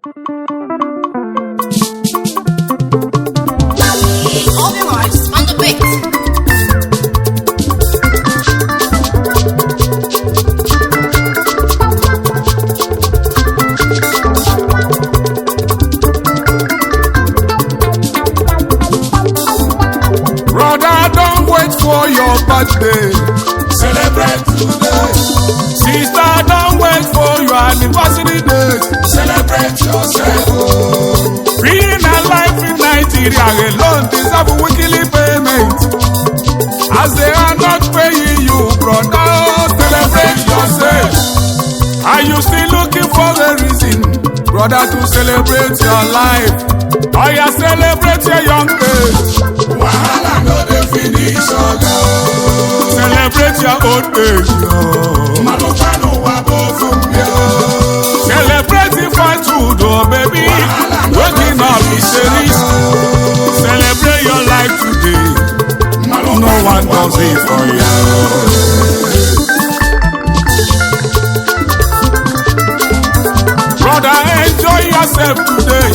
All the lives on the beat. Brother, don't wait for your birthday. Celebrate today. Sister, don't wait for your anniversary date. Celebrate yourself. Oh. Being alive in Nigeria alone deserve weekly payment. As they are not paying you, brother, celebrate yourself. Are you still looking for a reason, brother, to celebrate your life? Or you celebrate your young age? Wahala no dey finish oga o. Celebrate your old age. Oh. Mmadụ n'ụwa bụ ofu mbịa o. Celebrate the fight oh baby. Waking up is a risk. Celebrate your life today. No one does it for you. Brother, enjoy yourself today.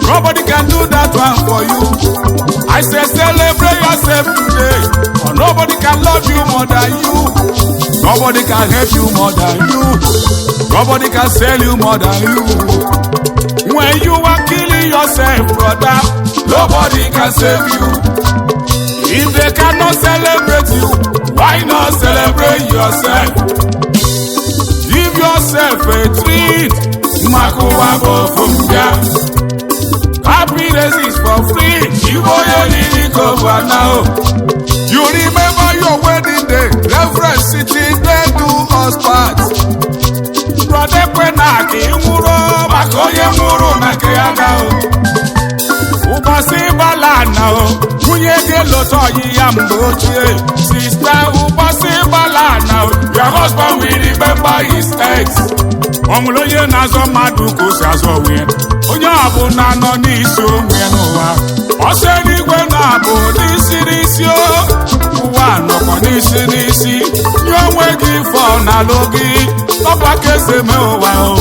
Nobody can do that one for you. I say celebrate yourself today. For nobody can love you more than you. Nobody can help you more than you. Nobody can sell you more than you. When you are killing yourself, brother, nobody can save you. If they cannot celebrate you, why not celebrate yourself? Give yourself a treat. Maka ụwa bụ ofu mbịa. Happiness is for free. Ibo onye oriri ka ọ bụ ana o. You remember your wedding day, Reverend sitting there do us part. Brother ekwena ka ị nwụrụ maka onye nwụrụ na nke ya ga o. Ụbọchị bala na o, nwunye gị lụta ọyị ya mgbe ochie. Sister, ụbọchị bala na o, your husband will remember his ex. Ọ nwere onye na-azọ mmadụ ka o si azọ onwe ya. Onye ọbụla nọ n'isi onwe ya n'ụwa. Ọsọ eluigwe na-abụ n'isi n'isi o. Ụwa nọkwa n'isi n'isi. Nye onwe gị fọ n'alụ gị. Ọkwa ka esi eme ụwa o.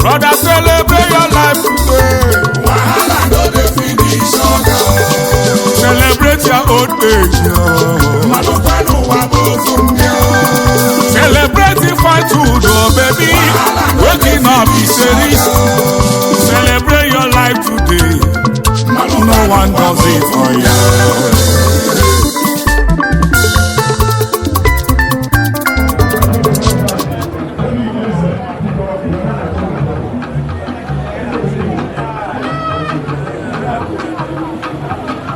Brother, celebrate your life today. Wahala no dey finish oga o. Celebrate your old age. Oh. Mmadụ n'ụwa bụ ofu mbịa o. Celebrate the fight oh baby. Waking up is a risk. Celebrate your life today. No one does it for you.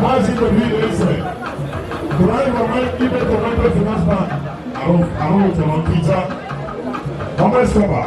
Maazị Ibe Eze, driver Ibe Tomato Finance Bank, ahụ chọrọ nkịta. Mohammed Saba.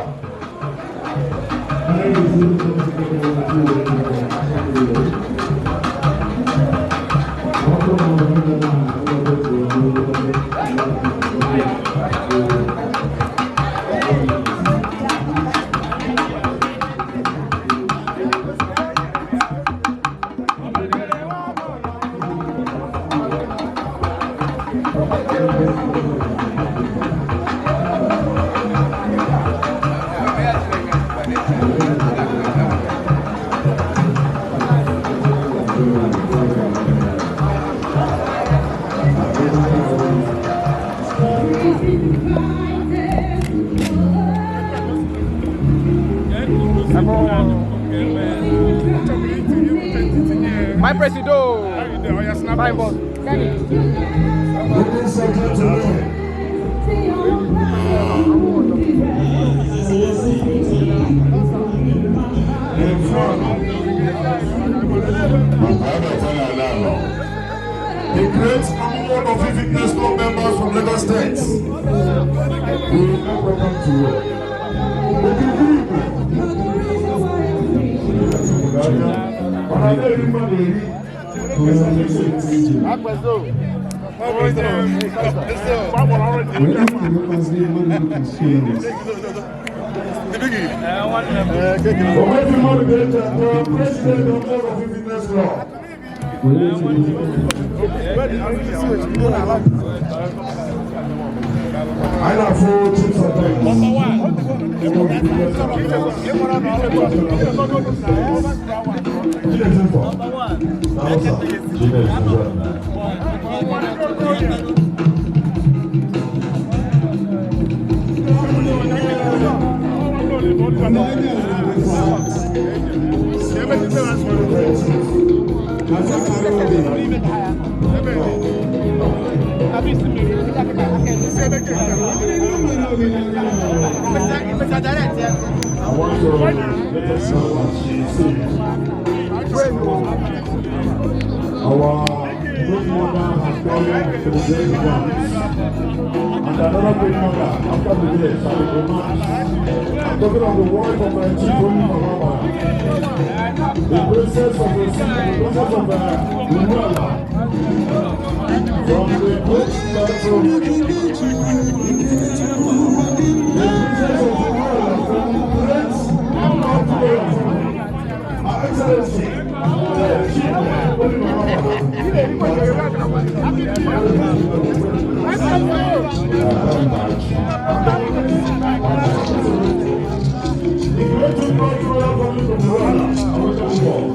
My presido. Fine boss. Ladies and gentlemen, in front, the great Amon of Fitness Club members from Lagos State. We now welcome to you. My presido. President of All of Fitness Club. Anyị na-afụ chiefs and Chinedu. I want to let us know that she is our good mother has gone to the great ones. And another great mother after the death at the romance. I'm talking of the wife of my chief Holy Mama, the princess of the princess of Uruala, from the great battle. The princess of Uruala from the great battle. Her Excellency, the Chief Holy Mama. The great royal family from Uruala, I welcome you all.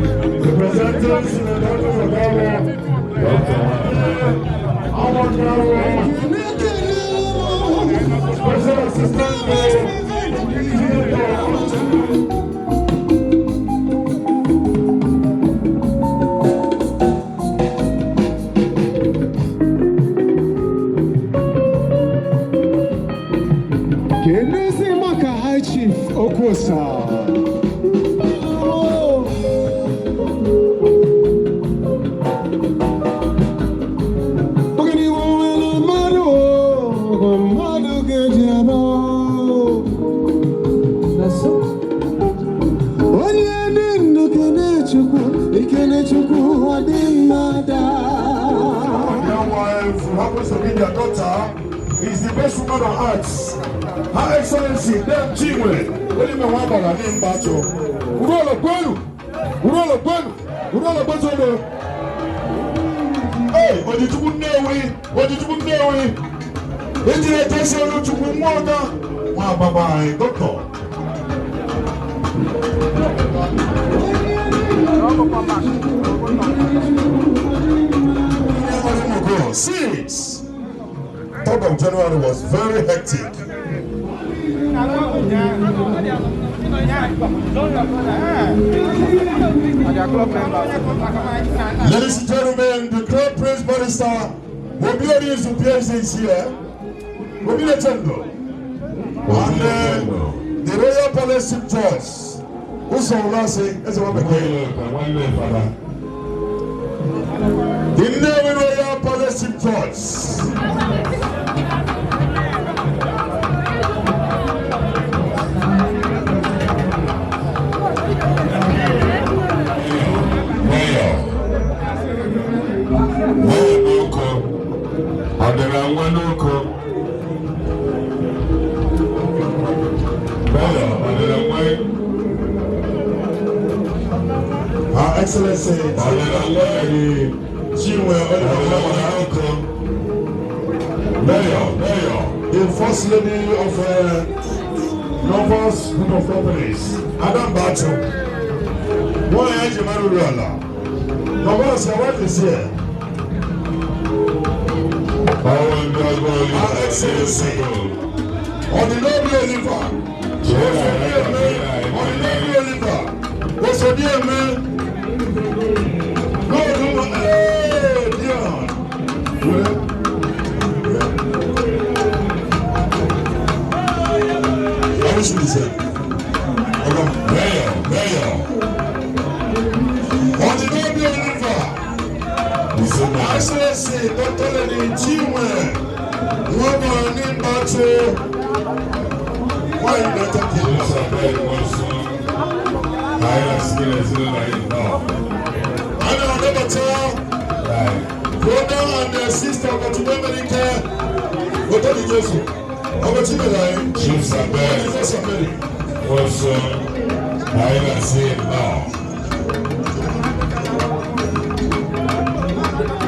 Representatives in the Doctors of Ghana, Special Assistant. Keduzi maka High Chief Okwuosa. Ọganihu nwere mmadụ o, mmadụ ga-eji aba o. Onye dị ndụ kene Chukwu, ikene Chukwu ọ dị mma daa. Now wife, who happens to be their daughter, is the best woman on earth. Her Excellency, Dame Chinwe, Olime Nwabara ní Mbacho. Uruala kwenu! Uruala kwenu! Uruala kwenu! Hey, Ojichukwu Nnewi! Ojichukwu Nnewi! Ejiri eje olu Chukwu nwa ọga nwa baba anyị, Doctor. 6. 3rd of January was very hectic. Ladies and gentlemen, the Crown Prince Barrister Obiori Zupiese is here. Obi Lechendo. And the Royal Palace Chief Judge, Uso Ulasi, Ezewabeke. The Nnewi Royal Palace Chief Judge. Mayor, Mayor n'Oko, ọ dịrị nwa n'Oko. Mayor, ọ dịrị nwa. Her Excellency, Ọ dịrị nwa. Chinwe Ọ dịrị nwa n'Oko. Mayor, Mayor, the First Lady of Novus Group of Companies, Adam Bacho. One eji mara Uruala. Novus, your wife is here. Ọwọ́ ndị ọgbọ. Her Excellency, Ọdịnobi Oliver, Osodieme, Ọdịnobi Oliver, Osodieme, Lord, hey, Dion. Well, I wish we said. Okay. Mayor, Mayor, Ọdịnobi Oliver, Excellency, Dr. Lady Chinwe, Nwamani Mbacho, why you better keep Anyị na-asị gị na ezinụlọ anyị nnọọ. A na-anabata brother and sister Ọgọchukwu Emelike Otodi Jesu. Ọgọchukwu mere anyị. Chief Sabel Jesus and Mary. Nwosu, anyị na-asị nnọọ.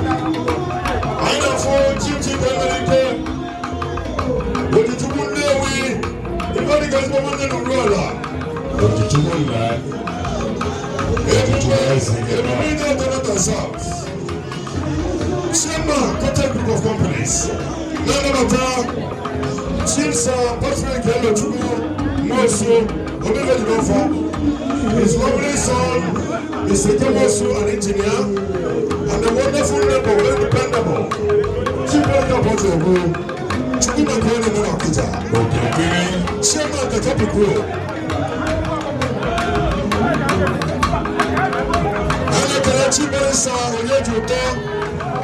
Anyị na-afụ Chief Chief Emelike Ojichukwu Nnewi. Ife dịka ezigbo nwanne na Uruala. Ojichukwu nna, Ojichukwu eze gị nọ. Ebube Delta North and South. Chairman, Kote Group of Companies. Na-anabata Chief Sir Patrick Elochukwu Nwosu Omebedinofo. His lovely son, Mr. Nwosu, an engineer, and a wonderful neighbor, very dependable. Chief Erica Potogu, Chukwumekwene Nonakita. Okirikiri. Chairman, the Topic Group. Anyị Chief Barrister Onyejuto,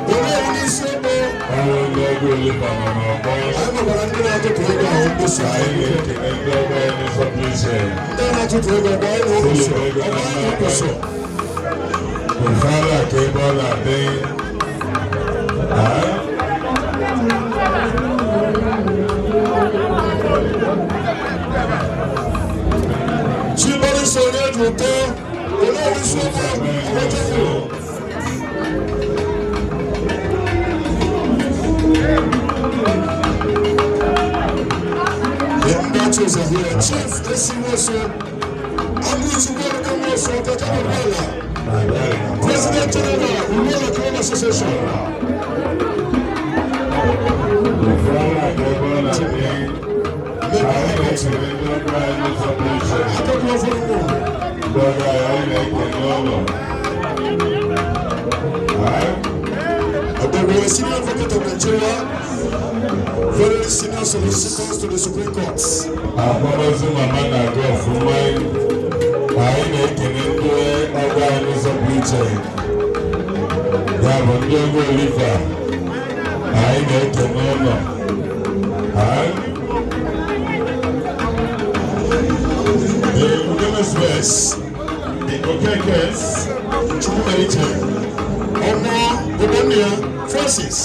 Onye n'isi ebe. Ọrụ ndị ọgụ Oliver nọ n'ọgbọ. Anyị nwekwara ndị na-atụtụ ego ahụ mkposi. Anyị na-ekele ndị ọgọ anyị n'ụzọ pụrụ iche. Ndị na-atụtụ ego ọgbọ anyị na-okposo, ọgbọ anyị na-okposo. Ofala ka ebe ọ na-adị. Ah? Chief Barrister Onyejuto, Onye n'isi ebe, Ọgbọchukwu. The Mbachos are here. Chief Esi Nwosu, Andrew Chukwuemeka Nwosu, Ọkaka Uruala. President General, Uruala Community Association. Ofala ka ebe ọ na-adị. Anyị na-ekele ndị ọgọ anyị n'ụzọ pụrụ iche. Akẹ́kọ̀ọ́ fún mi. Ndị ọgọ anyị, anyị na-ekele ụlọ. Ah? Ọ̀gbọ̀gbọ̀ Senior Advocate of Nigeria, very senior solicitors to the Supreme Court. Akwamozu mama na-aga ọfụma. Anyị na-ekele ndị ọgọ anyị n'ụzọ pụrụ iche, ya bụ ndị ọgọ Oliver, anyị na-ekele ụlọ. Ah? The Ugemes West, the Okekes, Chukwumerije, Ọmọ Ogbonnia Francis.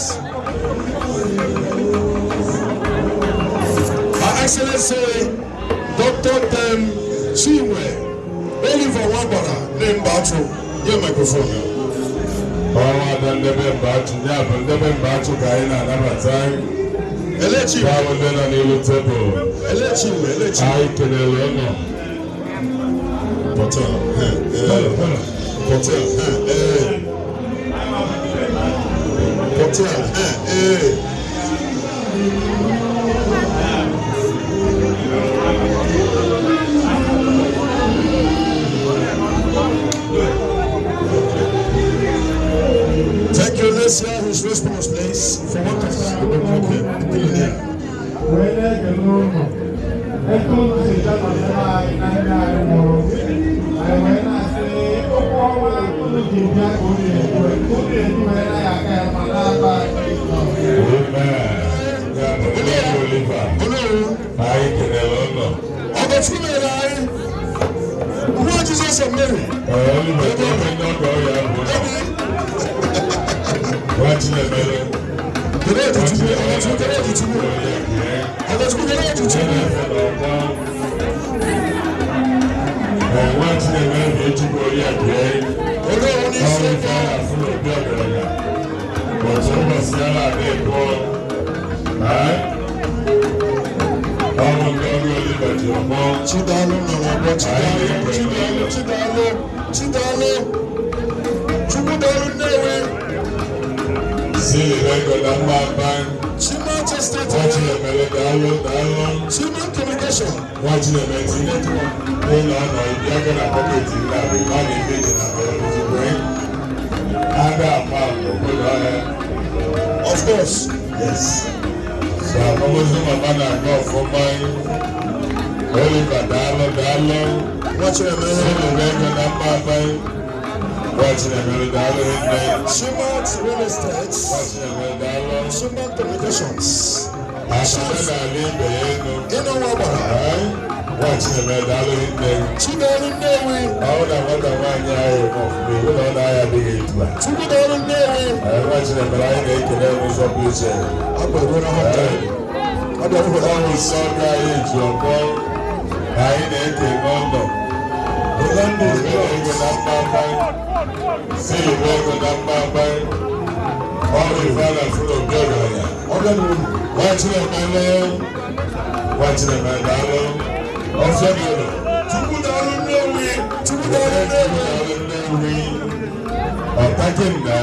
Her Excellency Dr. Tem Chinwe Oliver Wabara Nembachu, nye microphone. Ọnwa ada ndebe Mbachụ, ya bụ ndebe Mbachụ ka anyị na-anabata. Elechi, ya bụ ndị nọ n'ilu tebụl. Elechi, Elechi. Anyị kelere ụnụ. Potel, Potel, Potel, eh. Thank you. Let's hear his response, please. For what of time, okay, the billionaire. Wee na-ekele ụnụ etu unu si bịakwasịrị anyị na nne anyị nwụrụ. Anyị wee na-asị okwu ọnwa unu ji bịa ka unu ekwe unu eji wee na ya aka ya ma na-aba Jizọs. Amen. Ya bụ ndị ọgọ Oliver, Olóòrùn, anyị kelere ụnụ. Ọgọchukwu mere anyị. Nwa Jesus and Mary. Ee, Oliver, ka ebe ndị ọgọ ya bụ ụlọ. Nwa Chinemere. Kele Ojichukwu, Ọgọchukwu, kele Ojichukwu. Ọgọchukwu, kele Ojichukwu. Nwa Chinemere na-ejikwa oriakụ ya. Olóòrùn ní Ọrụ isi ife a na-afụ n'obi ọgaranya. Otu ụbọchị ya na-adị pụọ. Ọrụ ndị ọrụ Oliver ji ọgbọ. Chidalụ nọ n'ọgbọ, Chidalụ, Chidalụ, Chidalụ, Chidalụ. Chukwu dalụ Nnewi. Si ego na mma mba. Chiman Estate. Nwa Chinemere, daalụ, daalụ. Chiman Communication. Nwa Chinemere, tinye n'ụlọ ọnọ ibi aka na pocket ndị a bụ ma na-ebe dị na mbere ozugbo. Ada ama obodo ọhịa. Of course. Yes. So akwamozu mama na-aga ọfụma. Oliver, daalụ, daalụ. Nwa Chinemere. Sịrị ego na mma mba. Nwa Chinemere, daalụ nne. Chiman Real Estate. Nwa Chinemere, daalụ. Chiman Communications. Akụkọ na-ala ibe ya elu. Ịnọ nwa gbara. Ee? Nwa Chinemere daalụ nne. Chinedu Nnewi. Ọ na nwata nwaanyị ahụ eme ọfụma iwu na ọ na-aya adịghị etu a. Chukwu daalụ Nnewi. Ee, nwa Chinemere anyị na-ekele n'ụzọ pụrụ iche. Akwa eruo na hotel. Ọ bịara ụbọchị. Ọ bụ nsọ ọgọ anyị ji ọkpọ anyị na-eke n'ọnọ. Orlando Ego na mma mma. Si igbe ego na mma mma. Ọrụ ife a na-afụ n'obi ọgaranya. Ọ bịa n'uru. Nwa Chinemere, nwa Chinemere daalụ. Ọfịa gị ụlọ. Chukwu daalụ Nnewi. Chukwu daalụ Nnewi. Nnewi. Ọtakinna.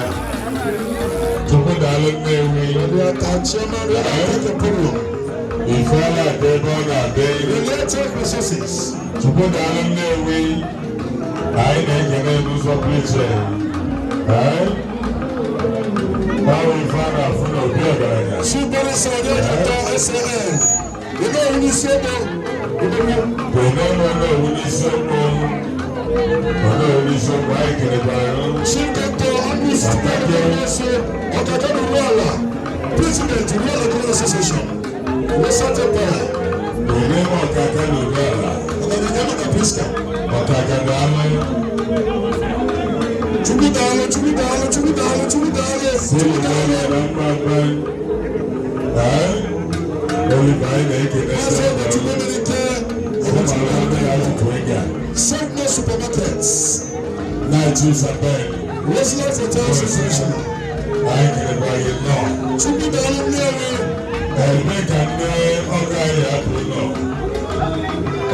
Chukwu daalụ Nnewi. Rịata Chairman Rịata Podium. Ife a na-adị ebe ọ na-adị. Related Resources. Chukwu daalụ Nnewi. Anyị na-ekele n'ụzọ pụrụ iche. Ee? Ọrụ ife a na-afụ n'obi ọgaranya. Ṣùgbọ́n sọ̀rọ̀ ẹ̀dọ̀ SAN. Ilé ìwé ní sọ́dọ̀ ìdíwọ́. Kene m Onowu n'isiokwu. Onowu n'isiokwu anyị kelekwara ya. Chief Doctor Andrews Chukwuemeka Ọ̀kàkàdù Ruala, President Ruala Economic Association, Western Empire, Kene m Ọkaka n'Uruala. Ọ̀kàkàdù Kapiska. Ọkaka daalụ. Chukwu daalụ, Chukwu daalụ, Chukwu daalụ, Chukwu daalụ, Si Chukwu igbe daalụ. ego na mma mma. Ee? Oliver anyị na-ekele Maazị Ọgọchukwu Emelike, Ụmụ ndị na-atụtụ ego a. Segno Supermarkets, Na-achị Sabel. Roseland Hotels Association, Anyị kelekwara gị nnọọ. Chukwu daalụ Nnewi. Ebe ka ndị ọgọ anyị hapụ nọ.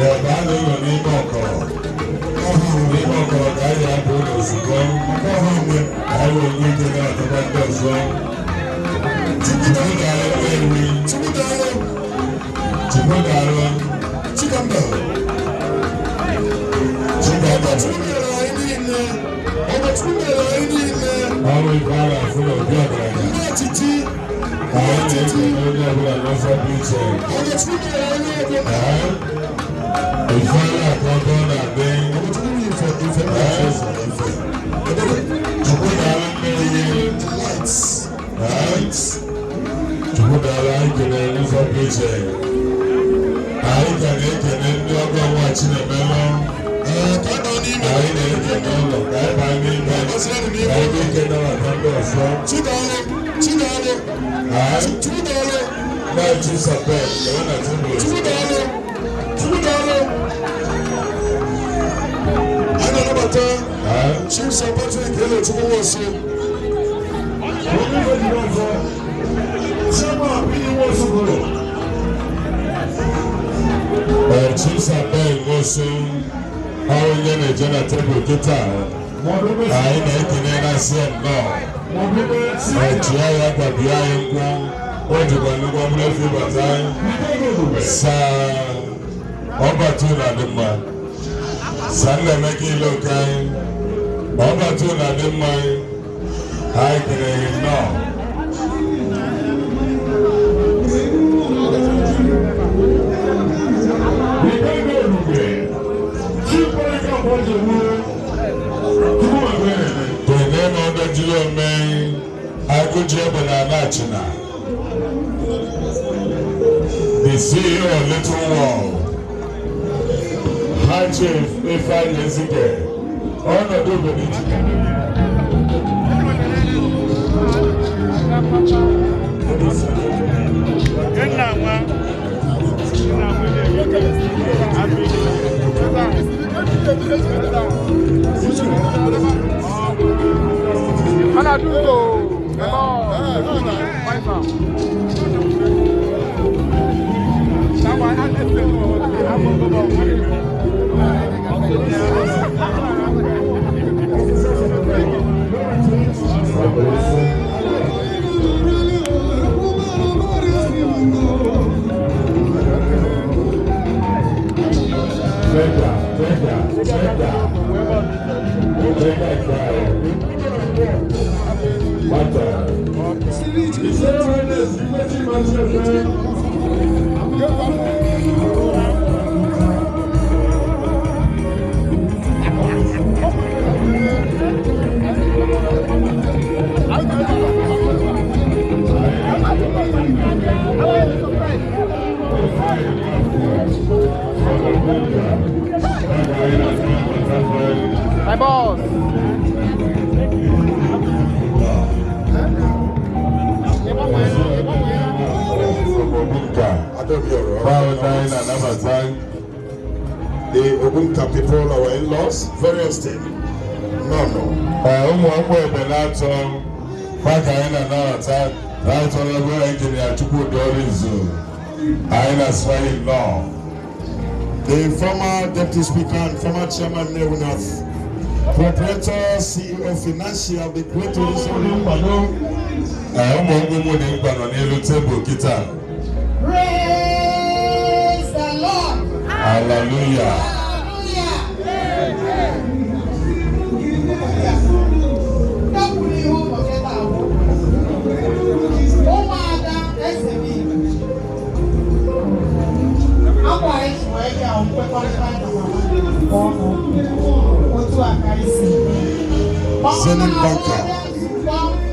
Ebe a na-enọ n'ime ọkọrọ. N'ime ọkọrọ ka anyị hapụ ụlọ ozugbo. Anyị wee nwee ike na-adọba ndị ọzọ. Chukwu Chukwu daalụ, daalụ Nnewi. Chukwu daalụ, Chukwu daalụ. Chikamba. Chikamba. Ọgọchukwu mere anyị niile, Ọgọchukwu mere anyị niile. Ọrụ ife a na-afụ n'obi ọgaranya. Ndị ọchịchị, Anyị na-ekele onye ọbụla n'ụzọ dị iche. Ọgọchukwu mere anyị ọbụla. Ee? Ife a na-akọ ebe ọ na-adị. Ọgọchukwu bụ ife, ife, ife, ife. Chukwu daalụ Nnewi. Lights. Ee? Chukwu daalụ anyị kelere n'ụzọ dị iche. Anyị ka na-ekele ndị ọgọ nwa Chinemelụ. Ee, ka a nọ n'ime. Anyị na-ekele ụlọ ka anyị baa n'ime. Ọgọzienụ Ka n'ime. anyị nwee ike nabata ndị ọzọ. Chidaalụ, Chidaalụ, Ee? Chukwu daalụ, Na-achị Sabel, lewe na tebụl. Chukwu daalụ, Chukwu daalụ. Anyị na-anabata Ee? Chief Sir Patrick Elochukwu Nwosu. Ee, Chief Sabel Nwosu, ọrụ onye na-eje na tebụl kịta. Anyị na-ekele na-asị ya nnọọ. Ee, ya gwabie anyị nkwụ. O jikwa nnukwu ọbụla efi bata anyị. Saa ọbata ụlọ adị mma. Saa Nnaemeka ile oke anyị. Ọbata ụlọ adị mma anyị. Anyị kelere gị nnọọ. Kene na ọdọjiri ome agụji egbe na ala Achịna. The CEO of Little World, High Chief Ifeanyi Ezike, ọnọdụ obodo Ijike. Tega, tega, tega. Tega guy. Mata. boss. Ogbunka. Báwo ni anyị na-anabata The Ogbunka people, our in-laws, very esteemed. No. Ụmụ ọkpụ Ebenator maka anyị na-anabata Right Honorable Engineer Chukwudi Orizu. Anyị na-asịrị nnọọ. The former Deputy Speaker and former Chairman, Nnewi North, Proprietor, CEO Financial, the Great Horizon. Nkwado ụmụ ọkpụ dị mkpa nọ n'elu tebụl kịta. Praise the Lord. Hallelujah. Hallelujah. Ndapụrụ ihe ụbọchị taa bụ ụmụada eze m Igbo. Akwa anyị ji wee bịa nkwekọrịta na mama ọnụ otu a ka anyị si. Zenith Banker.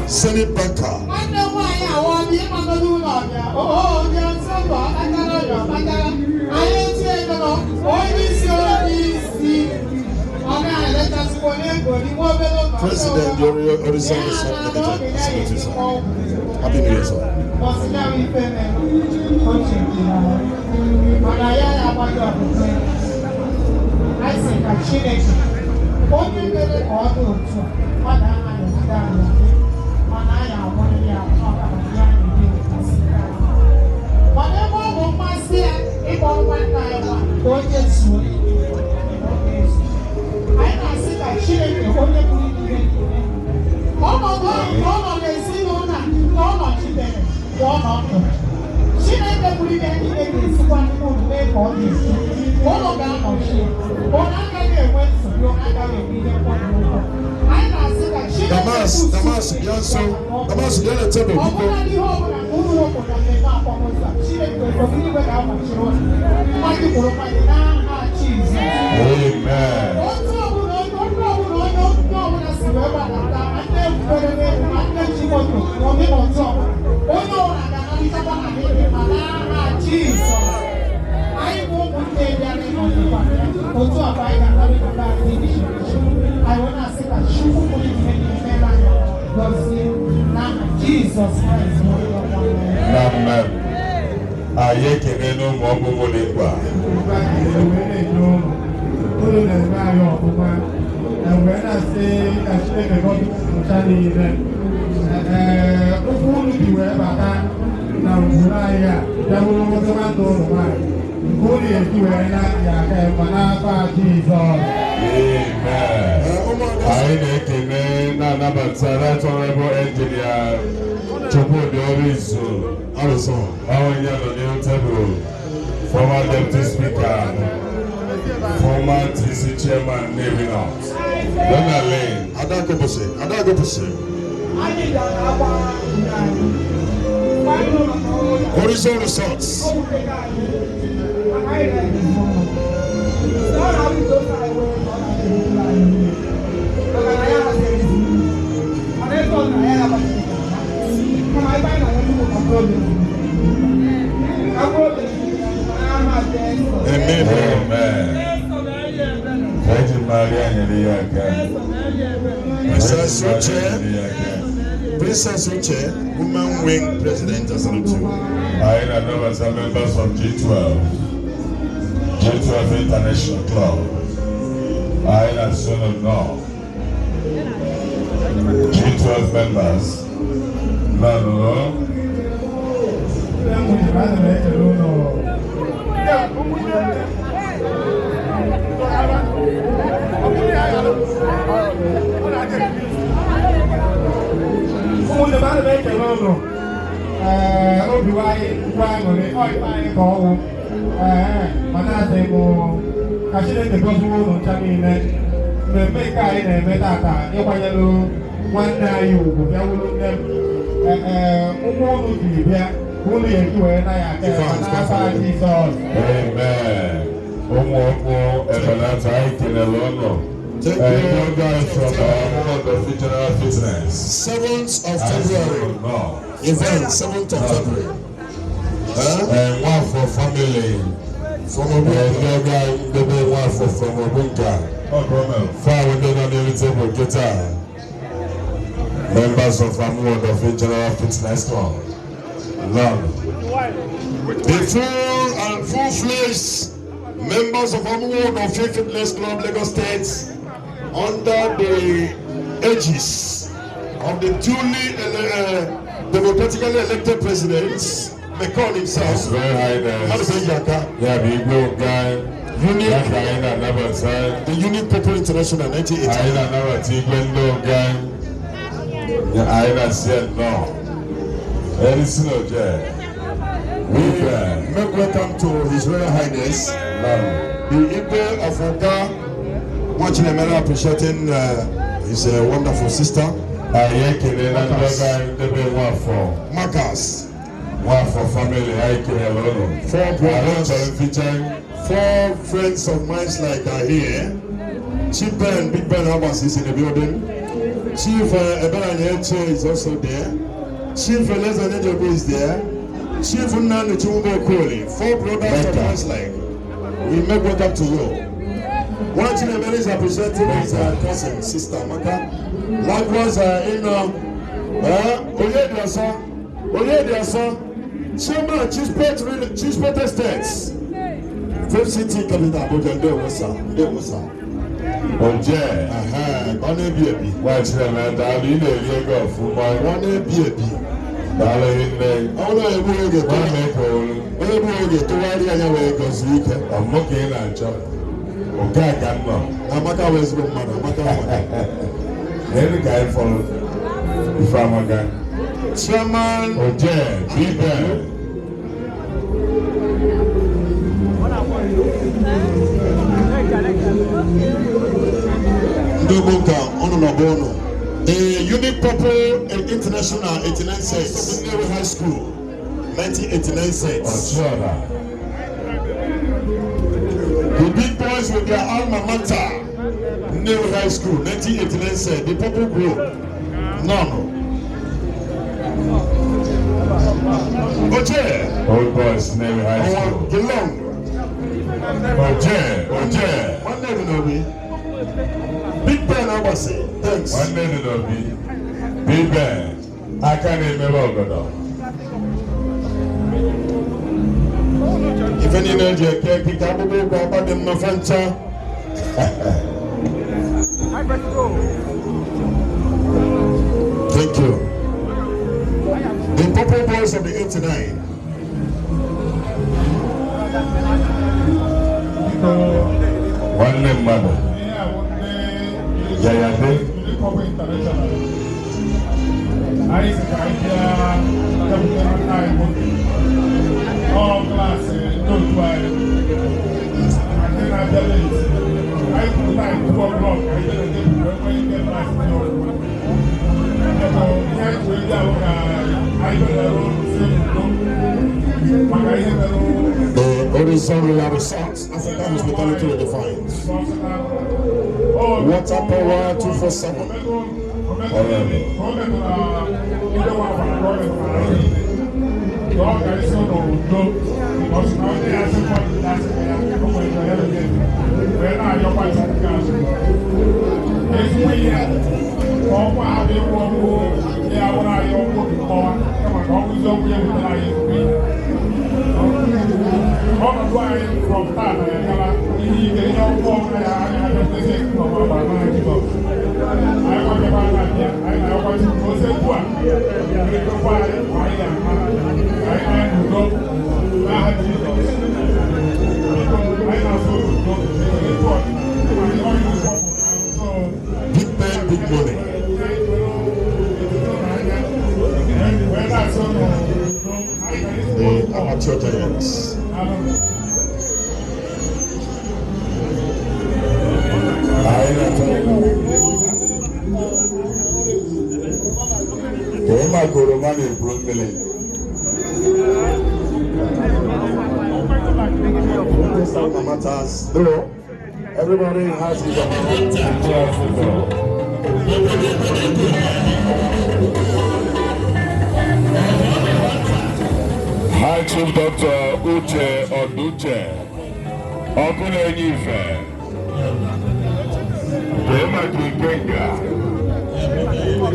Zenith Banker. Nwanne m nwaanyị awọ bịa ịmagodo ụlọ ọbịa oo onye nsọ bụ ọkpachara ọrịa ọkpachara anyị etinye ego nọ onye isi ọ na-elechasịkwa onye ego n'ime obere oge. President, the Horizon Resort Limited. Salute you, sir. Happy New Year, sir. Bọsị ya bụ ife mere o chekiri mana ya na-agbaghị ọpụpụ. Anyị sị ka Chineke onye mere ka ọ dị otu a mmadụ anaghị ejide anyị, mana anyị agwụrịrị ya ọka maka ya na-ebi kasị. Mana ebe ọ bụ mmasị ya ịkpọ nwanne anyị nwa ka o jezuo, anyị na-asị ka Chineke onye pụrụ ime ihe niile, ọnọdụ ahụ ka ọ nọ n'ezinụlọ a ka ọ nọchitere pụọ n'ọndụ, Chineke pụrụ ime niile ga-esikwa n'ime unu mee ka ọ dị esi. Ụlọ ga-anọchi, ụnụ agaghị enwe nsogbu, ụnụ agaghị enwe ihe mkpọdụ ụkwụ. Anyị na-asị ka Chineke Damas, Damas, bịa nso. Damas, bịa na tebụl, biko. Ọbụla n'ihe ọbụla ka unu wepụrụ na mmemme akwamozu a, Chineke obiligwe ga-agbachiri ụnụ mmadụ kwuru mmadụ n'aha Jizọs. Amen. Otu ọbụla onye onye ọbụla onye onye ọbụla si wee gbadata, ma ndị ekwere n'elu, ma ndị ji moto, ma ndị n'otu ọbụla, onye ọbụla ga-analitekwa na ihe ma n'aha Jizọs. Anyị bụ ụmụnne bịara ịnọdụkwa otu a ka anyị ga-anarịkọta anyị dị iche iche. Anyị wee na-asị ka Chukwu pụrụ ime n'ime anyị gọzie n'aha Jizọs Kraịst bụ onye ọbụla. Na mmem. Anyị ekele n'ụmụ ọkpụ dị mkpa. Unu na-eme anyị ọfụma, wee na-asị ka Chineke gọzie ncha niile. Ee, ụkwụ unu ji wee bata na ngwuru anyị a bịa bụrụ nwoke nwanne ụlọ nwaanyị nke unu eji wee na-ya aka ma n'afọ a Jizọs. Amen. Anyị na-ekele na-anabata Right Honorable Engineer Chukwudi Orizu. Arizona. Onye nọ n'ihu tebụl, former Deputy Speaker, former TC Chairman, Nnewi North. Donna Lane. Ada Gopusi. Ada Gopusi. Anyị ga-agba anyị. Anyị nọ n'ọrụ ya. Horizon Resorts. O wutere anyị, maka anyị na-eme ọ na-abụ ite ofe anyị wee ọ na-ewute anyị, maka na ya haziri ezi, mana ebe ọ na ya abaghị, kama ebe anyị na-enwe nnukwu ka mkpụrụ obi, ka mkpụrụ obi na Amen. Amen. Virgin Maria nyere ya aka. Princess Uche. Nyere ya aka. Princess Uche, Women Wing President, I salute you. Anyị na-anabata members of G12, G12 International Club. Anyị na-asị unu nnọọ. G12 members. Nnọọ. Ana m ekele ụlọ. Ụmụnne m, ana m ekele ụlọ. Ee, obi anyị nkwa aṅụrị ọ ife anyị ka ọwụ. Ee, mana asị m ka Chineke gọzie ụlọ ncha niile. Mmemme nke anyị na-eme tata ịkwanyere nwanne anyị ugwu bịa wuru nne m. Ee, ụkwụ ụnụ jiri bịa unu ya eji wee na ya aka ya n'afọ Jizọs. Amen. Ụmụ ọkpụ Ebenator, anyị kelere ụnụ. Thank You you. Guys from Ọmụmụ General Fitness. 7th of Anyị sị February. unu nnọọ. Event, 7th of February. Huh? Nwafọ family. From Ndị Ogbunka. ọgọ anyị ndebe Nwafọ from Ogbunka. Fáwọn ndị nọ n'elu. na-apụ kịta, members of Amuwo Odofin General Fitness Club. None. The full and full-fledged members of Amuwo Odofin Fitness Club, Lagos State, under the aegis of the duly democratically elected president, McCall himself, His Royal Highness. Madison Yaka, Ya bụ Igwe Ụga. Unique, Ya ka anyị na-anabata. The Unique People International, 1980. Anyị na-anabata igwe ndị ụga. Ya anyị na-asị ya nnọọ. Erisi na oje. We Wife. make welcome to His Royal Highness, None. the Igwe of Uga, Nwachinemere, appreciating his wonderful sister, Anyị ekelela ndị ọgọ anyị ndebe Nwafọ. Marcus. Nwafọ family, anyị kelele ụlọ. Four Anyị brothers, chọrọ mficha. Four friends of mine like are here. Chief Ben, Big Ben Abbas is in the building. Chief Eberanye Eche is also there. Chief Eleza Nejobu is there. Chief Nnamdi Chiwumbe Okoli, four brothers of Mecca. mine like. We make welcome to you. One Chinemere is appreciating his cousin, sister Amaka. Likewise, in Oyediosa, Oyediosa, Chairman, Chispet Estates, Fifth City Capital, Abuja, Ndewo sir, Ndewo sir. Oje. Ka ọ na-ebi ebi. Nwachinemere, daalụ, ị na-eri ego ọfụma. Ka ọ na-ebi ebi. Daalụ hinne. Ọ bụrụ na egbughị oge Nwanne ka olu. Onye egbughị oge tụgharịa anya wee gọzie ike. Ọmụ ka ị na-achọ. Nke a ka m nọ. Amaka wee ezigbo mmadụ, Amaka mmadụ. N'elu ka anyị fọrọ. Ife amaka. Chairman Oje, Bibe. Ndị Ogbonka, ụnụ nọbụ ụnụ. The Unique Purple International 89 sets, Nnewi High School, 1989 sets. Ọchịọra. The big boys with their alma mater, Nnewi High School, 1989 set. The Purple Group, none. Oche, Old boys, Nnewi High School. Geelong, Oje, Oje. Nwanne dị n'obi. Big Ben Agbasi, thanks. Nwanne dị n'obi. Bibe. Aka na-emebe ọgọdọ. Ife niile eji eke ekike akpụkpọ ụkwụ akpa dị mma fancha. My presido. Thank you. The Purple Boys of the 89. Nwanne mmadụ. Yayade. Anyị si ka anyị bịa bịakwute nwanne anyị nwoke. Ọ class ndị otu anyị. Na ndị na-abịa late. Anyị kwuru time 2 o'clock ka anyị bịa na tebụl wee nwee ike class ndị ọzọ. Biko, ihe anyị ji wee bịa bụ ka anyị bịara si udo maka ihe mere. The Horizon Royal Resort, African Hospitality Redefined. Water Power 247. Honorable. Ọnọdụ anyị from taa na ya gaba ihe ike ihe ọgwụ ọbụla ya anyị abịakwutezi ezinụlọ ọgbara n'aha Jizọs. Anyị kwakebe na-abịa, anyị na-akwa Chukwu ozi egwu a erekwa anyị ma anyị ga-ama ka anyị na n'udo n'aha Jizọs. Biko, anyị na-asụ udo etu ọ dị ma ihe ọyị ụzọ bụ so. Big Ben, big money. Ihe anyị nwere ịhụnanya wee na-asụ n'udo anyị ga The Amateur Giants. Anyị na-achọ ka ị maka oroma na-eburu mmiri. Greatest alma maters. Though everybody has his own. Ndị ọfụfụ. High Chief Dr. Uche Oduche, ọkụ na-enye ife. Kee maka Ikenga. Ikenga.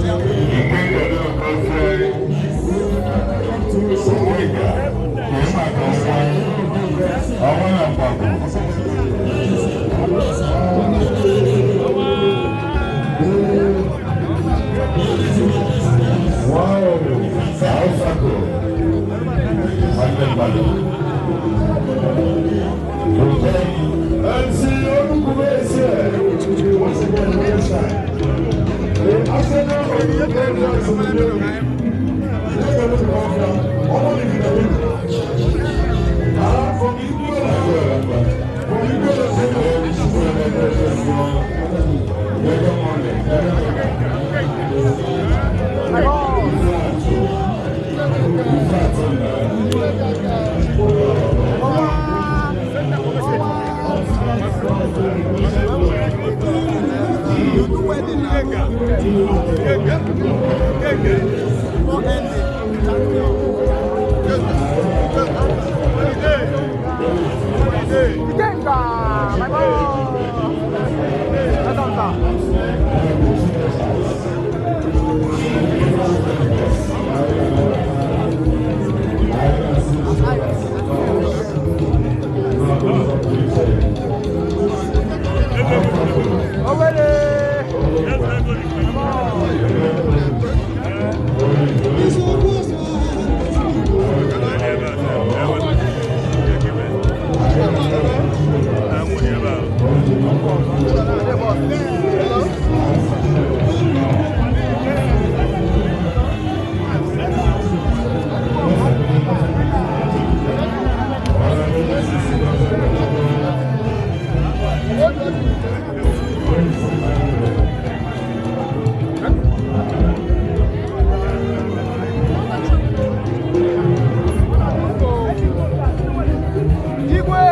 Ikenga na-akọfe Ikenga ka ị maka ọnwa ọnwa na mgbagwo. Wow, Alphaco. Nwanne mmadụ. MC Olukunle, once again, ringside. The Arsenal of the area is in the building. Ikenga! My boy! That's all. Owele! Igwe!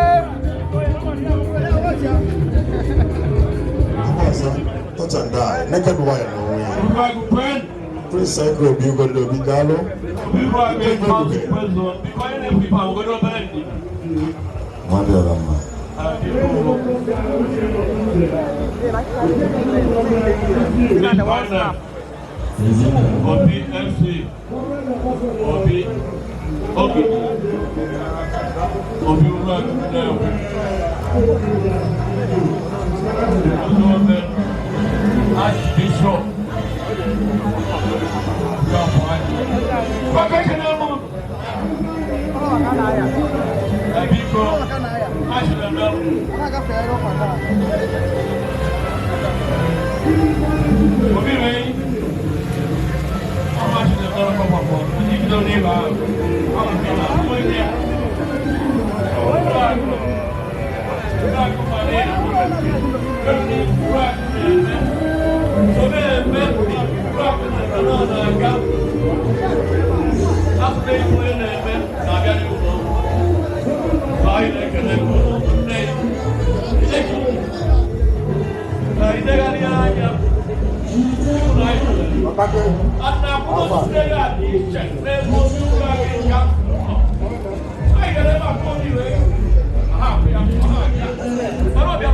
Touch and die. Naked wire n'onwe ya. Prince Eko Obi Ugondo Obi daalụ. Nwadị ọla mma. Obi FC, Obi, Obi, Obi Ụlọakụ Nnewi, Archbishop, Biko, Obi rẹ̀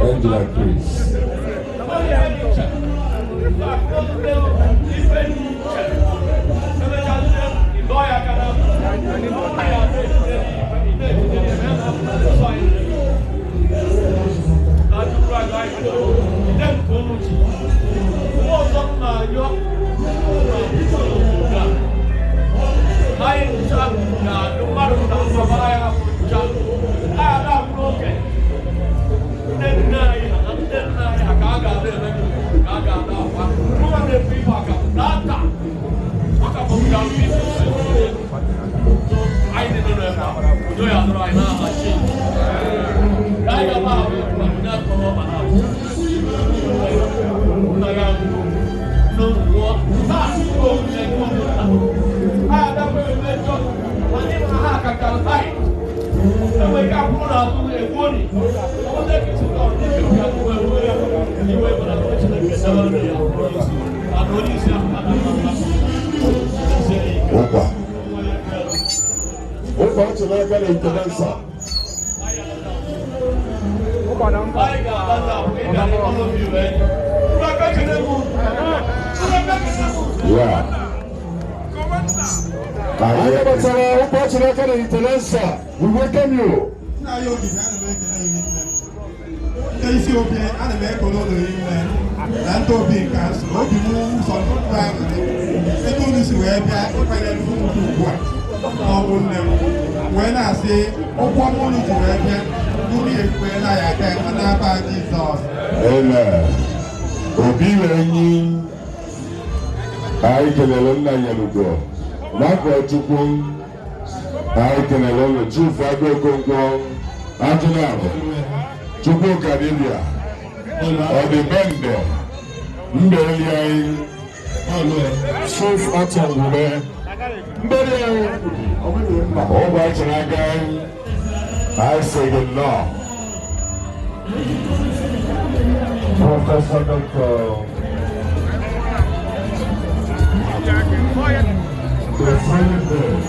Angela Chris. Ụkwa. Ụkwa ntị n'aka na ite dansa. Yeah. Anyị nabatara ụbọchị n'aka na Itelensa. We welcome you. Nna ya ogige, ana m ekele gị nne. Ndị isi obi, ana m ekele ụlọ nne na ndị obi nke asụ obi m ụzọ nnukwu aṅụrị ebe unu si wee bịa ịkwanyere ugwu ugbu a n'ọnwụ nne m, wee na-asị ụgwọ ọma unu ji wee bịa, unu ekwela ya aka ya n'aba Jizọs. Amen. Obi enyi anyị kelere nna Nyelugo n'afọ Chukwu, anyị kelere ụlọ Chief Agụ Okonkwo Ajụnabụ Chukwuka dibịa ọdịbende mbeli anyị, Chief Arthur Ngwube. Mbeli anyị. Ụbọchị n'aka anyị, anyị sị gị nnọọ. Professor Dr. The President.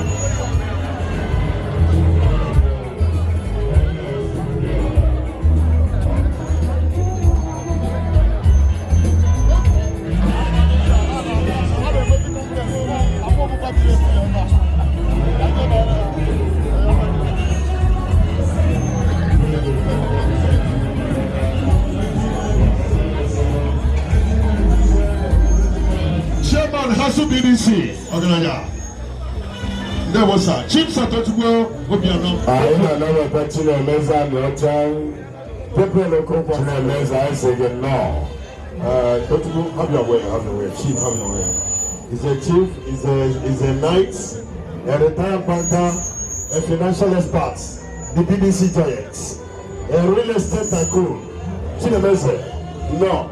Chairman Hasu BDC, ọgaranya. Ndewo sir. Chief Satochukwu Obianọ. Anyị na-anabata Chinemeze Anịọcha. Chinemeze, anyị sị gị nnọọ. Tochukwu, have your way, have your way. Chief, have your way. He's a chief, he's a knight, a retired banker, a financial expert, the BBC giant, a real estate tycoon. Chinemeze, no.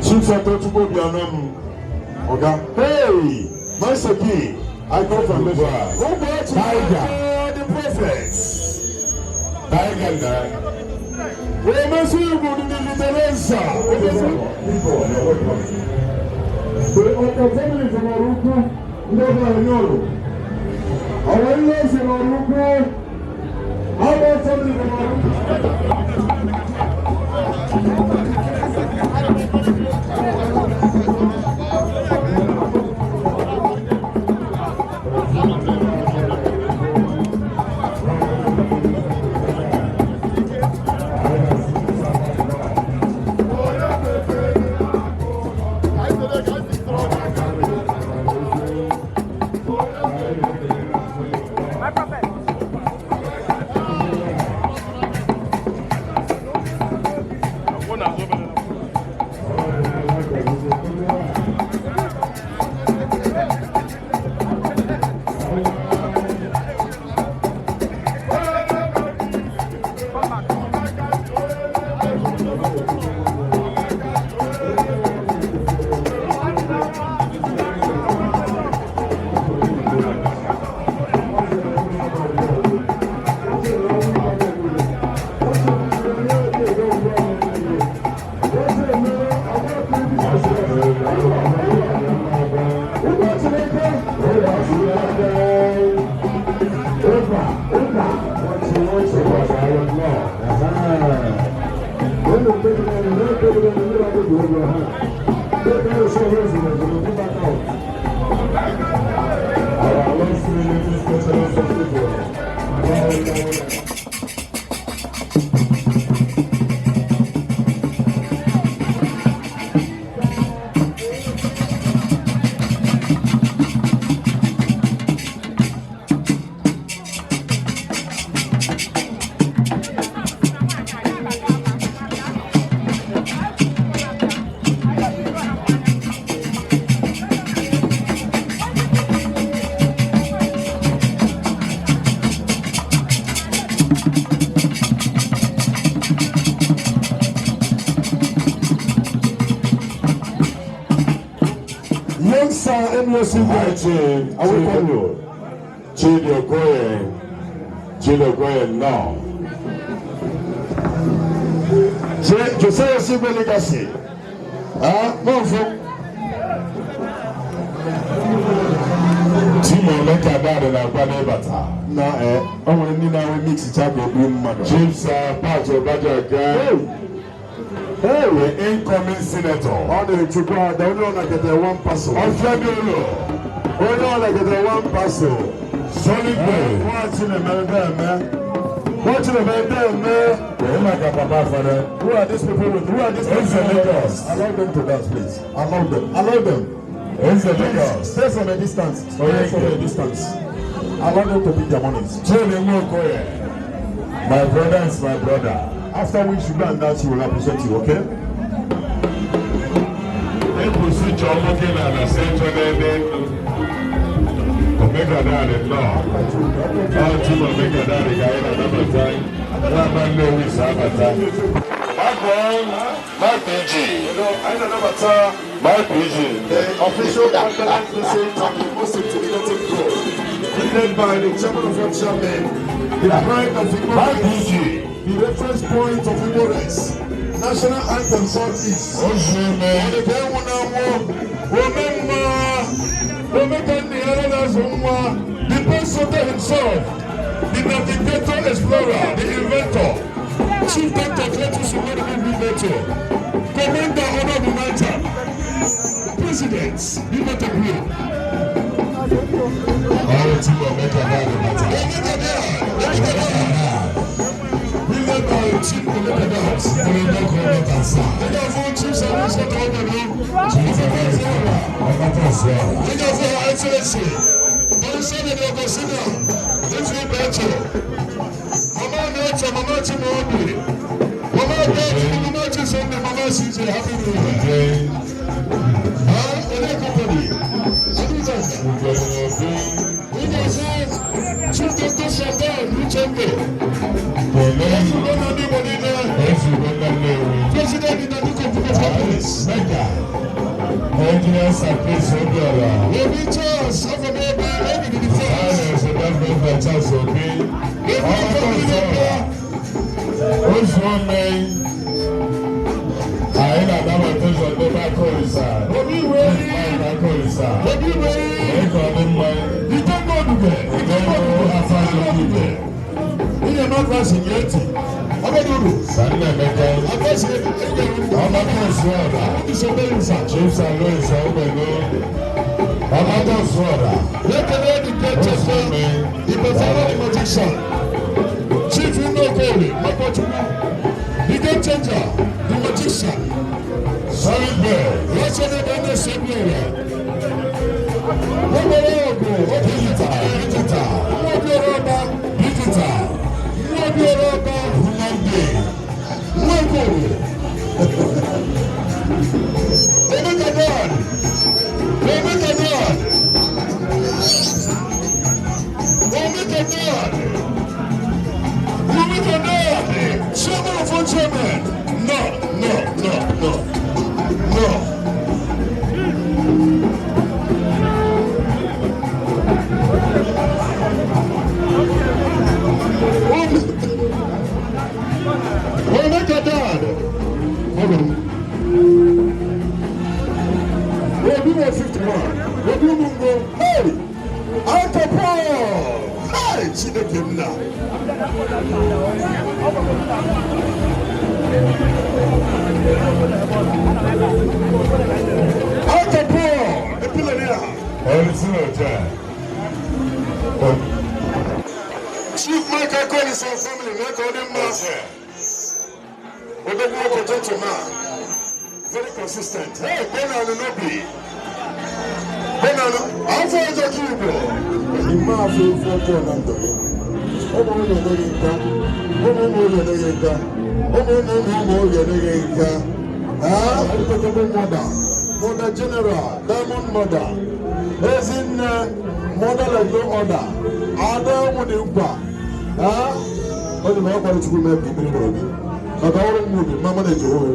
Chief Satochukwu Obianọ, Oga. Hey, Master P, I come from Lagos. Tiger. The prophet. Tiger na. Omesi Igbo dị n'Itelensa. People, you're welcome. The Ọkọ family from Ọrukwu, ndị ọbụla Nyoro. Our in-laws from Ọrukwu, Abba family from Ọrukwu. My prophet. Come back. Our last 3 minutes, cultural festival. Young Sir MUC. Hi, Chief. I welcome you. Chidi Okoye. Chidi Okoye, no. Josiah Osigwe Legacy. Ah, Mọ̀fọ́. Timo Emeka Dad na-akwado ịbata. Na ẹ, ọ nwere ndị na-enwe mix cha ka egbu mmadụ. Chief Sir Pat Obajoke. The incoming senator. Ọ na-echukwu ada onye ọ na-ekete one parcel. Ọfịadolo. Onye ọ na-ekete one parcel. Solid way. Nwa Chinemere eme. Nwa Chinemere eme. Wee maka papa fọdụ. Who are these people with? Who are these people? Eze Lagos. Allow them to dance, please. Allow them. Allow them. Eze Lagos. Stay from a distance. Stay from a distance. Allow them to pick their monies. Chidi Nwokoye. My brother is my brother. After which you go and dance, he will appreciate you, okay? Ekwusi chọọ nwoke na na central n'ebe elu. Omegadari nnọọ. Ọ Chief Omegadari ka anyị na-anabata. Nwa Nnewi si abata. My PG. Anyị na-anabata My PG. the official condolence visit of the most intimidating group, led by the chairman of your chairman, the pride of Igbo My race, PG. the reference point of Igbo race, national anthem Southeast. Ozume. Ọdịda enwu na-anwụ, ome mma, ome ka nna ya na-azụ nwa, the pastor himself, the navigator explorer, the inventor, Chief Doctor Cletus Umaru Inventor, Commander Honor the Niger, President, Liberty Group. Ọrụ Chief Omegadari bata. Led by Chief Omegadari. Olùdókòwò mẹ́ta sá. Ẹjọ́ fún Chief Service Ọ̀tọ̀ Chief Omegadari. Ọbátà sí ọ̀la. Ẹjọ́ fún Her Excellency, Barrister Ogosina, Ife Becho, Mama Neto, Mama Chimobi, Mama Becho, Mama Chisunde, Mama CJ, Happy New Year. Ǹjẹ́ Ah, Ele Company, Abuja, Ugoro Obi. Ẹjọ́ fún Chief Dr. Shaban Uchembe, Pẹ̀lú Efugo na ndị Igbo niile, Efugo na Nnewi. President Inaduko Group of Companies, Mega. Engineer Sapis Obiora. Obi Charles, Afọmọbi, Obi the first. Ààrẹ Ṣèdáfẹ́ Charles Obi. Ọkọ̀ sọ̀rọ̀. Oṣù Ome. Anyị na-anabata ụzọ ndị Baka Olisa. Obi wee Baka Olisa. Obi wee Ịkọ dị mma. Ikenga Odube, Ikenga Odube, Ikenga Odube. Ihe na advice nye ntị. Ọbọdụ Sanni Emeka. advice nye ntị. Ọbátà Sụọra. Isobe nza. Chief Sir Louis Ogbenu. Ọbátà Sụọra. Ekele dị nke nchekwa. Ibefara the magician. Chief Nnokori, Makwachukwu. The game changer, the magician. Solid Bird. Lọ́sọ̀rọ̀ ebe ndị Sebiora. Wọ́n ọgụ, Digital. Digital. nwa obi ọrụ ọba, Digital. nwa obi ọrụ ọba, Human being. nwa Okorie. Omega God. Omega God. Omega God. Omega God. Chairman of all chairmen. No, no, no, no. No. Omega God. Hold on. Obi was 51. Obi Mungo. Hey! Uncle Paul! Hey! Chineke nna. Uncle Paul! Epilenia. Olùsí Oje. Chief Michael Collins and family, Michael Odimma. Odogwu Oko gentleman. Very consistent. Hey, Bernard Nobi. Bernard, afọ ọjọ́ kí Igbo. Ìmọ̀ afọ ife ọjọọ na ndụ gị. Ụmụ ụlọ emeghị nka. Ụmụ ụmụ ụlọ emeghị nka. Ụmụ ụmụ ụmụ ụmụ ụlọ emeghị nka. Ah, Unpredictable mother. Mother General, Diamond Mother. Ezinne, mother like no other. Ada nwunye nkwa. Ah, ọ dị ma ọ kwara Chukwu mee ka ibiri n'obi. Maka ọrụ m ubi, mama na-eji ohu.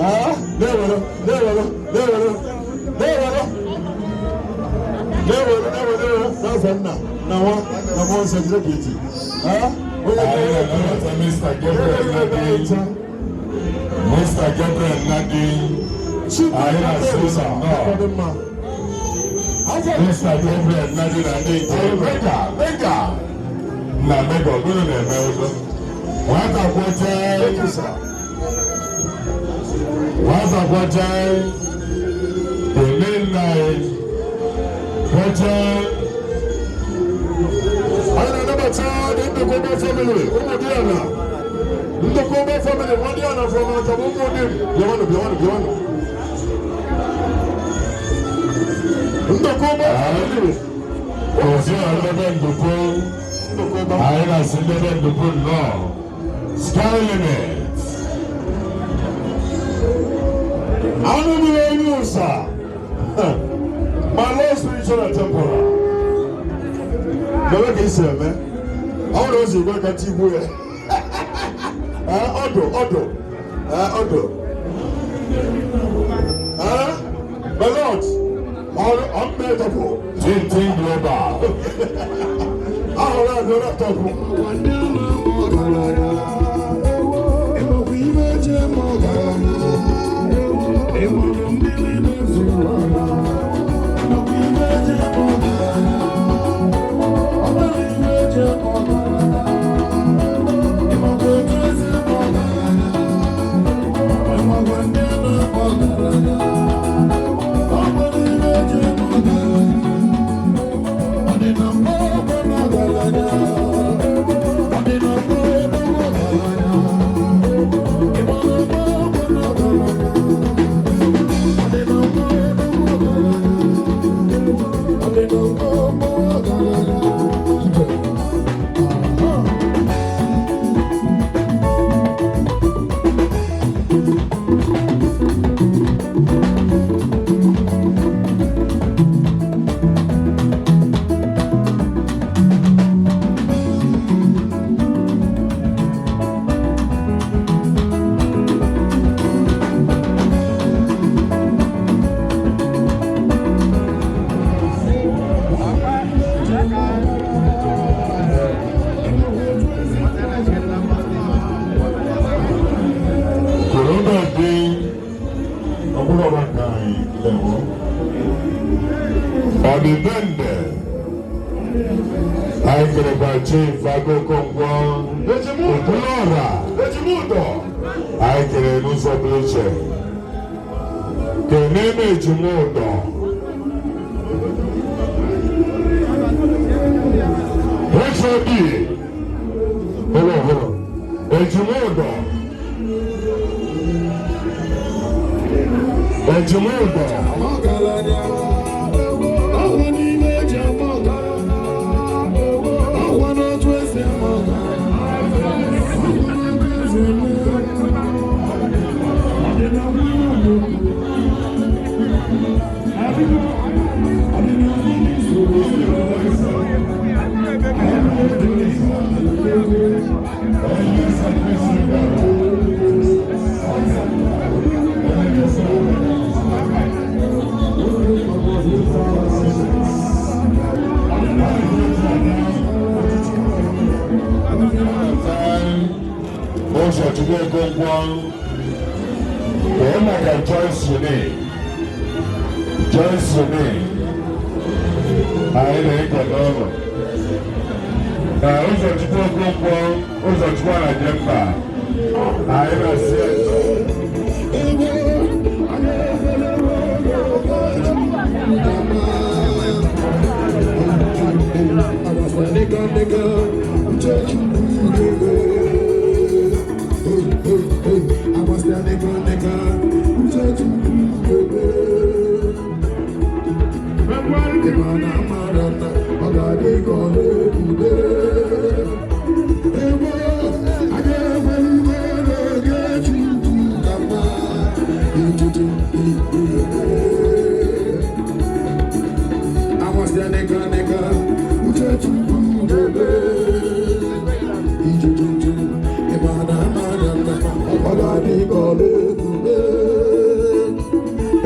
Ah, na-ewere, na-ewere, na-ewere, na-ewere. Na-ewere, na-ewere, na-ewere. N'afọ nna, na nwa, na mmụọ nsọ jide ka eji. Ah, onye Anyị na-anabata Mr. Gabriel Nnadi. Mr. Gabriel Nnadi. Anyị na-asị ụzọ nnọọ. Mr. Gabriel Nnadi na ndị nke Mega, Mega. Na Mega, ọ bụrụ na-eme ụzọ. Nwata kwete. Thank you, sir. Nwata kwacha kene nna anyị kwacha. Anyị na-anabata the Ndukwuba family, Ụmụdiana. Ndukwuba family, Nwadiana from Akabu Ụmụdim. Bịawanụ, bịawanụ, bịawanụ. Ndukwuba family. Ozi ndebe Ndukwu. Ndukwuba. Anyị na-asị ndebe Ndukwu nnọọ. Sky limit. Anụ mmiri onye ụsa. My Lord, spiritual and temporal. Mere ka isi eme. Ọ bụrụ ozi igwe ka tigbuo ya. Ee, ọdụ, ọdụ. Ee, ọdụ. Ee, my Lord, unbeatable. Tintin Global. Ahụrụ agụ laptop. Korona dị Ọbụrụ ọba nke anyị lewo. ọdịbende. Anyị kerekwa Chief Agokonkwọ. Okwuluọra. Ejimụdọ. Anyị kere n'ụzọ pụrụ iche. Kene m Ejimụdọ. HOD. Hold on, hold on. Ejimụdọ. Ejimụdọ. Ọgaranya, ọkwa n'ime eji ama ọgaranya, ọkwa n'otu esi ama ọgaranya, ọkwa n'otu esi eme ọdịna nwa. Ọdịna nwa usoro. Ụzọchukwu Okonkwo. Kee maka Joyce Sune. Joyce Sune. Anyị na-ekele ụlọ. Na Ụzọchukwu Okonkwo, Ụzọchukwu anaje mba. Anyị na-asị ya nnọọ. Nigga, nigga, I was the nigga, nigga, ọ ga-adị ka ọ na-ebube. Ebe a ga-ekwe iwe n'oge Chukwu ka mma. Itutu I was the nigga, nigga, uche Chukwu debe. Ijujuju, ịma na ama na ọ ga-adị ka ọ na-ebube.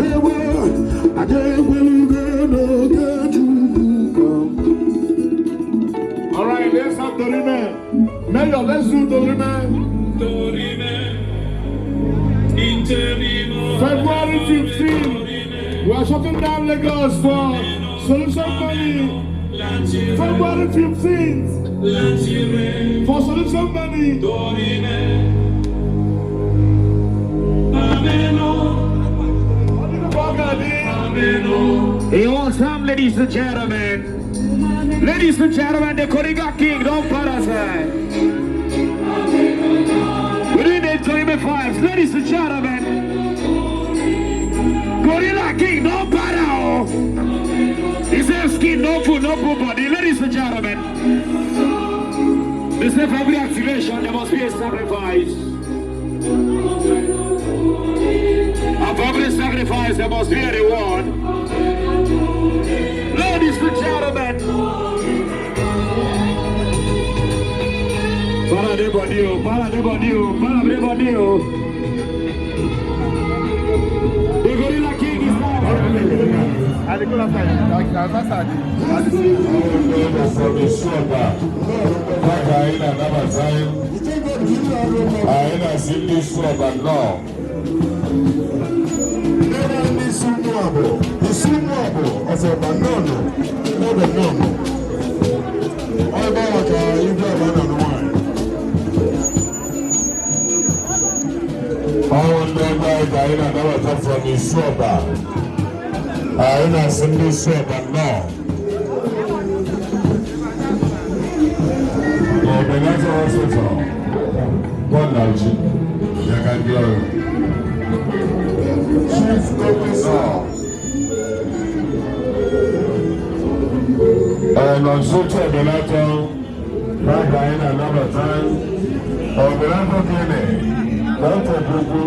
Ewe, a ga-ekwelugo n'oge Chukwu ka mma. All right, let's have Dorime. Mayor, let's do Dorime. Dorime, interino. February 15, we are shutting down Lagos for solution money. February 15th, for solution money. Dorime, You want some, ladies and gentlemen? Ladies and gentlemen, the Kuriga King, don't parasite. We're doing the enjoyment vibes, ladies and gentlemen. Gorilla King, don't para. Oh. He says skin, no food, no food body. Ladies and gentlemen, they say for every activation there must be a sacrifice. And for every sacrifice there must be a reward. Ladies and gentlemen. Para de body, oh, para de body, oh, para de body, oh. The Gorilla King is now. Maka anyị na-anabata anyị, anyị na-asị ndị isi ọba nnọọ. Ọnwụ ndị ọgọ anyị ka anyị na-anabata from isi ọba. Anyị na-asị ndị isi ọba nnọọ. Ọbẹ̀lẹ́tọ̀ hospital, Bọ́ọ̀lù Yàgàndì ọ̀rọ̀. Chief Officer. Ọ̀nà sókè ọ̀bẹ̀lẹ́tọ̀, báàgì anyị na-anabata. Ọ̀bẹ̀lẹ́tọ̀ kìíní, lọ́tọ̀ gbogbo.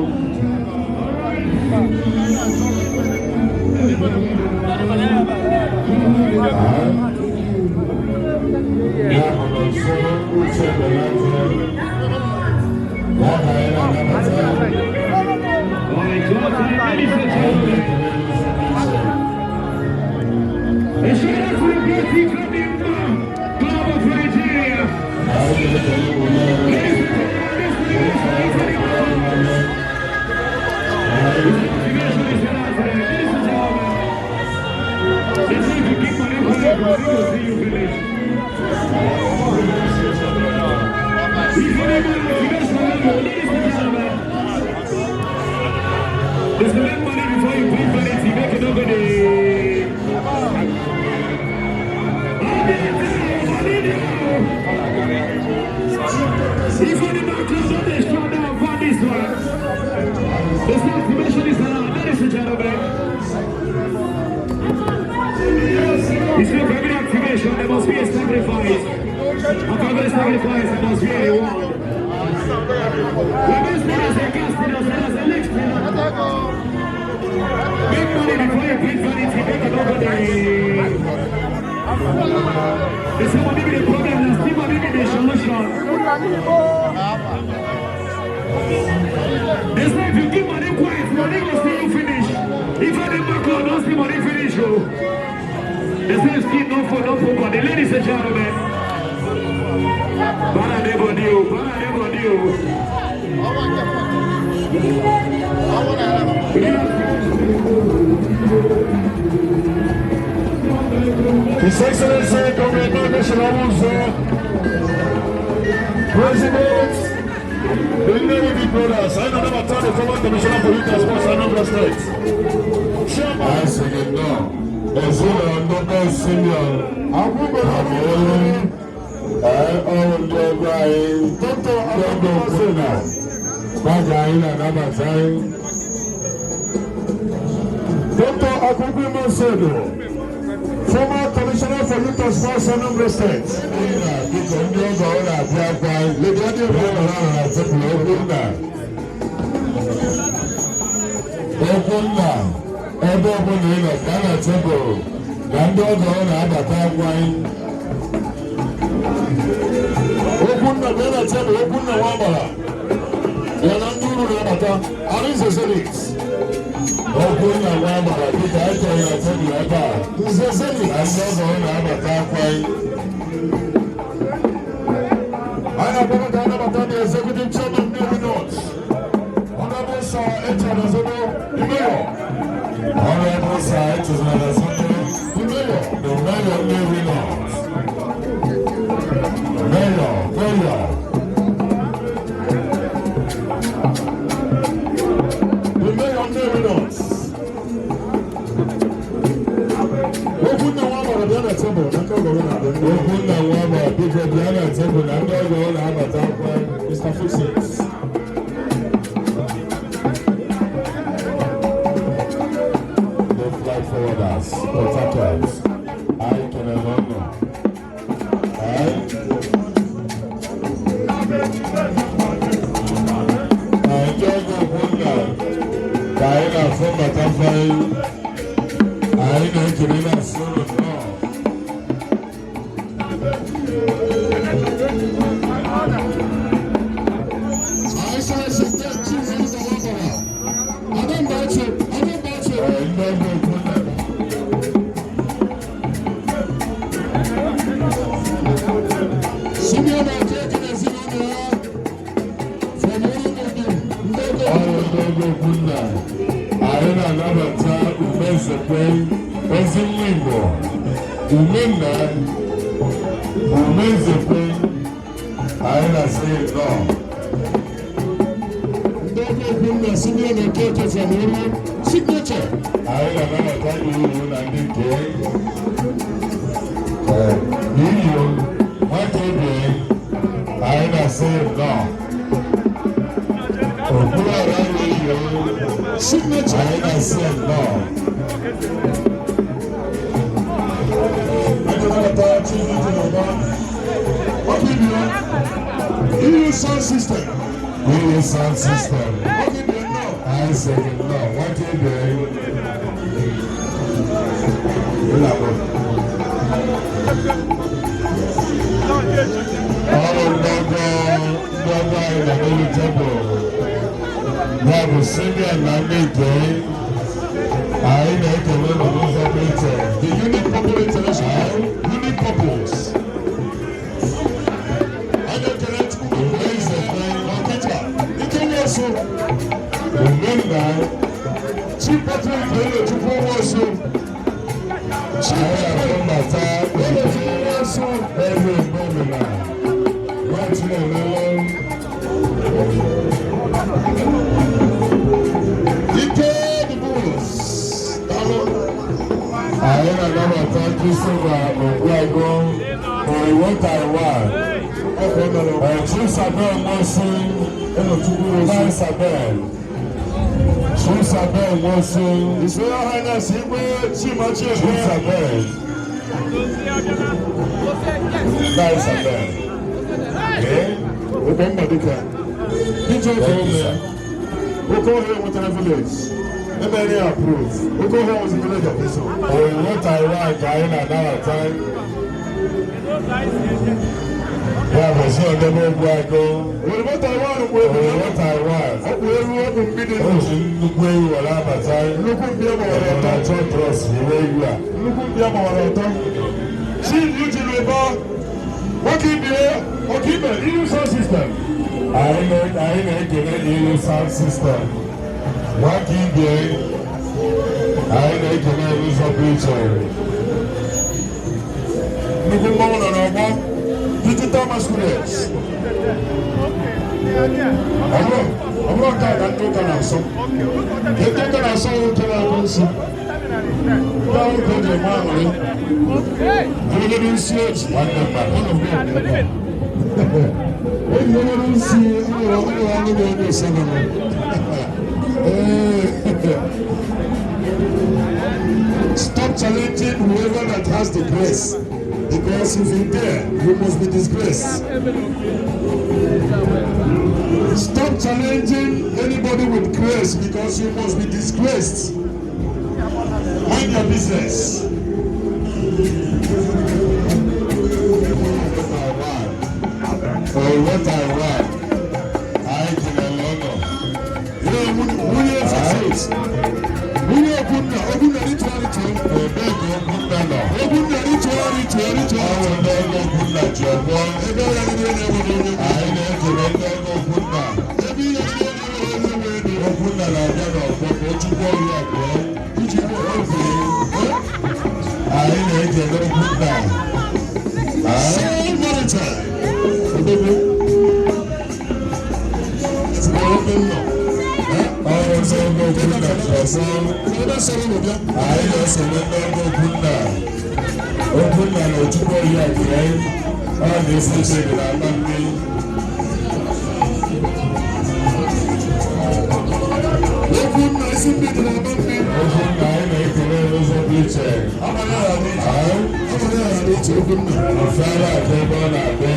Ya bụ na nso uche ọ̀bẹ̀lẹ́tọ̀, báàgì anyị na-anabata. Ladies and gentlemen. It's Club of Nigeria. There's no money before you pay vanity, make it over the. If you did not close on this shut down for this one. This activation is allowed, ladies and gentlemen. It's not for every activation, there must be a sacrifice. And for every sacrifice, there must be a reward. We must not as a cast, as a next. Make money before you bring vanity, make it over the. They say money be the problem, and still money be the solution. They say if you give money quiet, money will see you finish. If I didn't back on, don't see money finish. Oh. They say skin no for no for body. Ladies and gentlemen. Para de body, oh, para de body, oh. His Excellency Comrade National Musa, President, the Navy Brothers, I know about the former Commissioner for Youth and Sports, Anambra State. Chairman, Anyị sị gị nnọọ. Ezinụlọ ndị be Simeon Amaolu, ee, ọrụ ndị ọgọ anyị, Dr. ndị ọgọ Okwunna, gbajọ anyị na-anabata anyị. Dr. Akuku Masodo, former Commissioner for Youth and Sports, Anambra State. Nna, biko ndị ọgọ ọ na-abịa akwa anyị, Lady Adi bịa nọrọ ala na tebụl Okwunna. Okwunna, ebe ọbụla ị nọ, gaa na tebụl na ndị ọgọ ọ na-abata akwa anyị. Okwunna bịa na tebụl, Okwunna nwa agbara. Ya na ndị uru na-abata, Arinze Zenith. Okwunna nwa agbara, biko anyị chọrọ na tebụl ebe a. Nze Zenith. Na ndị ọgọ ọ na-abata akwa anyị. Anyị na-akpọrọ ka anabata the executive chairman Nnewi North, Honorable Sir Echad Azodo, the mayor. Honorable Sir Echezona Azodo, The mayor. the mayor of Nnewi North. Mayor, mayor. The ọgọ na-abata akwa. Mr. Fixit. The flight forwarders, Port Harcourt. Anyị kelere ụnụ. Anyị ndị ọgọ Ogbonna ka anyị na-afụ mbata fanyị. Anyị na-ekele na-asị ụnụ nnọọ. Ee, ndị ọgọ Ogbonna. Ọrụ ndị ọgọ Ogbonna. Anyị na-anabata Umezekwe, ezi nwa Igbo, Umenna, Umezekwe, anyị na-asị nnọọ. Ndị ọgọ Ogbonna Simeon Okeke from Uru. Signature. Anyị na-anabata iwu na ndị nke n'ihi nwata obi, anyị na-asị nnọọ. Okpuru ọra n'ihi Signature. Anyị na-asị nnọọ. Anyị na-anabata Chief Ọba. Ọkụ EU sound system. EU sound system. Ọkụ ibi nnọọ. Anyị sị gị nnọọ, nwata obi. Ịlabụ. Ọrụ ndọgọ ndọgọ anyị nọ n'elu tebụl. Ya bụ Simeon na ndị nke anyị na-ekele ụlọ n'ụzọ pụrụ iche. The Unique Purple International. Unique Purples. Anyị ekele Chukwu Umezekwe, Ọkịta. Ike Nwosu. Umenna, Chief Patrick Bello Chukwu Nwosu. Chief anyị Patrick na-akpọbata Bello Chukwu Nwosu. Eze Mbomina, nwa Chinemelu. Ike the Bulls. Daalụ. Anyị na-anabata Christopher Ogbuagu, Oiwo Taiwan. Ọkụ mere. Chief Sabel Nwosu, Bello Chukwu Nwosu. Nai Sabel. Chief Sabel Nwosu, His Royal Highness Igwe Chima Chief Chiekwe. Sabel. Nai Sabel. Eh? Ogbonna Dike. DJ Thank you, Fome. sir. Okohe nwetara village. Emere ya approve. Okohe was the village of his own. Oiwo Taiwan ka anyị na-anabata. Ya bụ si ọdebe Ogbuagu. Oyibo Taiwan bụ ebe Oiwo Taiwan. ọ bụ elu ọ bụ mmiri. O ji nnukwu ewu were abata. Nnukwu mbi agbawara ọtọ. Na-achọ trọs iwe ewu a. Nnukwu mbi agbawara ọtọ. Chief Eugene Ụba. Nwoke ibie, ọkaibe, EU sound system. Anyị na-ekele EU sound system. Nwaka ibe, anyị na-ekele n'ụzọ pụrụ iche. Nnukwu mmanwụ nọ n'ọgbọ. Digital masquerades. Ọ bụrụ nke a ka ndị ụka na-asọ. Nke ndị ụka na-asọ bụ nke na-abụ nsị. Ndị ahụ ka o ji eme aṅụrị. Ogologo nsị eji. Nwanne mmadụ. Ọ nọ ebe a. Ogologo nsị ụlọ ụlọ ọrụ na-eme ise nọ. Ee. Stop challenging whoever that has the grace. Because if you dare, you must be disgraced. Stop challenging anybody with grace because you must be disgraced. Mind your business. Taiwan. Oiwo Taiwan. Anyị kelele ụnụ. Nwunye success. Nwunye Ogunna, Ogunna ritual ritual. Ebee ka Ogbonna nọ? Ogunna ritual ritual ritual. Ọ bụ ndị ọgọ Ogbonna ji ọgbọ. Ebe ya niile na-enweghị onye nwe. Anyị na-ekele ndị ọgọ Ogbonna. Ebe ihe niile na-enweghị onye nwe ego. Ogbonna na-abịa n'ọgbọ ka o chukwu ọrụ abụọ. Iji Oge anyị na-ekele Ogbonna. Anyị Soul Maritime. Odogwu. Ebe m nọ. Ọrụ ndị ọgọ Ogbonna ji ọgbọ. Ebe sọrọ unu bịa. Anyị na-esonye ndị ọgọ Ogbonna. Ogbonna na Ojukwu Oriakụ. Ọ na-esi iche dị na mmiri. Okwu nna isi mmiri dị na mmiri. Okwu nna anyị na-ekele n'ụzọ dị iche. Abalị agha dị iche. Abalị agha dị iche okwu nna. Ofere aka ebe ọ na-adị.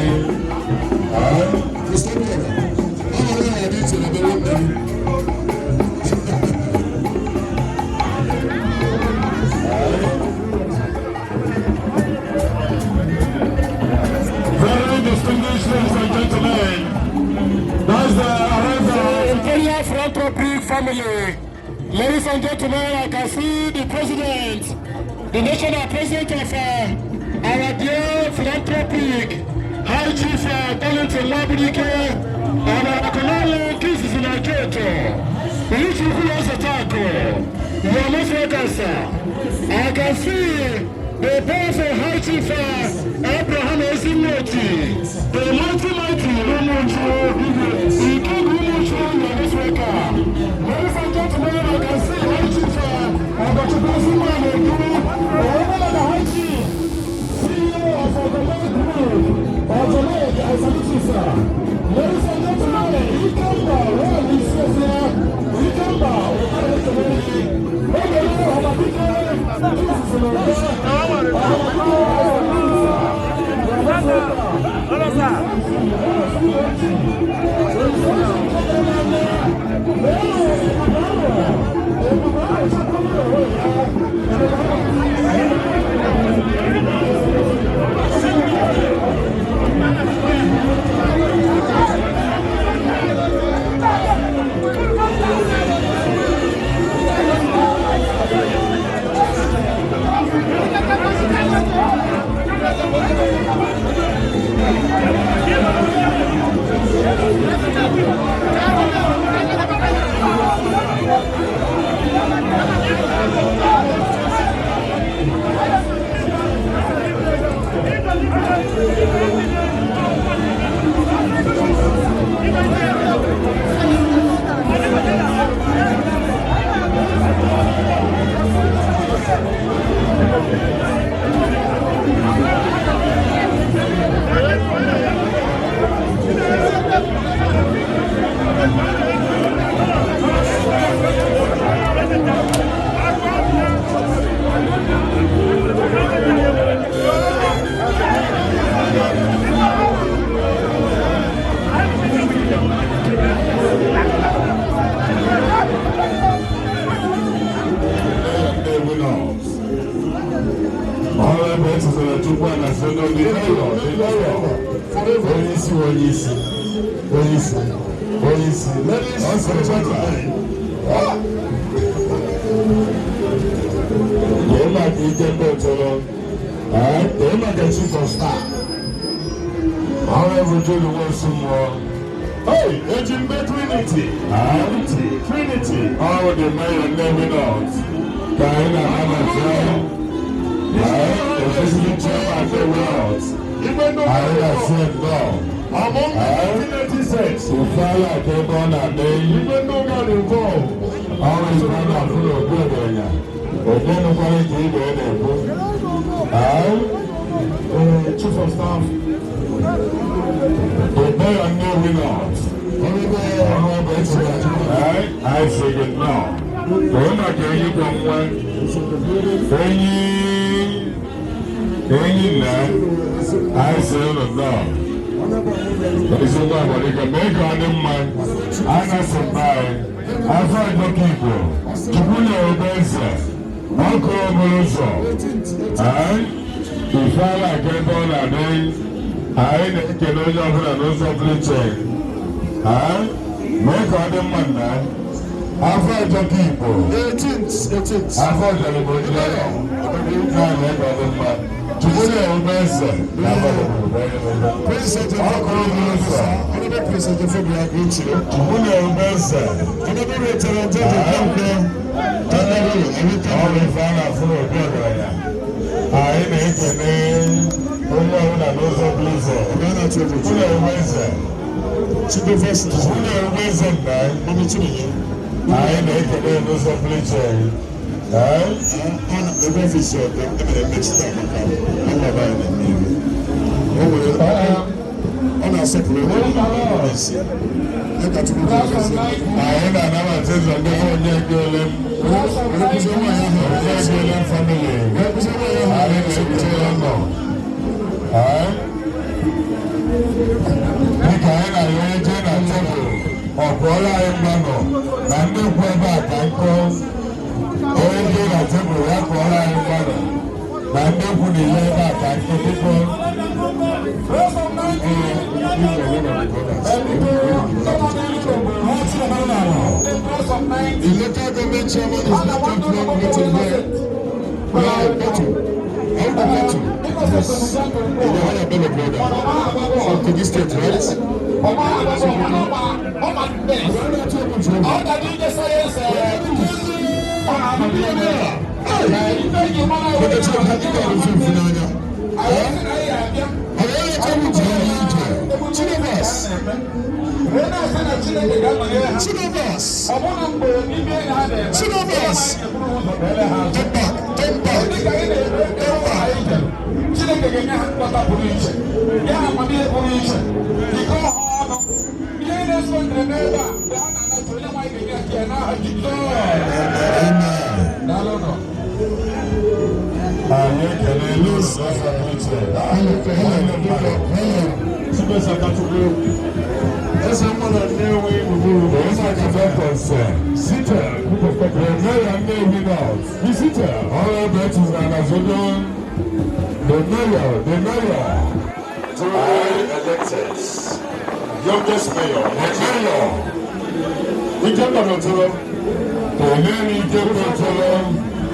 Custodian. Abalị agha dị iche na ebe nwanne gị. Very distinguished ladies and gentlemen, that's the arrival The Imperial Philanthropic family. Ladies and gentlemen, I can see the president, the national president of our dear philanthropic High Chief Darlington Labudike and our Colonel Kiss in Aketo. You are most welcome, sir. I can see the powerful High Chief Abraham Ezinwoti, the mighty, mighty Rumuchu, the King Rumuchu, you are most welcome. Ladies and gentlemen, I can see High Chief Ogochukwu Ezinwa-Nedu, the owner of the High Chief, CEO of Ogomen Group, Ogomen, I salute you, sir. Ladies and gentlemen, Ikemba, where is here? Ikemba, Nnewi North. Ọrụ ebe etuzara Chukwu na Seno the mayor, the mayor. Onye isi, onye isi, onye isi, onye isi. Ladies Ọ and sịrị gentlemen, Kee maka ike ndị chọrọ. Kee maka chief of staff. Ọrụ ebe Jolu Nwosu mmụọ. Hey, Ejimbe Trinity. Trinity, Trinity. Ọrụ the mayor Nnewi North. Ka anyị na-anabata the visiting chairman Nnewi North. Igwe ndị Anyị na-asị nnọọ. Among 1986, Ofala ka ebe ọ na-adị. Igwe ndị ụka dị involved. Ọrụ ife ọ na-afụ n'okpu ọgaranya. Onye nụkwara ka ibe ọ na-ekwu. Chief of Staff, The mayor Nnewi North. Ọrụ ebe echeta anyị sị gị nnọọ. Kee maka enyi kwa nwa. Enyi enyi nna anyị sị unu nnọọ. Ezigbo abalịka mee ka ọ dị mma. A na-asị mba anyị. Afọ Ajọka Igbo. Chukwu na-ebe eze. Ọkụ obere ụzọ. Ife ala aka ebe ọ na-adị. Anyị na-ekele onye ọbụla n'ụzọ pụrụ iche. Mee ka ọ dị mma nna. Afọ Ajọka Igbo. 18th, 18th. Afọ Ọjọrọ Igbo ndị na-eme ka ọ dị mma. Chukwu na-ebe eze. Prince Ọkụ obere ụzọ. Honorable Prince Ejefobia Grechi. Chukwu na-ebe eze. Honorable Rachel Ojeje Kanke. Honorable Emeka. Ọrụ ife a na-afụ n'obi ọgaranya. Anyị na-ekele onye ọbụla n'ụzọ pụrụ iche. Ghana Chukwu Chukwu. na-ebe eze. Chief First. Chukwu na-ebe eze nna. Mami Chinenye. Anyị na-ekele n'ụzọ pụrụ iche. Ebe ọfisi ọdụ emere mmetụta maka ọnọdụ anyị na Nnewi. O nwere ọ na-asọpụrụ ego isi. Ya ka Chukwu ji gozie. Anyị na-anabata eze ndị onye egole m. Were kụzie nwaanyị ahụ. Onye egole m family. Were kụzie nwaanyị ahụ. Anyị na-ekwutere nọ. Dịka anyị na-arịọ onye jee na tebụl, ọ pụọla anyị mgbanọ na ndị kwu ebe a ka nkọ. Onye jee na tebụl ya pụọla anyị mgbanọ na ndị kwu na ile ebe a ka nkọ, biko. The local government chairman is not comfortable meeting here. We are in Betu. I'm the Betu. Yes. In the Higher Bello brother. From Kogi State, right? Chinabas. Chinabas. Chinabas. Turn back. Turn back. Turn back. Chineke ga-enye ha mkpọta pụrụ iche, nye ha amamihe pụrụ iche, jikọọ ha ọnụ. Ihe na-eso ndere n'ebe a mgbe ha na-anata onye nwaanyị ga-enye aka ya n'aha Jizọs. Daalụ nọ. Anyị ekele n'ụzọ pụrụ iche. Helen, Helen, Chibueze Akachukwu. Eze mmadụ Nnewi gburugburu. Eze Akata Kọnse. Seated, group of The corporates. mayor Nnewi North. Be seated. Honorable Betus Anazodo. The mayor, the mayor. Duly elected. Youngest mayor. The mayor. Ikemba Notoro. The name Ike Kotolo.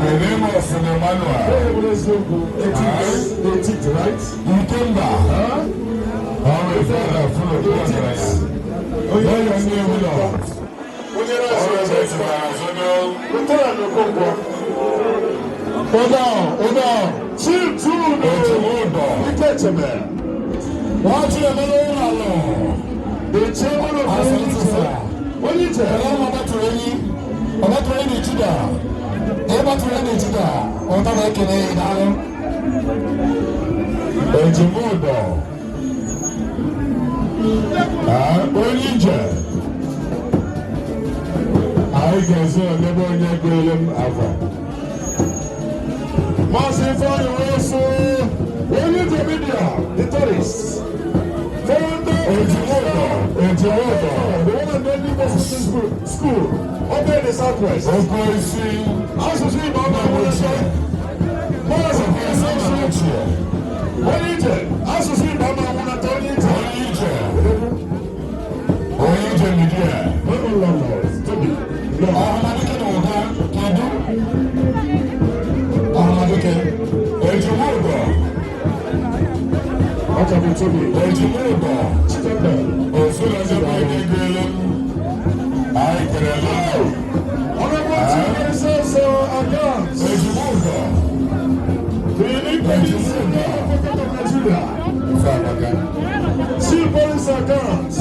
The name of Emmanuel. 18th, 18th, right? Ikemba. Huh? Honorable Father full of progress. Mayor Nnewi North. Honorable Betus Anazodo. Lieutenant Okonkwo. Hold on, hold on. Chief Tuno. Otumodo. Ikecheme. Wọ́n emere ụlọ alụ. The chairman of Asante. Onye Ije. Ọbatụrụ enyi Juda. Ọbatụrụ enyi Juda. Ọta na-ekele ya, daalụ. Ejimodo. Onye ije. Anyị ga-ezi onye onye gụrụ m afa. Maazị Ifeanyi Nwosu. Onye Ije Media, the tourist. Founder. Ejimodo. Ejimodo. The one and only Muslim school. Up there in the southwest. Oko isi. Asụsụ Igbo ọma nwere nsọ. Maazị Ifeanyi Nwosu. Onye Ije. Asụsụ Igbo ọma nwụnata onye ije. Onye ije. Onye ije media. Tobi. Ọhamadike na ụga kedu? Ọhamadike. Ejimodo. Ọchọbụ Tobi. Ejimodo. Chitembe. Osulọsọ bụ onye gụrụ m. Anyị kelele. Honorable Chief Minister Akans. Ejimodo. The unique Senior Advocate of Nigeria. Ife amaka. Chief Police Akans.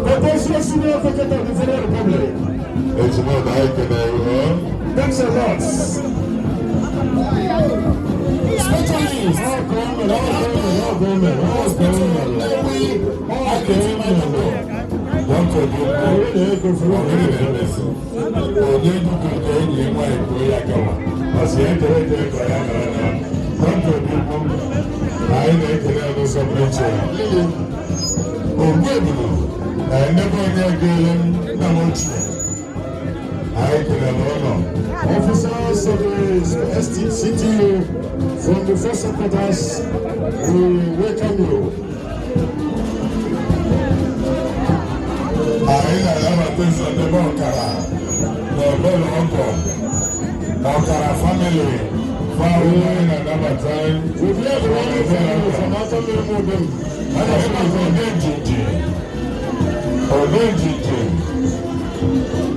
Potential Senior Advocate of the Federal Republic. Ejimodo, anyị kelele. Thanks a lot. Specialist. All government, all government, all government. All government. Dr. Dukwu, onye na-emesi, onye dukwu nke enyi ya nwaanyị kwuo ya gawa, ọ sị ya ekele ekele ka ya gara na. Dr. Dukwu, anyị na-ekele ya n'ụzọ pụrụ iche. Ogbuebulu na ndebe onye gụrụ nna m ochie, anyị kelere ụlọ. Officers of the ST, CTU from the first headquarters, we welcome you. Anyị na-anabata ụzọ ndebe ọkara na ebere ọgọ ọkara family fáwọn anyị na-anabata. We have the one family from Atamiri Modem. Anyị na-anabata ode njiji, ode njiji,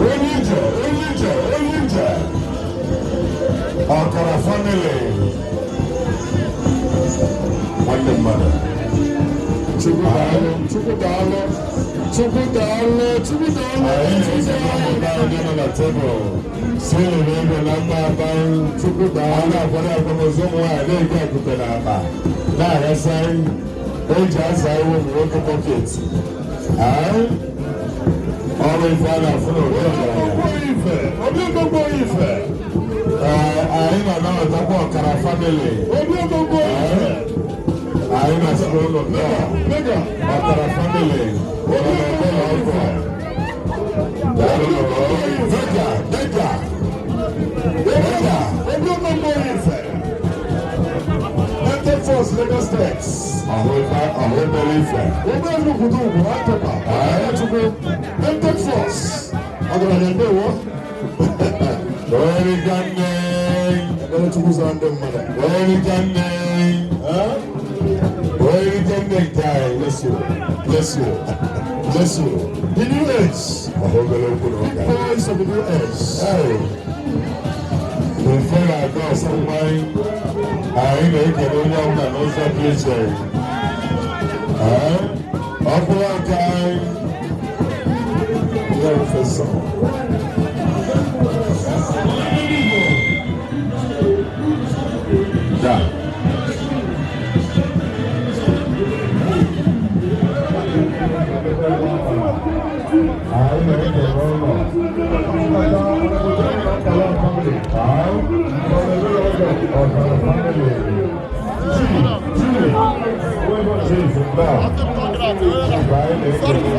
onye ije, onye ije, onye ije, ọkara family, nwanne mmadụ. Chukwu daalụ, Chukwu daalụ, Chukwu daalụ, Chukwu daalụ. Anyị na-eze ndị onye nọ na tebụl si lụrụ ego na mma aba. Chukwu A daalụ. na-akwado akwamozu ụmụ nwaanyị na-ego akụkọ na akpa. Na-aghasa eji aza iwu ụmụ nwoke pocket. Ọrụ ife a na-afụ n'obi ọgaranya. Obi gbogbo ife. Ee, anyị na-anabatakwa ọkara family. Obi gbogbo ife. Anyị na-asịkwa ụlọ nnọọ. Mega. Ọkara family. Ụlọ na-ebe ọgọ. Daalụ nụ. Vega, Vega. Vega. Obi gbogbo ife. United Force Lagos State. Ọhụ ife, ọhụ mere ife. Obi Enukwudu ugwu Atọpa. Chukwu. United Force. Ọgaranya, ndewo. Erika nne. Ebere Chukwu zara ndị mmadụ. Erika nne. Erika nne nke anyị. Bless you. Bless you. Bless you. The new age. Ọhụ obere okwu na Big ụka. boys of the new age. Hey. Ife na-aga ọsọ. Anyị na-ekele onye ọbụla n'ụzọ dị iche. Ee, ọ bụrụ nke anyị. Yeah, Professor. Da. Anyị na-ekele ụlọ. Ọkara family. Chief, nnọọ. Chief, anyị na-ekele ụlọ.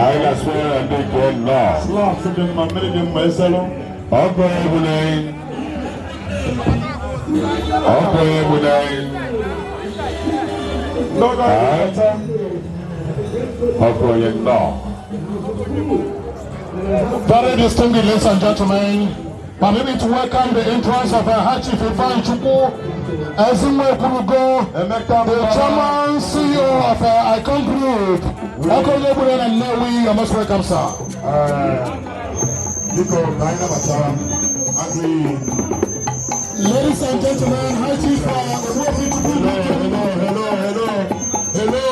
Anyị na-asụ ya ndị nke nnọọ. Slot dị mma, mmiri dị mma, eselụ. Ọkụ egwu n'anyị. Ọkụ egwu n'anyị. Ndị ọgọ anyị. Ọkụ onye nnọọ. Very distinguished ladies and gentlemen, permit me to welcome the entrance of our High Chief Ifeanyi Chukwu Ezinwa Ekwurugo, Emeka. The chairman CEO of Icon Group. Okonye Egbure na Nnewi, you're most welcome, sir. Biko, ka anyị nabatara agụ. Ladies and gentlemen, High Chief Ogbuefi Chukwu. Hello, hello, hello, hello.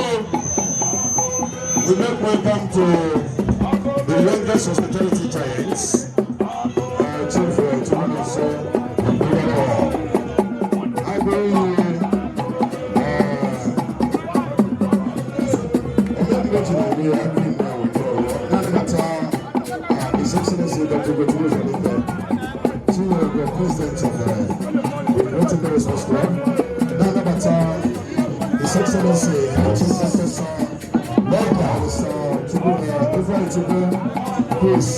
We make welcome to the youngest hospitality giants, Chief Chukwuemeka Obiako. I bring you, Omebiro Nigeria, Nabata, His Excellency Dr. Gochukwu Zalike, Chief the President of the United Resource Club, Nabata, His Excellency, Chief Professor Mr. Chukwu, Ifeanyi Chukwu, Chris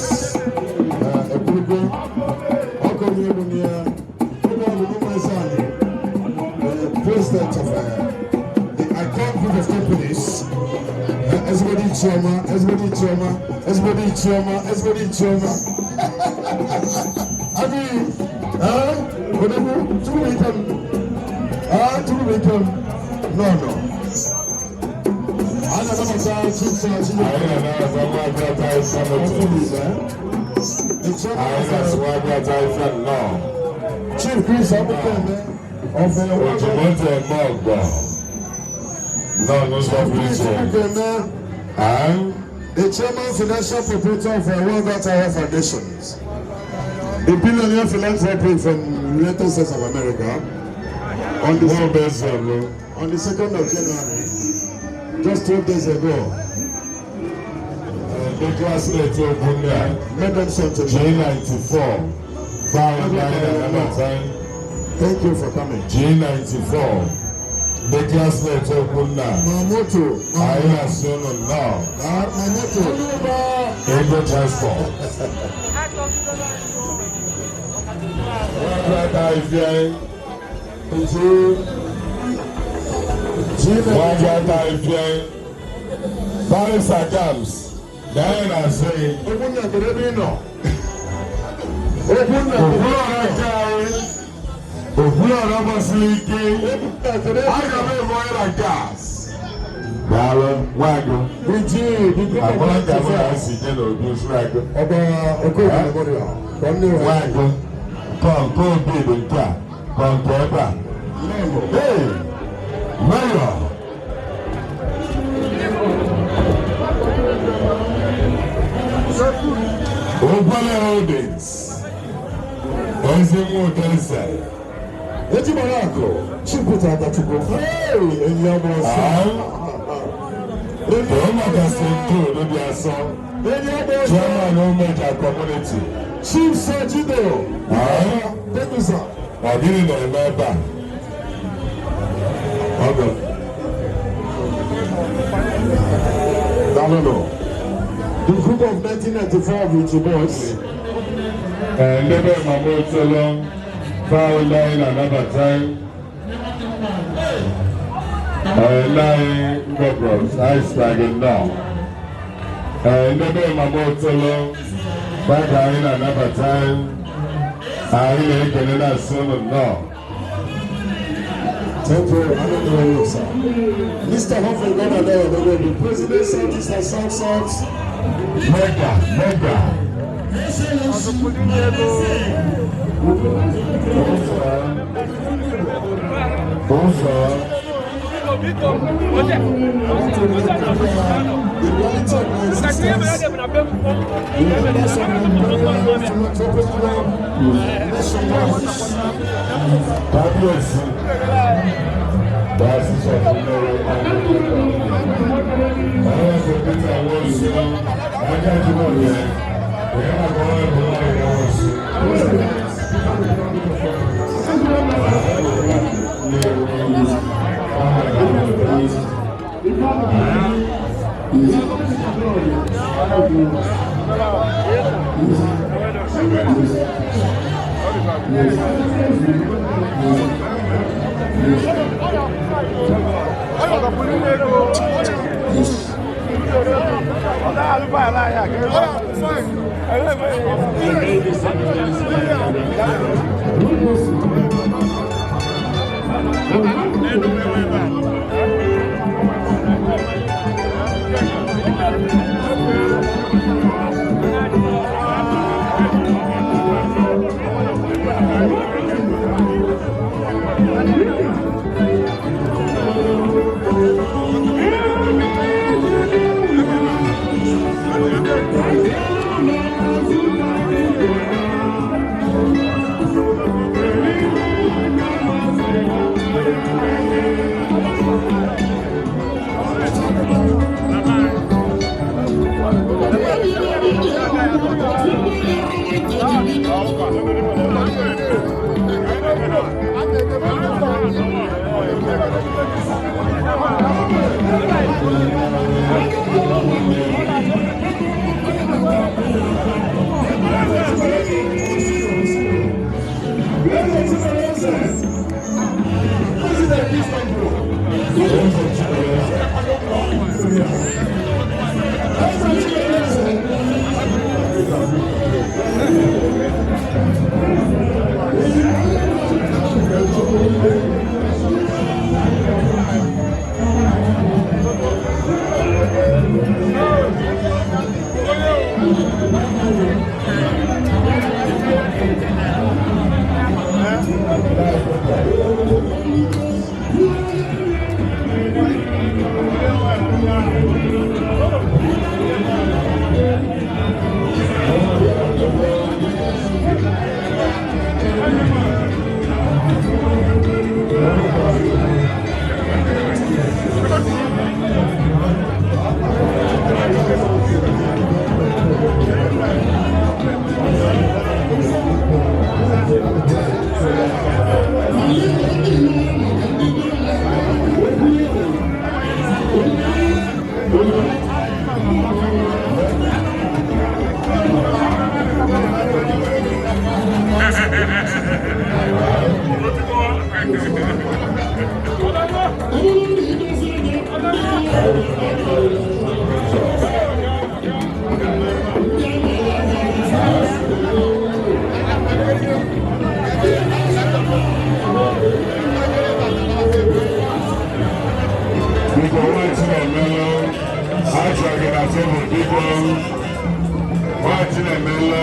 Ekwurugo, Okonye Ebunia, Obi the President of the Icon Group of Companies, Everybody Chioma, everybody Chioma, everybody Chioma, everybody Chioma. I mean, huh? Whatever, Chukwu become, ah, Chukwu become, no. I don't know about Chief Chief. Anyị na-anabata nwa Aguata Ife Motors. The chairman Anyị of na-asị nwa Aguata Ife nnọọ. Chief Chris Abukeme of Oji moto eme ọgọ. Nnọọ n'ụzọ pụrụ Chris iche. Abukeme, Anyị the chairman financial proprietor of World Tower Foundations, the billionaire philanthropy from United States of America, on the nwa eze ọlụ. on the 2nd of January, just 12 days ago, Ndị classmate Ogbonna made them something. G94 báwo ni anyị na-anabata. Thank you for coming. G94, ndị classmate Ogbonna, My motto, anyị na-asị unu nnọọ. My motto. Ego transport. Nwagwata Ifeanyi. Nwagwata Ifeanyi. Barrister Gams. Gaa na-asị gị. Okwunna, kedu ebe ị nọ? Okwunna, Okwuluọra nke anyị. Okwuluọra gbasiri ike. kedu ebe Aga m eme onye na gas. Daalụ, nwagụ. Iji the group of Agbara ka mụ na 94. si je n'obi Osuagụ. Ọba Okoye Memorial. Ka nne wa. Nwagụ. Kọ nke obi dị nke a. Kọ nke ebe a. Hey! Mayor! Ogbole Holdings. Eze Nwodense. Ejimara akụ, Chikwuta Adachukwu. Hey, enyi ya bụ ọsọ. Kòó maka St. Jude dị asọ. Enyi ya bụ ọsọ. Chairman Omeja Community. Chief Sajido. Ah. Thank you, sir. Ọ gịnị na-eme ebe a? Ọgọ. Daalụ. The group of 1994 with boys. Ee, ndị be mama Otolo, faụlụ anyị na-anabata. Ee, ndị anyị Ngọbros, anyị sịra gị nnọọ. Ee, ndị be mama Otolo, gbada anyị na-anabata. Anyị na-ekele na-asị unu nnọọ. Thank you. I don't know you, sir. Mr. Humphrey Gonadel, the President, Southeast and South South. Mega, mega. Ụzọ. The reality of my existence, the members of the Imperial Philanthropic Club, nationwide. Kábíyèsí. Diocese of Nnewi Anglican. Àwọn ẹ̀sìn Peter wọ́n sí ajájú náà yẹ. Èyí náà kọ́ ẹ̀bùn náà yẹ wọ́n sí. Biko, nwachi na-emelụ achọ gị na tebụl. Biko, nwachi na-emelụ.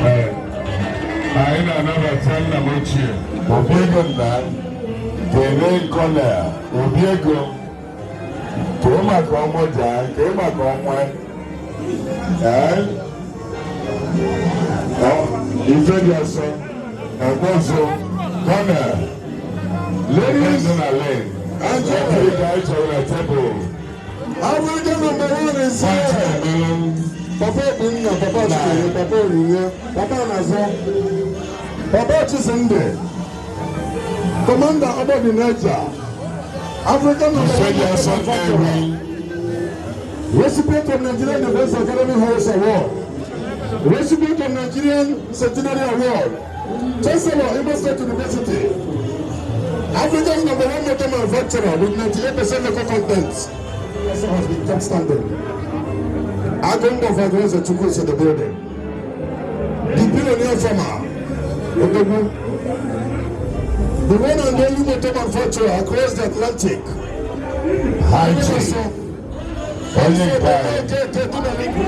Ee, anyị na-anabata nna m ochie Obiego, nna kele nkọla Obiego, kee maka ọnwụ jaa, kee maka ọnwa. Ee, ife dị ọsọ ọgbọzọ kọnel. Ladies and gentlemen, table. Africa number one is here. Papa Obinna, Papa Chinyere, Papa Onyinye, Papa Anazo, Papa Chisimdi, Commander Obadineja, Africa number one manufacturer, recipient of Nigerian Defense Academy Horse Award, recipient of Nigerian Centenary Award, Chancellor, Imo State University, Africa's number one motor manufacturer with 98% local content. Also has been kept standing. Agumbo Fagoza Chukwu is in the building. The billionaire farmer, Odogwu. The one and only motor manufacturer across the Atlantic. High Chief. Onye nke anyị.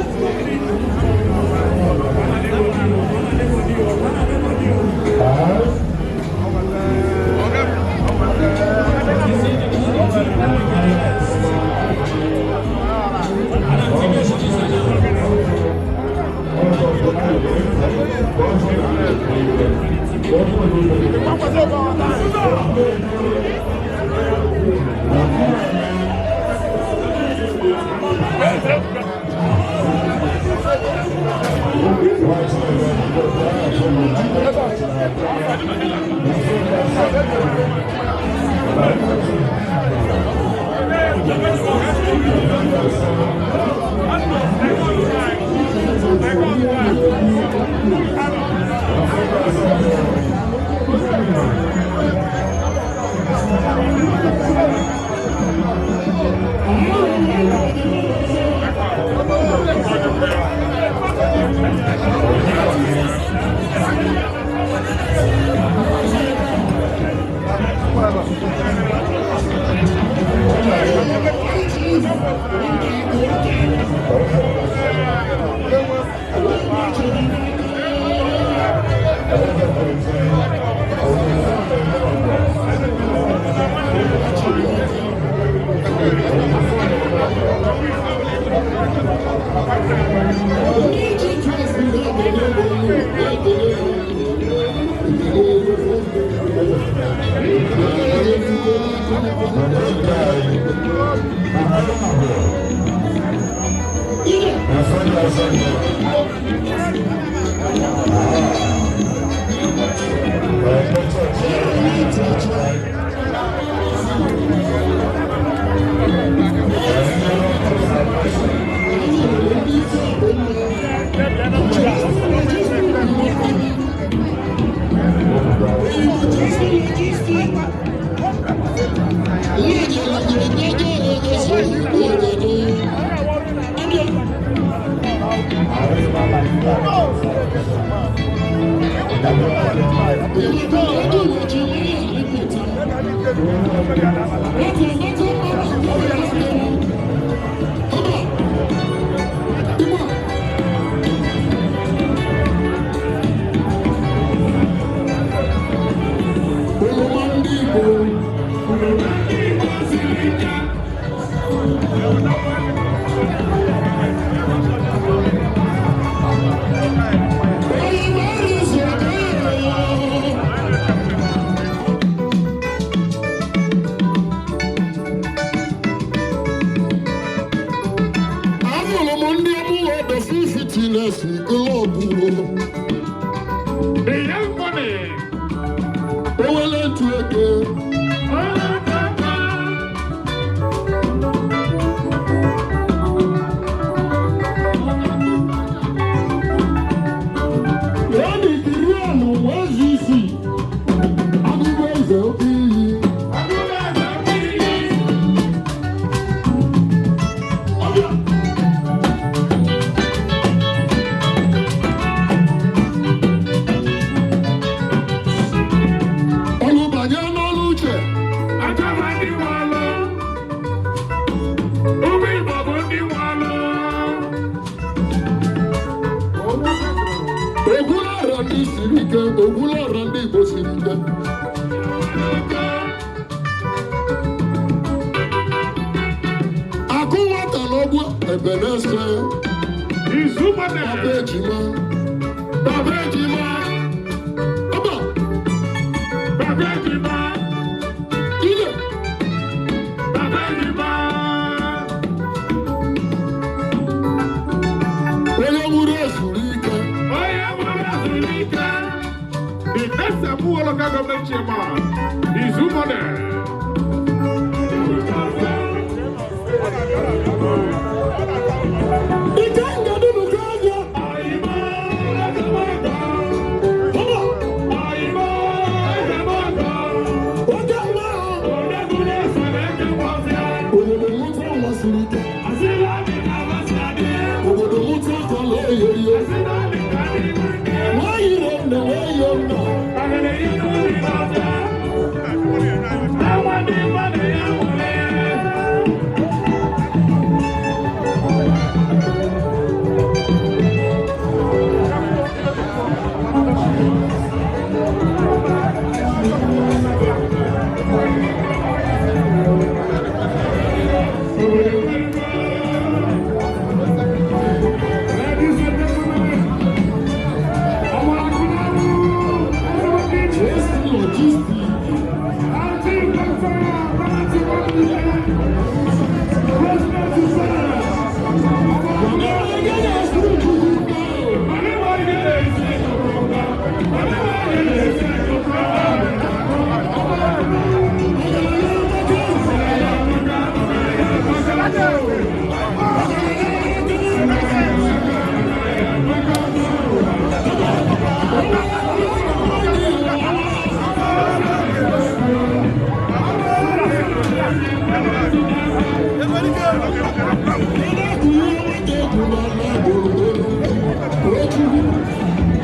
Ọra ndị Igbo siri ike. Akụ nwata n'ọgbụ Ebenese. Baba ejima. Baba ejima. Ọba. Baba ejima. Ile. Baba ejima. Onye nwụrụ ezuru ike. Onye nwere ezuru ike. The next Abuo local government chairman, Izumone. Ike nga dị n'ụkọ aja. Ọba. Oke mgbe ahụ. Obodo mụta nwa siri ike. Obodo mụta akọla oyoyo. Nwayọ nne, nwayọ nna. Ladies and gentlemen,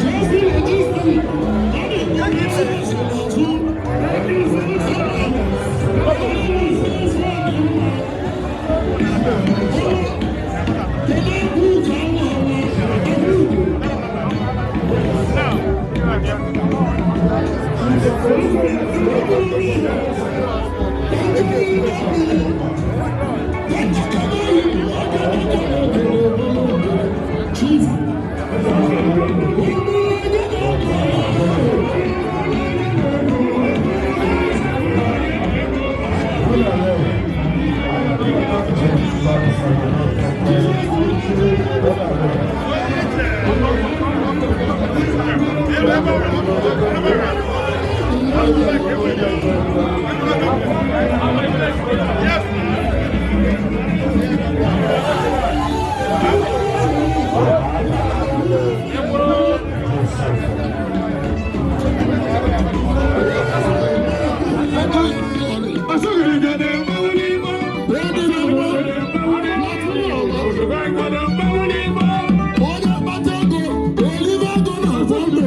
Jesi Logistics. Onye na-esiri Chukwu nke ahụ. Chief. Onye kpata ego, olive ego na-afọ ndụ.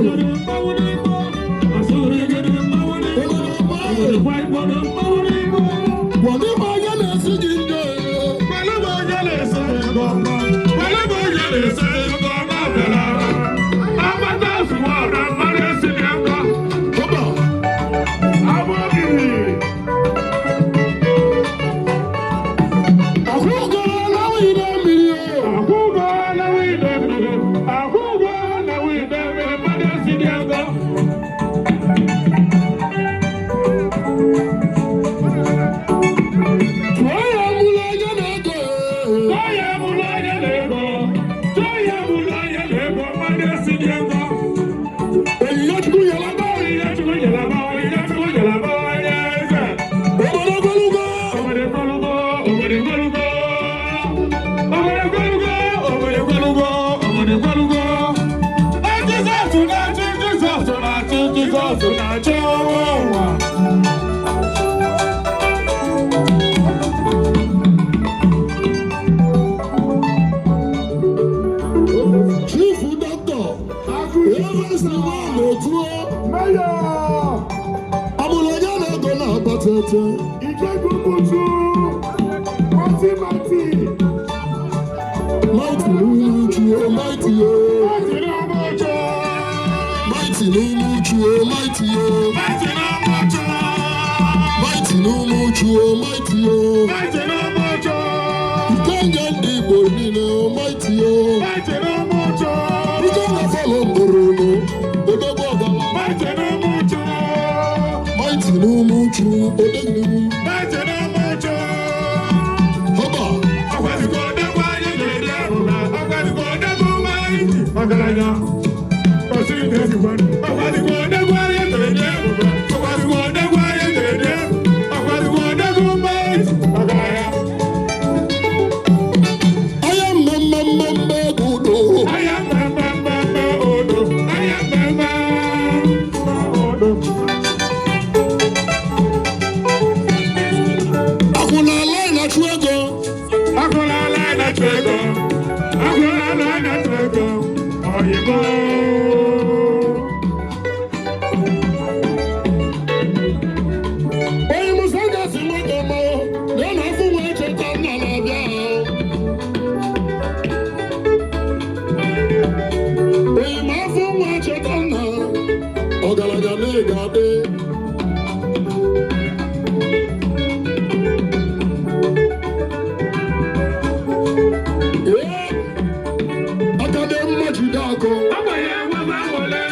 Gwa m onye na-esi gị njọ ee. Ọba, akwụgo na ide mmiri o. Tụọ ya mụrụ anya na ego ee. Onyinye Chukwu nyere aka. Obodo ogologo. Jizọs na-achị ụwa. Chief Doctor, Evans Nwan Otuo. Mayor! Amụrụ onye na-ego na-abatete. Ikegubutu! Mati Mati! Mighty n'Umuchu, o mighty o. Mati n'Umuchu! Mighty n'Umuchu. o, mighty o. Mighty n'Ụmụchu o, mighty o. Ikenga ndị Igbo niile o, mighty o. Ikenga fọlọ mgboro odogwu ọgala. Mighty n'Ụmụchu, odogwu. Họba. Ọgaranya osiri na-ezigbo ọkwadigbo odegwu anyị tere ebube, ọkwadigbo odegwu anyị tere, ọkwadigbo odegwu mmaiti ọgaranya. Anya mmemme mmemme egwu udo. Anya mmemme mmemme odo, anya mmemme odo. Akwụna ala na-achụ ego. Akwụla ala na-achụ ego, akwụla ala na-achụ ego, oyibo. Onye musa gasị moto ma ya na afọ nwa echeta nna na-abịa. Onye ma afọ nwa cheta nna, ọgaranya na ị ga-adị. Ee, aka dị mma jide akụ, Ogbenye enwebe nwere,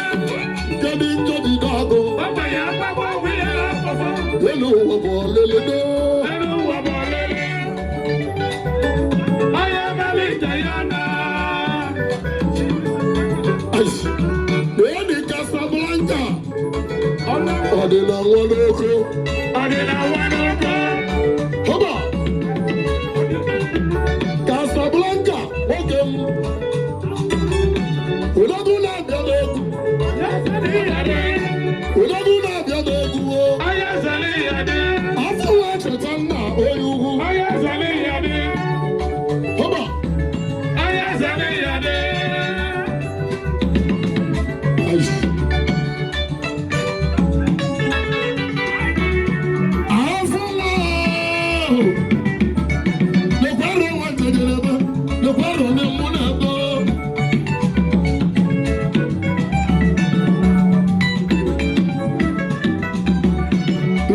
nke dị njọ jide akụ. ogbenye agbagbo nwunye afọfọ. Elu ụwa bụ ọlịlịdo. Elu ụwa bụ ọlịlị. Onye mere ije ya na. Ice. Ee, dị Casablanca. Ọ dị na nwa n'oko. Ọ dị na nwa n'oko. Họba. Casablanca, nwoke m. Odogwu na-abịa n'egwu. Ya sịrị ya dị. Odogwu na-abịa n'egwu o. Onye sịrị ya dị. Afọ nwa cheta nna onye ugwu. Onye sịrị ya dị. Họba. Onye sịrị ya dị. Ice. Afọ nwa ahụ. Lekwara nwa njedebe. Lekwara onye mụ na-ebe.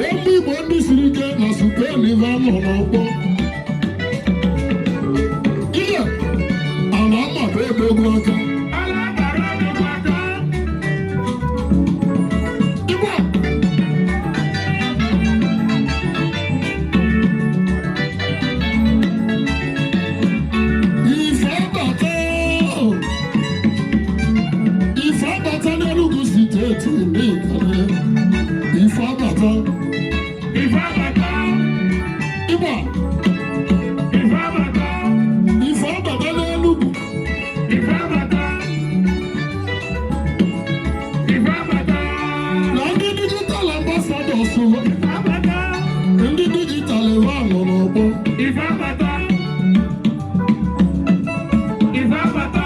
Ụmụ Igbo ndị siri ike na Supen ife anọ n'ọgbọ. Ihe ala mmadụ ebe egwu aka. Ala gbara nnukwu aka. Igbo a, ife abata, ife abata n'Enugu Steeti n'Ịkane. Ife abata. Ife abata. Igbo a, Ife abata. ife abata n'Enugu. Ife abata. Ife abata. Na ndị digital ambassadors, Ife abata. ndị digital ebe a nọ n'ọgbọ. Ife abata. Ife abata.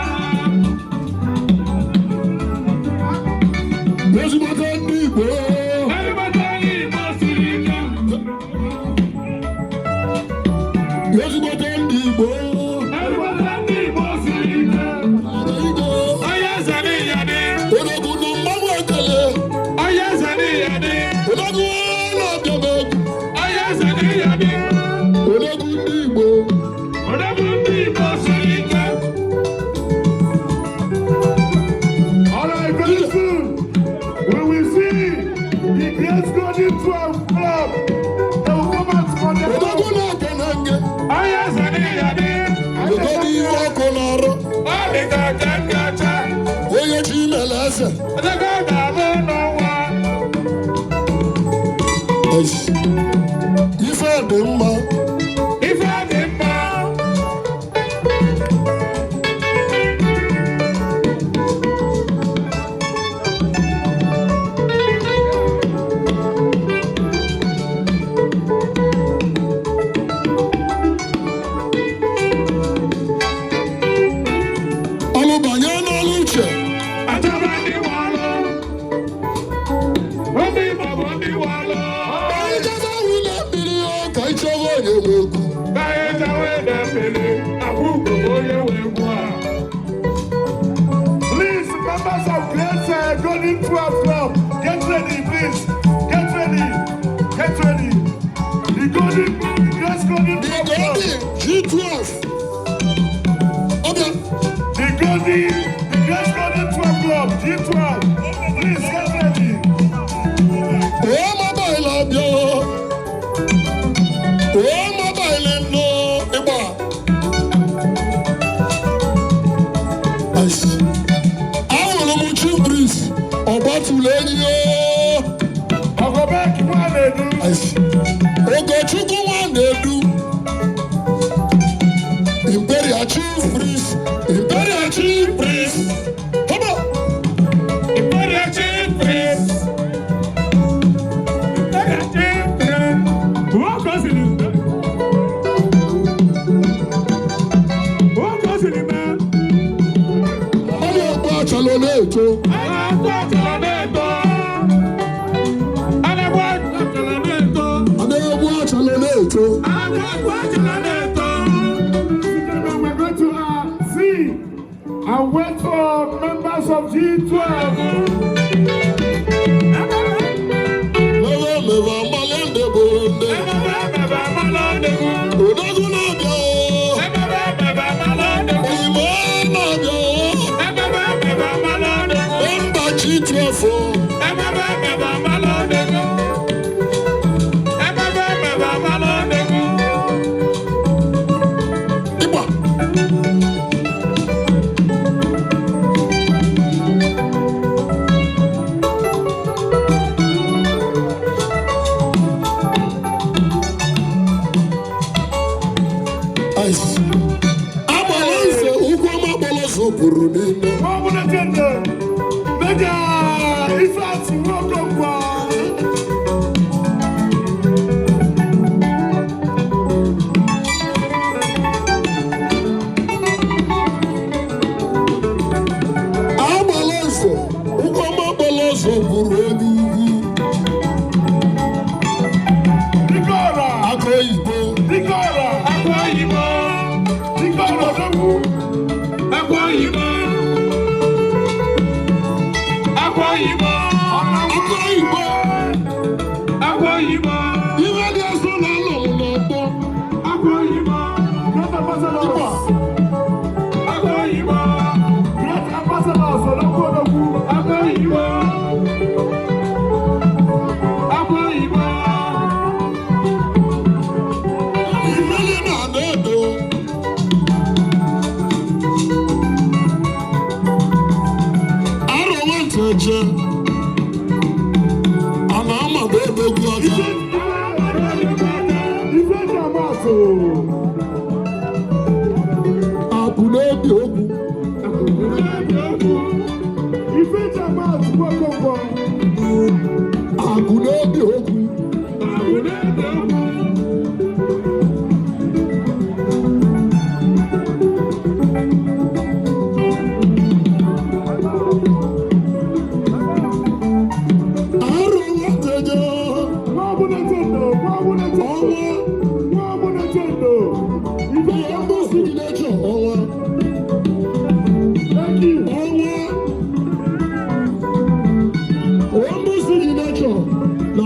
Ezigbote ndị Igbo. Ezigbote onye Igbo siri ike. Ezigbote ndị Igbo. Ezigbote ndị Igbo siri ike. Igbo. Onye eze n'iya dị. Odogwu na mmanwụ ekele. Onye eze n'iya dị. Odogwu na-abịa n'egwu. Onye eze n'iya dị. Odogwu ndị Igbo. Odogwu ndị Igbo siri ike. All right, very soon we will see the Great Golden 12 Club. They will come out from the Odogwu na-ekene nge. Onye eze n'iya dị. Odogwu ihe ọkụ na-arụ. Ọ dị ka nke kacha. Onye chi mere eze. Odogwu ga-abụ n'ụwa. Eish. Ife dị mma. Ife dị mma. Ọlụ banye n'ọlụ uche. Achọba ndị nwe ọlụ. Ndị Igbo bụ ndị nwe ọlụ. Anyị jebe wụlọ mmiri o, ka anyị chọwa Please get ready. Get ready. The golden, the Grace Golden The 12 Club. Golden G12. Ọbịa. The golden, the Grace Golden 12 Club, G12. Please get ready. Òó mobile abịa o. Òó mobile nọ ịgba. Ice. Ahụrụ m Chief Priest ọgbatụrụ enyi o. Ọgọbek Nwanedu. Ice. Ogochukwu Nwanedu. Imperial Chief Priest. Imperial Chief Priest. Come on. Imperial Chief Priest. Imperial Chief Priest. Nwoke o siri nwoke o siri mee. Ọ na-egbu achala na-eto. A na-atụ achala na-eto. A na-egbu achala na-eto. A na-egbu achala na-eto. A na-egbu achala na-eto. Gentlemen, we're going to see and wait for members of G12. Mebe mebe amala ndị bụ ndị. Emebe emebe amala ndị bụ. Odogwu na-abịa o. Emebe emebe amala ndị bụ. Oyimo na-abịa o. Emebe emebe amala ndị bụ. Mba G12 o. Emebe emebe amala ndị bụ. Emebe emebe amala ndị bụ. Ịgba. Ice. Agbala nze ụkwụ ọma gbala ọsọ pụrụ n'ime. Nwaọbụla Major Ifeatụ Nwokonkwọ. Agbala nze ụkwụ ọma gbala ọsọ pụrụ onye ugwu. Dikeọra. Aka oyibo. Dikeọra. Akwa oyibo. Dikeọra Odogwu. Akwa oyibo. Akwa oyibo. Aka oyibo. Akwa oyibo. Ihe dị ọsọ na-alọ m n'ọgbọ. Akwa oyibo. Great Ambassadors. Akwa oyibo. Great Ambassadors Odogwu Odogwu. Akwa oyibo. Akwa oyibo. Mmiri na-ada edo. Arọ nwata eje. A na-amado odogwu aka. Ife ji amasụ. Akụ na-ebi okwu. Ife ji amasụ Nwokonkwọ. Akụ na-ebi okwu. Akụ na-ebi okwu. Arọ nwata eje. Nwaọbụla Chendo. Nwaọbụla Chendo. Ọnwa. Nwaọbụla Chendo. Ife ji Ihe mgbasa dị n'eche ọnwa. Thank you. Ọnwa. Mgbasa dị n'eche na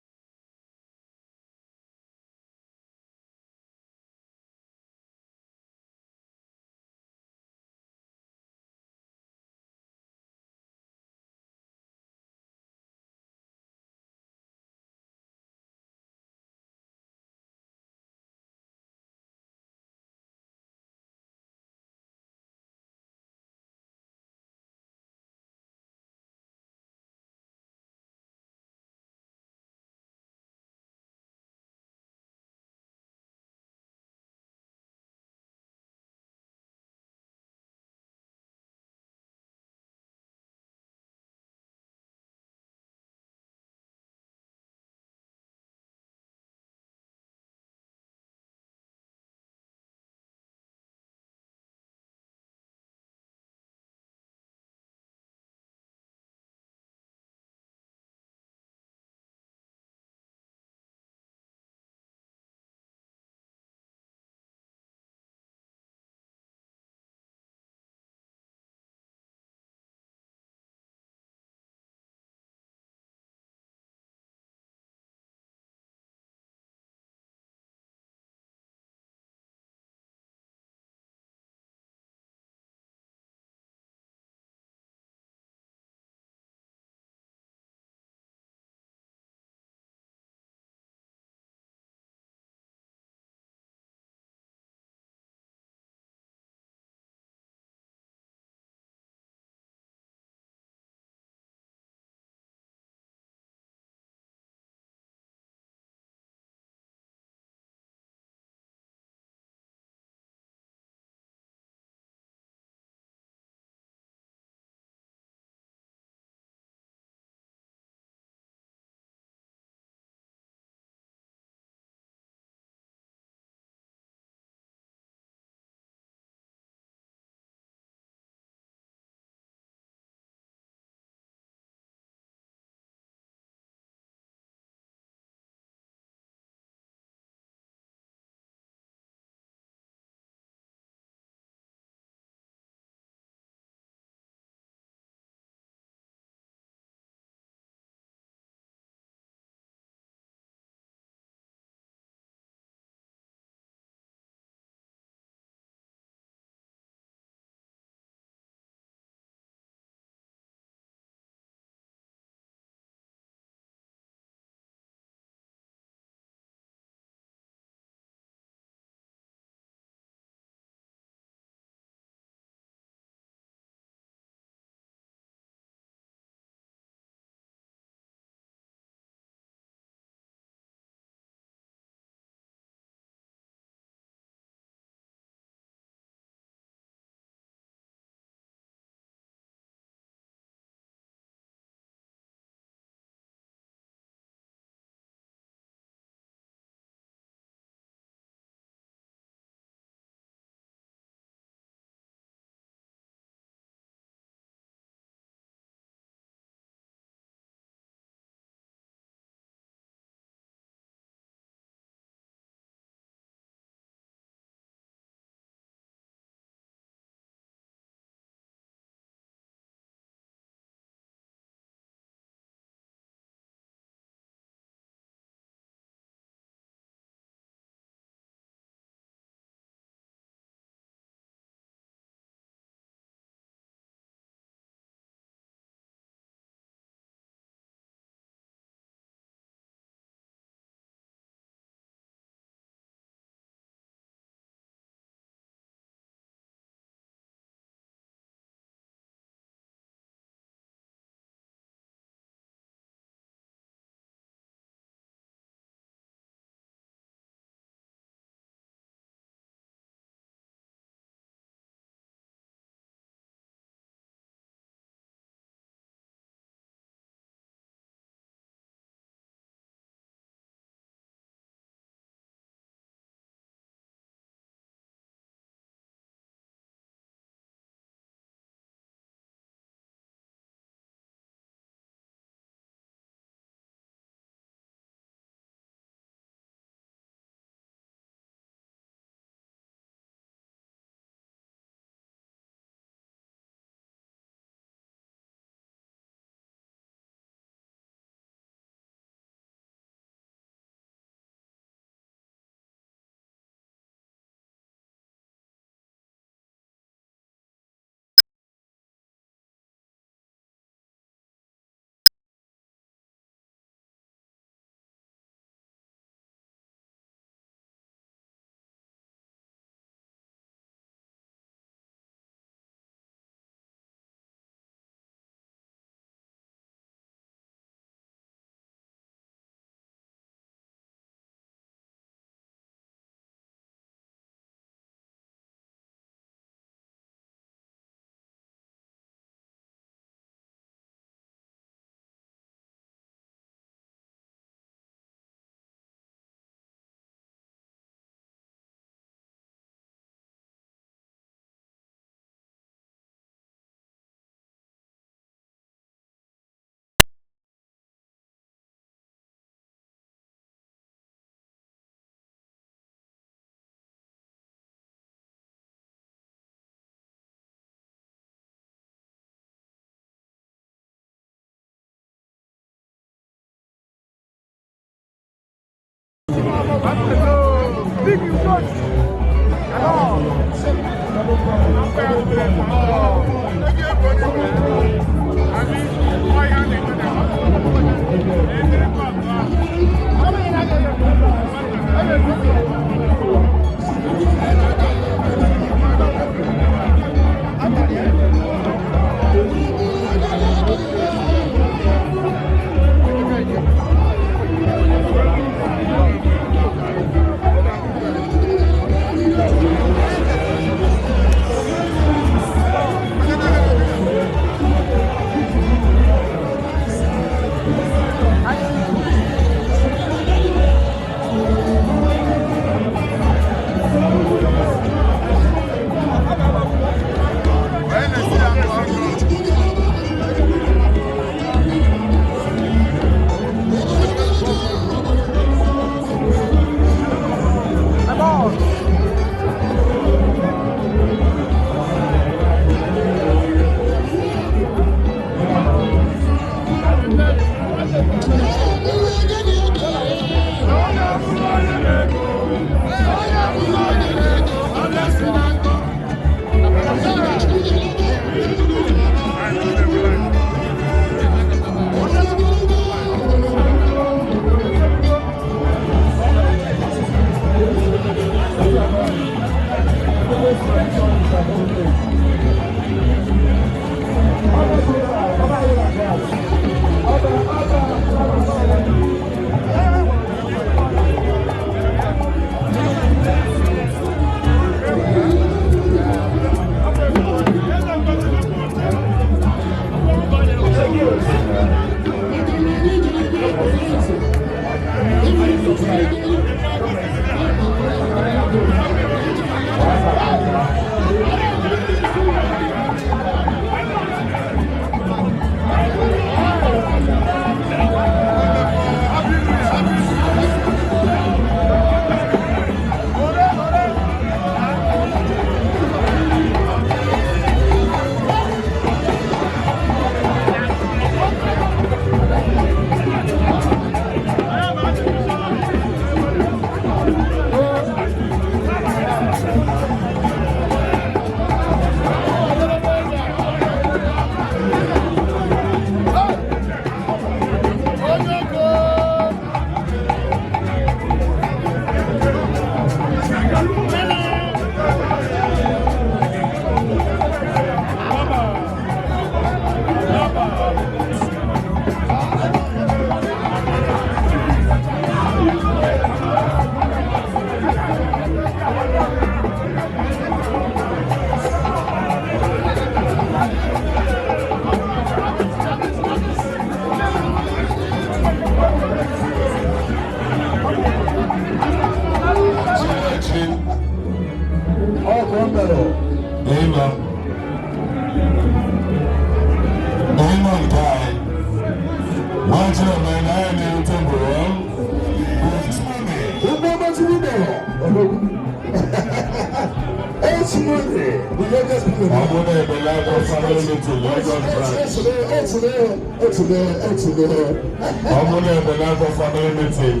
Ọmụna Ebenafọ family meeting,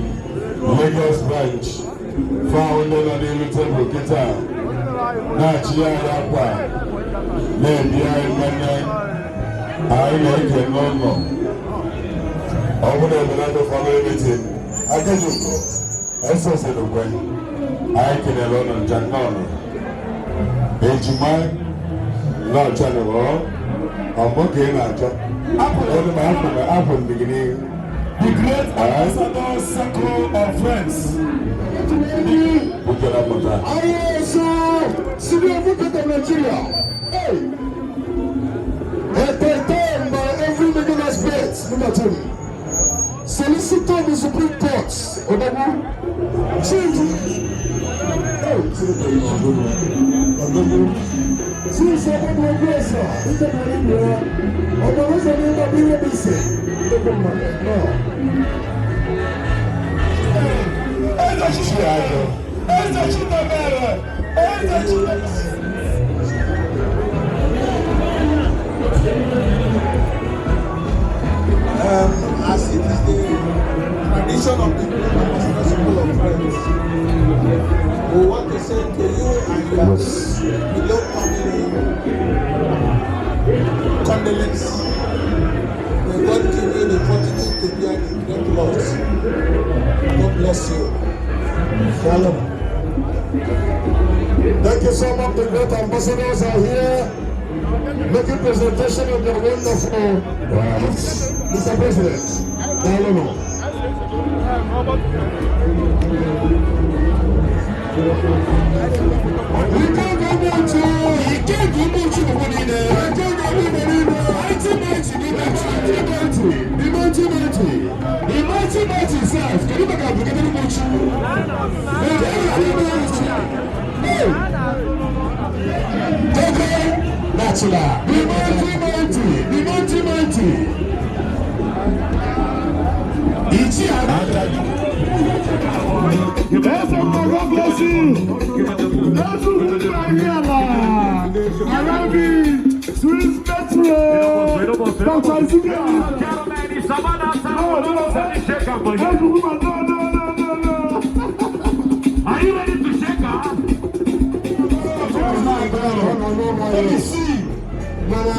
Lagos branch, fa onye nọ n'elu tebụl kịta na-achị anyị akwa, na-ebi anyị mmanya anyị na-eke n'ụlọ. Ọmụna Ebenafọ family meeting Akajuko esosedokwe, anyị kelere ụnụ ncha nnọọ. Ejima na-achọ nụrụ ọmụ ka ị na-achọ ọdụ ma apụ apụ ndị gị n'ihu. The Great Ambassador Circle of Friends. Bukere pụta. Ayesu, Senior Advocate of Nigeria. Hey! Entertained by every legal expert. Number two. Solicitor of the Supreme Court. Odagu. Chief. Hey, Odagu. Chief Odagu Oguesa. Odagu Odagu. No. Eze Chiagụ, Eze Chinemere, Eze Chinemere. As it is the tradition of the Global Circle of Friends, we want to say to you and your beloved family, condolence. May God give you the fortitude to bear the great loss. God bless you. Shalom. Thank you so much. The great ambassadors are here making presentation of their wonderful gifts. Mr. President, Daalụ. Ike ga-egbu ike ga-egbu Chukwu niile. Ike ga-egbu niile. 1990, the 1990, the 1990, the 1990 self. Kedu maka Brigadier Muchu? Hey! Togo Bachelor, the 1990, the 1990. Ichi. God bless you. Arriving Swiss Metro. Dr. Ezekiel. No, no, no, no, no, no, no. Are you ready to shake her? Mana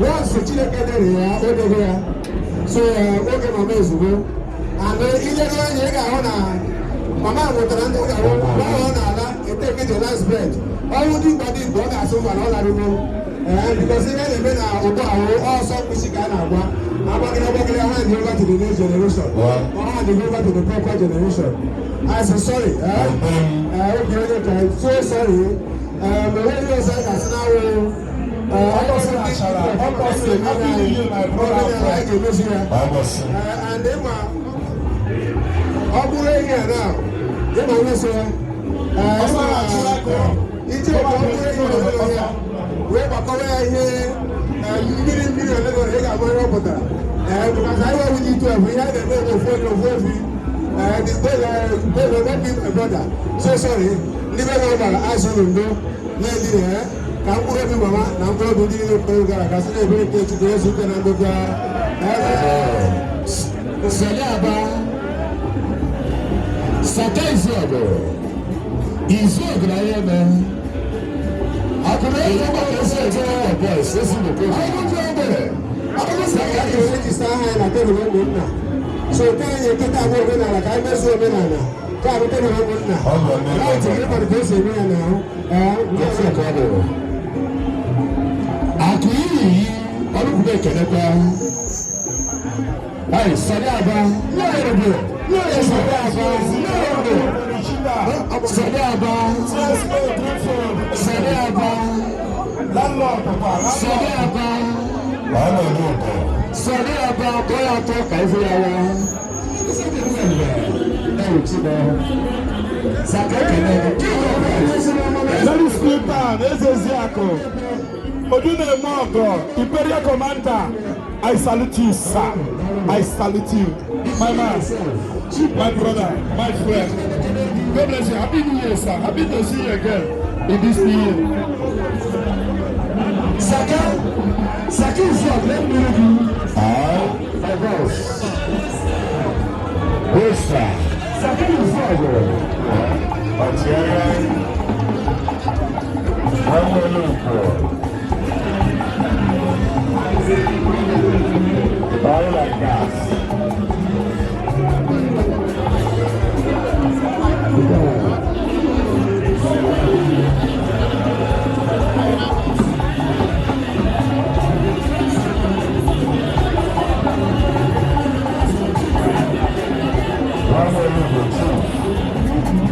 once Chineke dere ya, o debe ya. So oge mama ezugbo and ilere anya, ị ga-ahụ na mama nwetara ndị ga-ahụ mgbe ọ na-ala eteke the last breath. Ọnwụ dimkpa dimkpa, ọ ga-asụ mba na ọ larụgo ee, because ihe na-eme na ụgbọ ahụ ọsọ mkpịsị ka a na-agba agbagịrị agbagịrị, hand over to the next generation or hand over to the proper generation. I say sorry, eh? Okay, okay, so sorry. Onye ọzọ anyị ga-asị na awụ Happy New Year, my brother. Anyị ga-emezi ya. And ịma ọ bụrụ enyi a na ịma onye so ya iche ka ọ bụrụ enyi ole ya wee gbakọrọ ya ihe mmiri mmiri ole na ole, ị ga-ama ihe ọ pụtara ee, because anyị nwere iji 12 ihe a na-eme bụ ofu onye ofu efi. The brother, not be my brother, so sorry. Ndị be na azụ ndo na-edi ka mkpụrụ obi mama na mkpụrụ obi ndị niile kwere gara aga sị na-ebere nke Chukwu ezu ike na ndokwa. Sani Aba, Saka Izuogu, Izuogu na ihe eme. Akụrụ ego gbara esi eje boys, esi n'okwu. Ọgụgụ ogbe Saka ga-erejista aha ya na tebụl ụmụnna, so nke anyị nkịta bụ omenala ka anyị mezuo omenala ka abụ tebụl ụmụnna. Right, gị gbara ka esi eme ya n'ahụ ee nke ọzọ ka ọ bụ. Akụ iyi ọlụkwụ ekenekwa. Ayi, Sani Aba, Nyayerebu, Sani Aba, Nyayerebu, Sani Aba, Sani Aba, Sani Aba, Sani Aba, bóyá tó ka ife ya wá. Ẹ ò tí bẹ. Saka ekene, kí ló bẹ? Very Sultan, Ezeziako, Odunemogo, Imperial Commander, I salute you, sir. I salute you. My man, my brother, my friend. God bless you. Happy New Year, sir. Happy to see you again in this new year. Saka, Saka Izuogu, let me read you. My voice. Bosa. Saka Izuogu. Ọchịagha nwanne Luko. Oil and gas. Nwanne Luko chief.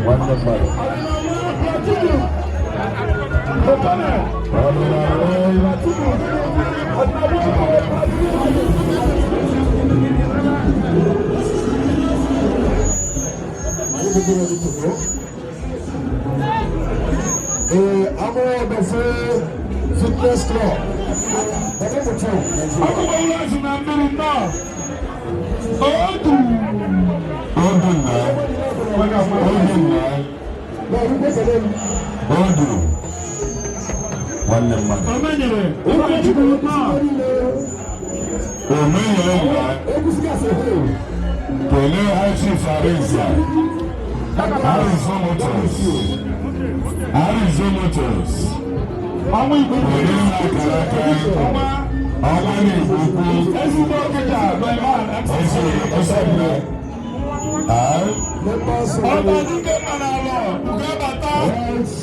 Nwanne mmadụ. Are you people ready to go? The Amuwo Fitness Club. The number two, Nigeria. Akụkọ azụ na mmiri nnọọ. Odu. Odu na. Odu na. Now, you go for them. Odu. Nwanne mmadụ. Omenyere. Ụkọchukwu nnọọ. Omenyere na. Egusi as a whole. Kelee High Chief Arinze. Arinze Motors. Arinze Motors. Ọnwa Igbo. Kelee ha akara aka. Ọnwa. Ọnwa na-ekwu okwu. Ezigbo ọkịja my man. Ezi ezi nne. Ah. Members of Ọba the dike mma n'alọ. Ugo bata. Rights.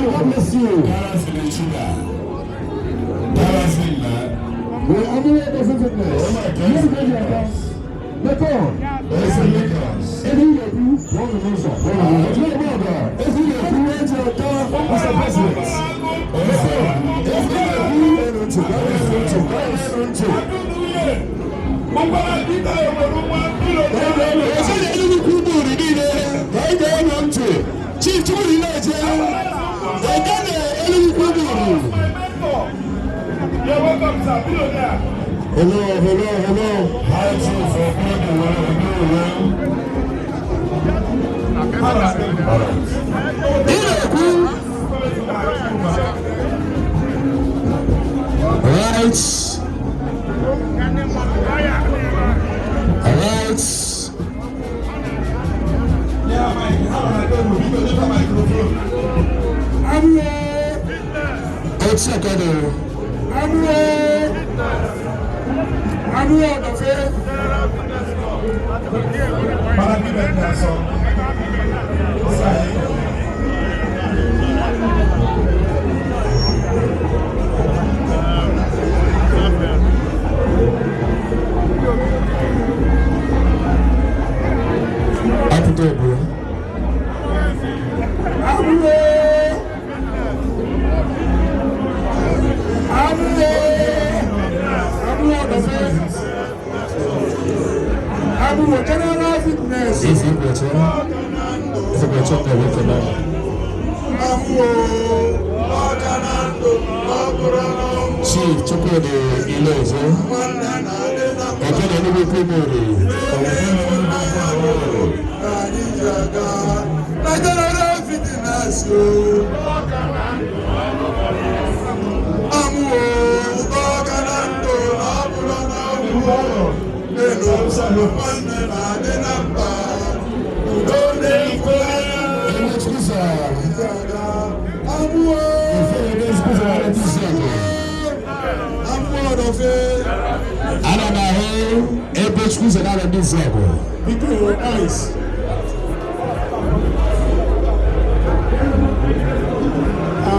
God bless you. Dallas in Sugar. Dallas in The Amuwo Fitness. You go your house. Lekon. Eze Lagos. Ebi Yeku. One Nation. Ebi Yeku. Mr. President. Eze. Ebi Yeku. Ụgbọala dike ewere nwa mmiri. Chief Chumuli na-eje Ogene Eluigwe Buru. You're welcome, sir. Billionaire. Hello, hello, hello. High Chief Obidiwe Obidiwe. All right. Ị na-ekwu. Right. Right. Yeah, Mike. How are you doing? You go to microphone. Amuwo. Otu ọkada. Amuwo. Amuwo Ọdọfe. Mara bí bẹ́ẹ̀ ní asọ. Sáyé. Apụta obodo. Amuwo. Amuwo. Amuwo Ọdọfe. Amuwo General Fitness. Ezi Igweche. Ezi Igweche na-ewekele. Chief Chukwudi Ilozo, Ọjọ́ Enugu Kumori. Ana m ahụ ebe Chukwu na ndị Nzeogwu. Biko, Alice.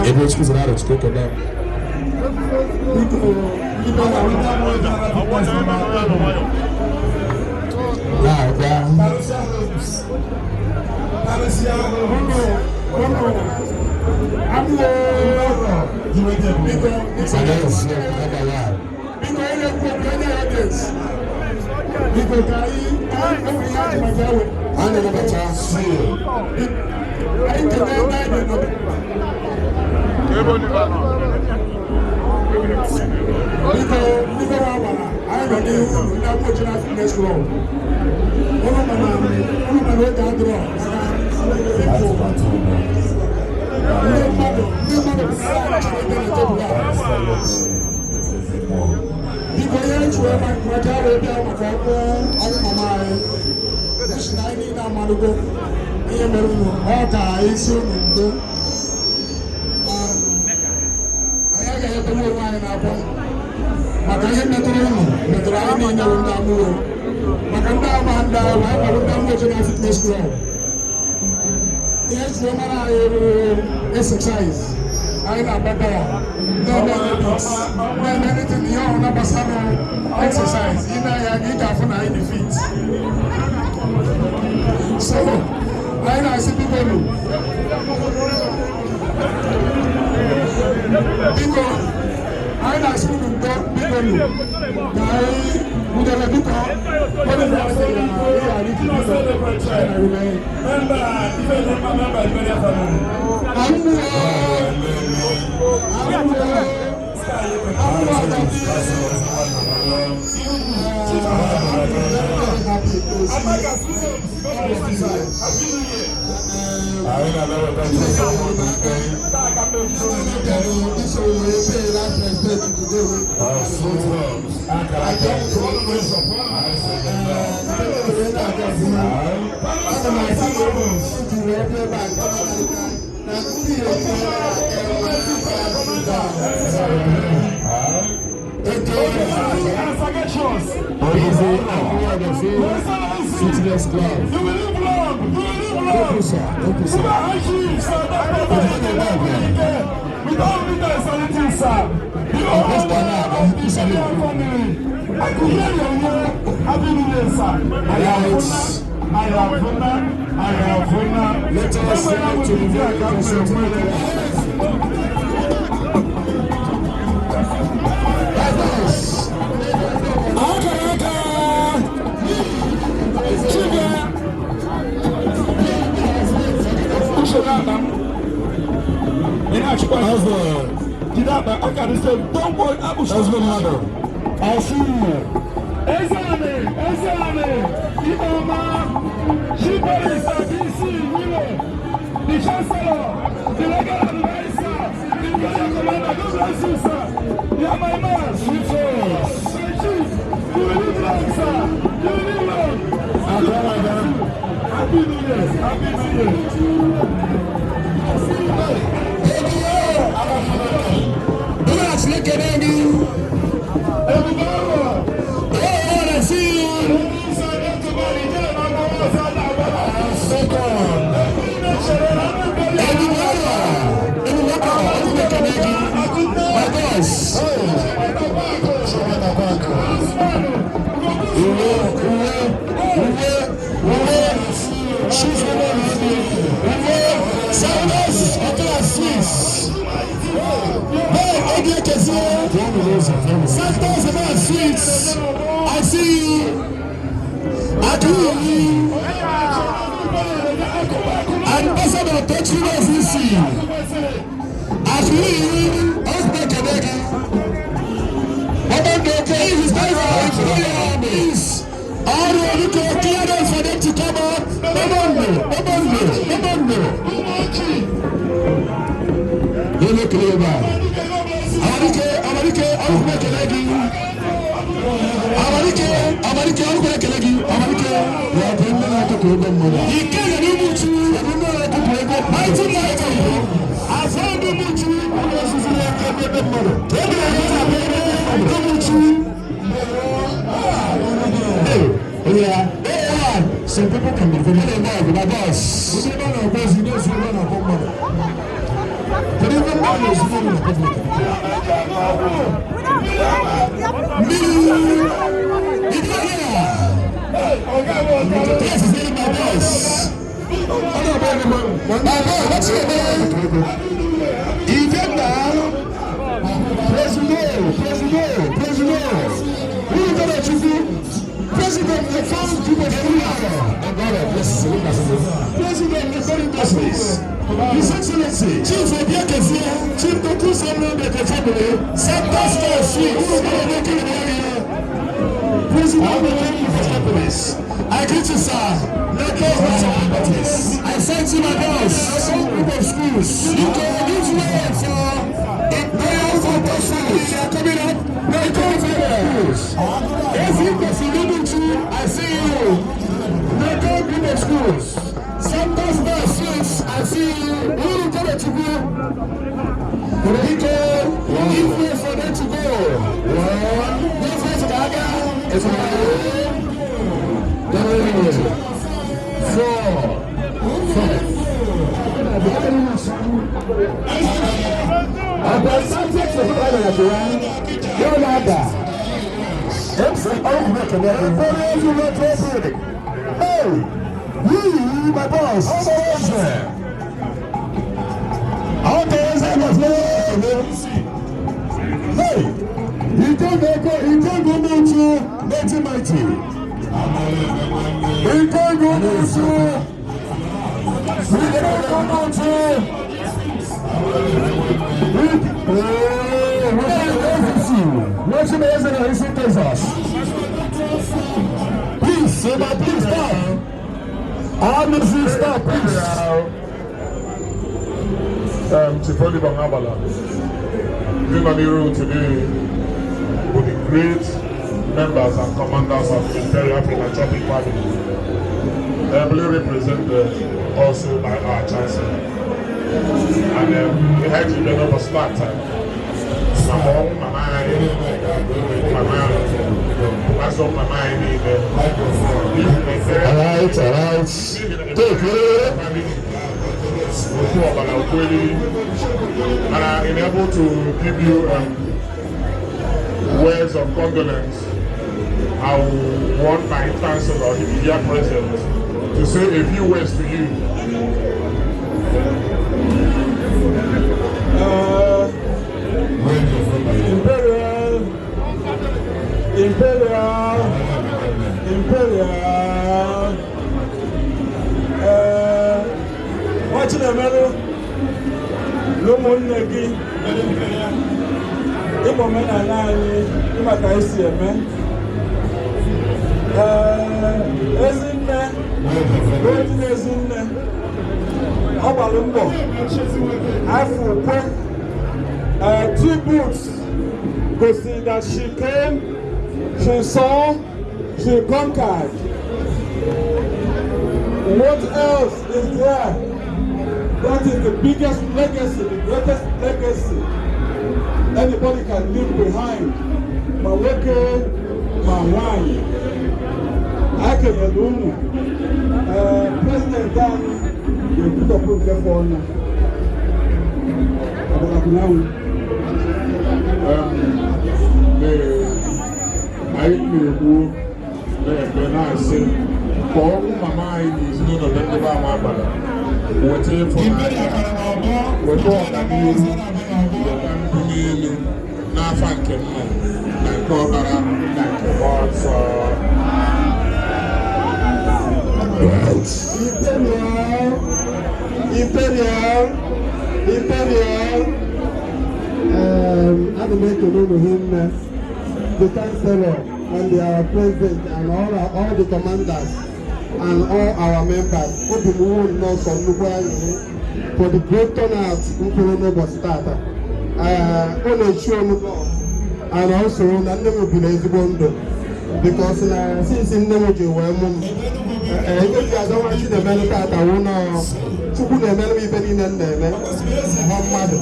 Ebe Chukwu na Chukwu ekene. Biko, ndị be na ndị amụọ ji ara fitness na Na-abịa. Karịsịa Homes. Karịsịa Homes. Ụnụ, amụọ. Biko, Sanye Nzeogwu n'abalị a. biko, onye kwu okwu, onye audience. Biko, ka anyị enwere ihe atụmatụ ewe. A na-anabata Anyị kelee ebe anyị nọ. Biko, ndị be wa gbara, anyị nọ n'ihu unu, ndị Akwụ General Fitness Club. Unu mana oge adịrọ maka people. Ndị mmadụ chọrọ ịbịa na tebụl a. Biko, ihe eji wee maka wee bịa maka ọnwụ mama anyị. N'ihi na anyị niile amalụgo ihe mere unu, ọ ka anyị si unu ndo. Anyị agaghị ebegbu onwe anyị n'akwa maka ihe metụrụ unu metụrụ anyị niile bụ ndị amụrụ maka ndị ama ndị ahụ anyị kpọrọ ndị Amụọ General Fitness Club. Ihe eji wee mara anyị bụ exercise. Anyị na-agba bọọlụ, na-eme aerobics, na-eme anything ihe ọbụla gbasara exercise. Ị na-anya anya, ị ga-afụ na anyị dị fit. So anyị na-asị, biko nụ, biko, anyị na-asị unu ndo, biko nụ, ka anyị butere, biko, onye na-asị na ị ghara iji, biko, anyị na-arịọ. Member, ife dị mma, member Imperial Family. Amụọ, amụọ, amụọ ọdọbi. Amaka Happy New Year. Anyị na-anabata Taa ka mmemme. Iso wee pay last respect today. Sweet Homes, akara aka. Ana m asị iji wee pay back na ndị ekwu. Oyizi Akwụkwọ Ọdọfi Fitness Club. You will live long. You will live long. Thank you, sir. Thank you, sir. We don't need that sanity, sir. The owner of the Imperial family. I could hear your year. Happy New Year, sir. I have I have Let us to the very concept. Akara aka Chike Usoro akpa m. Ị na-achịkwa Eze, jide akpa akara ise. Don't worry, abụsha. ezigbo mmadụ. Ọsụ Ezeani, Ezeani Ibeọma Chipolisa DC Wilo, the Chancellor, the legal adviser, the imperial commander. God bless you, sir. You are my man. Sweet Homes. My chief, you will live long, sir. You will live long. Akara aka. Happy New Year. Happy New Year. Donald ekene gị. Ebube ahụ. Ee, ọ na-esi. Second. Ebube ọrụ, ebube ọrụ, ebube ekene gị. My boss. Uwe, uwe, uwe, uwe, chief uwe, Silas Ọkara Swiss. Hey, Obi Ekezie. Santos Ọkara Swiss. I see you. Akiri. Ambassador Tochiro Sisi. Akiri. Osbe Kebeki. Please, all the way to clear them for them to come up. Obondo, Obondo, Obondo. Yóò kele ebe a. Amalike, Amalike, ọlùkùnrin ekele gị. Amalike, Amalike, ọlùkùnrin ekele gị. Amalike, Ya bụ ndị na-atụpụ ego mmadụ. Ike nyere Umuchu, Ndị na-atụpụ ego Mighty Mighty, afọ ndị Umuchu, ụlọ osisi na-eke ego mmadụ. Ebe a Umuchu. Hey, yeah, hey, Some people can be very hey, my boss. Ndị ebe a na-akpọ ozi na-esi ebe a na-akpọ mmadụ. Kedu ebe mmadụ na-esi mmadụ na public? Mmiri, Ike. Yes, is my boss. Ọ na-agba ego mmadụ. My boss, what's your name? Ikenna, President, President, President. Who is that Chukwu? President, the found group of President, the foreign industries. His Excellency, Chief Obiakezie, Chief Dr. Samuel Bekefabule, Santa Star Suite, President of the Companies. I greet you, sir. Lagos Properties. I sent you my boss. Group of schools. You can give way for Imperial Photo Schools. They are coming up. Lagos Schools. If you can I see you. Lagos Group of Schools. Santos Bar Suites, I see you. Uru Chukwu. Biko, give way for them to go. One, give way to Gaga. It's three, four, five. Ọ̀pọ̀ subject for people that are yóò máa dà. MC ọlọ́kùnrin ekele gị. Hey, you, my boss. Ọkọ̀ eze Hey, Ikenga Ikenga Umuchu, Mighty Mighty. Ikenga Umuchu. Ikenga Umuchu. Hey, What's Texas? Please, Seba, please stop. All music stop, please. Chief Oliver Ngabala, nọ today with the great members and commanders of the Imperial Philanthropic Family, ably represented also by our Chancellor. And we had to develop a start time. Mama ọnwụ mama anyị, mama azọ mama anyị niile. All right. Take it. Okwu ọbara okwu eriri. And I'm able to give you words of condolence, I will want my chancellor, if he here present, to say a few words to you. Imperial, Imperial, Imperial. Nwa Chinemelu na ụmụnne gị, ịgba omenala anyị, ịma ka anyị si eme. Ee, ezinne, otu na ezinne, ọ gbara mbọ afọ ukwe. Two boots gosi that she came, she saw, she conquered. What else is there? That is the biggest legacy, the greatest legacy anybody can leave behind. Ma nwoke ma nwanyị. A kenyere unu. Ee, president anyị ga-ekwutọpụ nke fọ ọnụ. Agbalakwunyanwụ. Anyị na-ekwu na-ekpe na-asị ka ọnwụ mama anyị na ezinụlọ na ndị be ama abalị weta ịfụnanya, weta ọganihu, weta mbuli elu n'afa nke nna na nke ọbara na nke mmụọ nsọ. Imperial, Imperial, Imperial. Ana m ekele na-ekele unu hinne, the chancellor and our president and all the commanders and all our members. Obi m wụ nnọọ sọ nnukwu aṅụrị for the great turnout mkpụrụ n'ụbọchị tata. Ọ na-echi onugbo and also na nne m biri ezigbo ndụ, because na since nne m ji wee mụ m, ebe ji aza nwa Chinemelu tata wụ nọ Chukwu na-emere m ife niile m na-eme ha mmadụ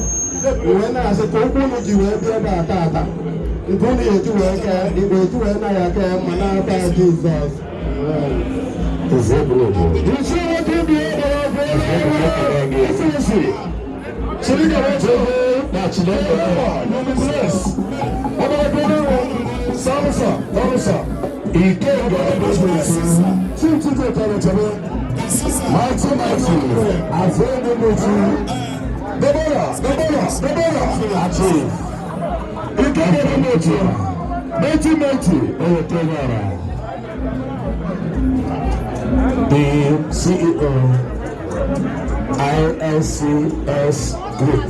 wee na-asị ka okwu unu ji wee bịa ebe a tata, nke unu eji wee kee igwe eji wee na ya kee mma n'aka Jizọs. Isi nwoke bi isi isi. Chineke na Chineke Samsa, Samsa. Ike Chief Chike Kere. Mighty, mighty. Afro Mutu. Deborah, Deborah, Deborah. Achi. Ike Mutu. Mighty, mighty. Oyekenara. The CEO, ILCS Group.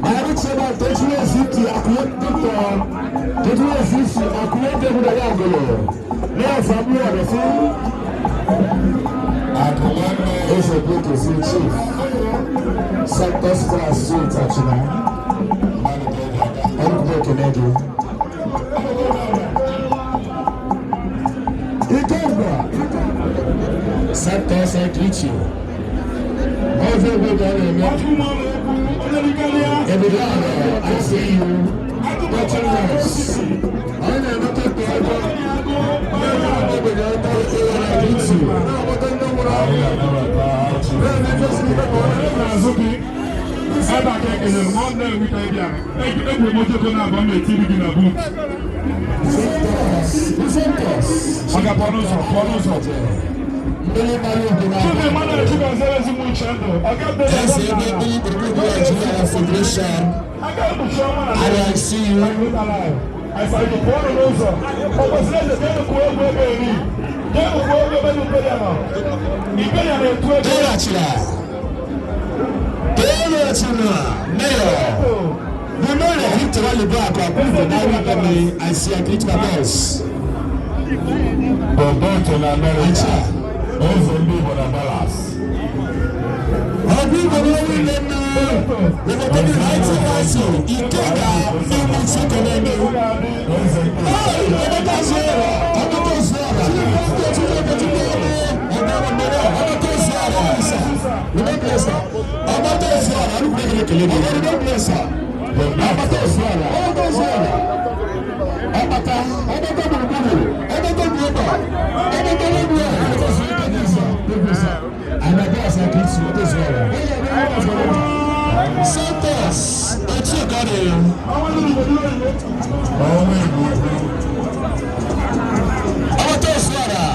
Anyị chebe 2050 akụwe dọkịta 2050 akụwe dọkịta ya agụlụ ní ọ̀sán bí ọ̀rọ̀ sí. Eze Boko si chief sector class suite Achina. Ọdún ekene gị. Ikemba sector I greet you. Ọzọ ebe ka ọ na-eme. Ebube ala, I see you. Touching lives. Anyị na-emeta ka ebe I greet you. N'azụ gị ebe a ka ekelere m ọ na-enweta ịbịa egwuru m ojoko na abụọ m etiri gị na but maka pụọ n'ụzọ, pụọ n'ụzọ. Mmiri mara obi na Chief Emmanuel Chigozie Ezimuche ndụ ọga. Eze ebe mmiri gburugburu Nigeria Federation. Aka ekpuchi ọnwa na I see you. Asàlù pụọ n'ụzọ. Ọ kwesịrị eze jee kwuo egwu ebe eri jee kwuo egwu ebe n'Iberia nọ. Iberia na-etu ego. Dorachila. Dorachila. Mayor. The mayor Victor Alibu Akwa Naira I see, I greet my boss. Boboto na America. Eze ndị Igbo na Dallas. Ọdún Igbo ní orí ilẹ̀ náà. Rẹ̀mọ̀tẹ́bí láìsí láìsí Ìkẹ́gà nínú ìṣèkọ̀lẹ̀ ní. Eze ndị Igbo. Ọmọdé ọ̀sẹ̀ ọmọdé ọ̀sẹ̀ ọmọdé ọ̀sẹ̀ ọmọdé ọ̀sẹ̀ ọmọdé ọ̀sẹ̀ ọmọdé ọmọdé gburugburu ọmọdé gburugburu ọmọdé gburugburu ọmọdé ọ̀sẹ̀ àgbàdo ọ̀sẹ̀ kìí sùn ọmọdé ọ̀sẹ̀ Santos etí ọ̀gá rẹ̀. Ọnwa Igbo ukwu. Ọmọdé ọ̀sẹ̀ ọ̀rà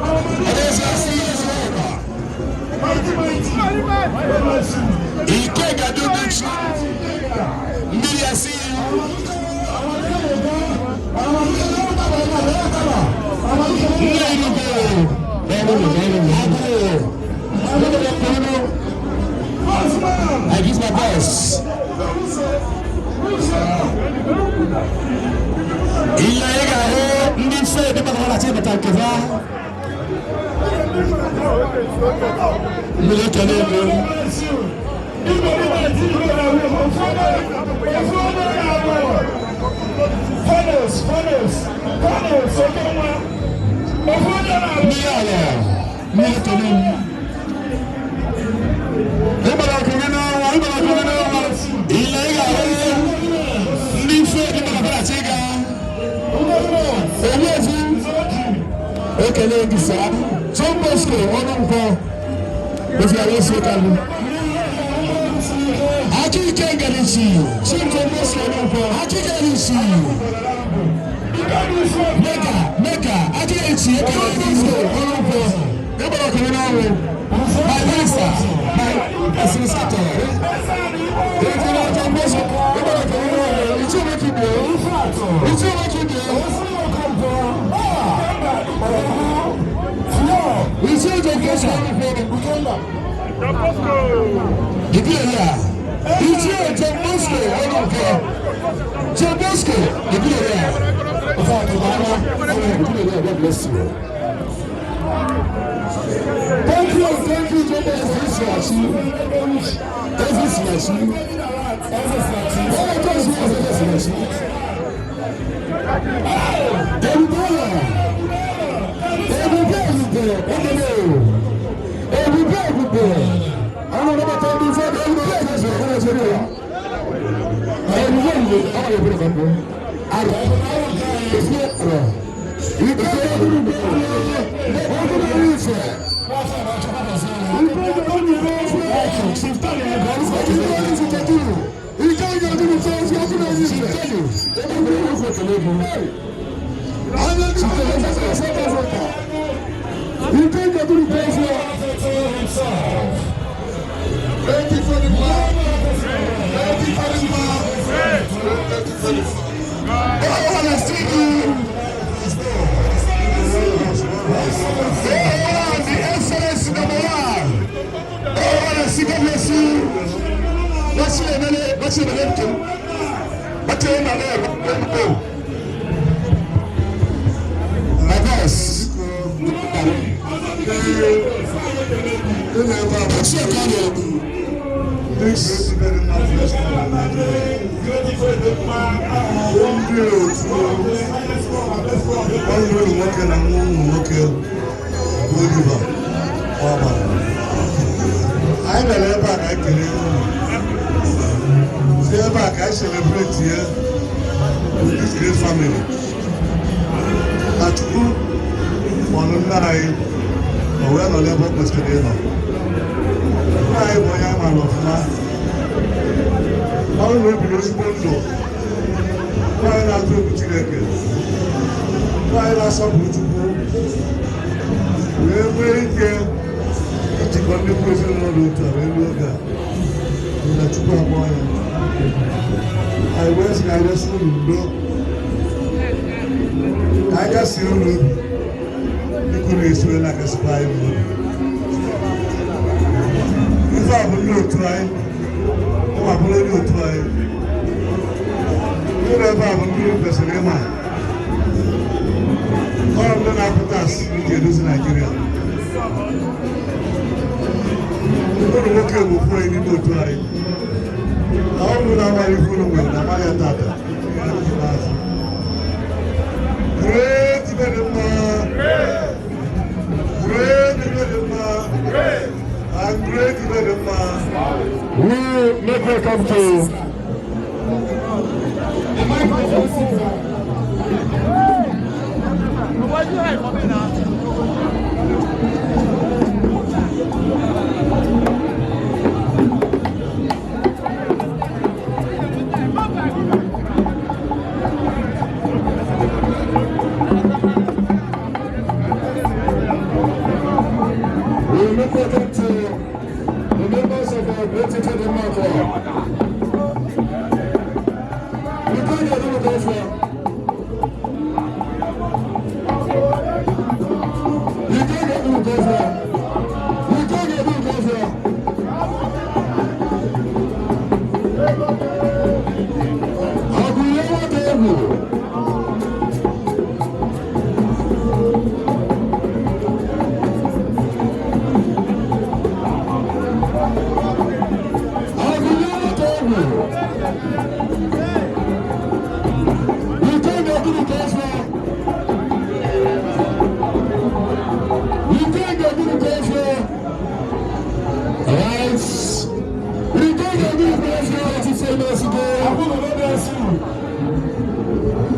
ọmọdé ọ̀sẹ̀ ọ̀sẹ̀ ọ̀rà. Ike gado mechi mmiri asị. Nne irugo agụụ. I give my boss. Ile ị ga-ahụ ndị mfe dị maka ọlachi bata nke ha. Mmiri ekele ego. Mmiri ala, mmiri ekele m. Ịgbara ọkụ gị n'ọnwa, ịgbara ọkụ gị n'ọnwa. Ile ị ga-ahụ ndị mfe dị maka ọlachi ga. Onye ezi ekele gị saa. John Bosco ọnụ nkwọ. Ofi ara esi kalụ. Akike Ngalichi, Chief John Bosco ọnụ nkwọ. Akike Ngalichi. Mega, Mega, Akike Ngalichi, ekele Bosco ọnụ nkwọ. Ịgbara ọkụ gị n'ọnwụ. My minister, my solicitor. Ekele John Bosco, ịgbara ọkụ gị n'ọnwụ. Ichi onwe gị. Ichi onwe gị. Bosco. Ibi ya. Ichie John Bosco Ọlọ́nkọ. John Bosco ibi ya. Ọfọ àtùbárà ibi ya. God bless you. Thank you, John Bosco. Ezi Sinachi. Ezi Sinachi. Ezi Sinachi. Ebube ebube ebube ebube ebube àwọn ọmọ tó ń bí fún ebube ebube ebube ebube ebube ọmọ yẹn bẹ̀rẹ̀ kàn àrò èsì ọ̀rọ̀ ìgbẹ́ ebube ọdún ní ìfẹ́ ìgbẹ́ ọdún ní ìfẹ́ ìgbẹ́ ọdún ní ìfẹ́ ọdún ní ìfẹ́ Thank you for the love. Thank you for the love. Thank you for the love. I want to see you. The excellence number one. I want to see God bless you. What's your name? What's your name? What's your name? My boss. What's your name? This very much ndị otu nwanne ụlọ nwoke na nwa ụmụ nwoke bụ Oliver Ọbara. Anyị bịara ebe a ka anyị kelee unu, si ebe a ka anyị celebrate ya with this great family. Na Chukwu kpọrọ nna anyị, o wee nọ n'ebe ọ kwesịrị ịnọ. Nna anyị bụ onye a maara ọfụma, ọrụ na o biri ezigbo ndụ. Nna anyị na-atụ egwu Chineke, nna anyị na-asọpụrụ Chukwu, wee nwee ike ijikọ nnukwu ezinụlọ dị otu a wee ruo oge a na Chukwu akpọ ya. Anyị wee sị ka anyị rịọsị unu ndo, ka anyị gasie unu obi dịka unu esi wee na-akasịkwa anyị obi. Ife a bụ ndị otu anyị, ụmụ abụrụ onye otu anyị. Ndị nọ ebe a bụ ndị kwesịrị ịma ọrụ, ndị na-apụta asị iji edozi Naijiria. Ụlọ nwoke bụ ofu onye n'ime otu anyị na ọ bụrụ na amaghị ife ụlọ nwere na amaghị ya tata. Great ibe dị mma, great ibe dị mma, and great ibe dị mma. We make welcome to We make welcome to the members of our Great Denmark Club. We can't get rid of We can't get rid of We can't get rid of. Aguyewa David. Aguyewa David. We can't get rid of. We can't get rid of. Right. We can't get rid of 34 minutes ago.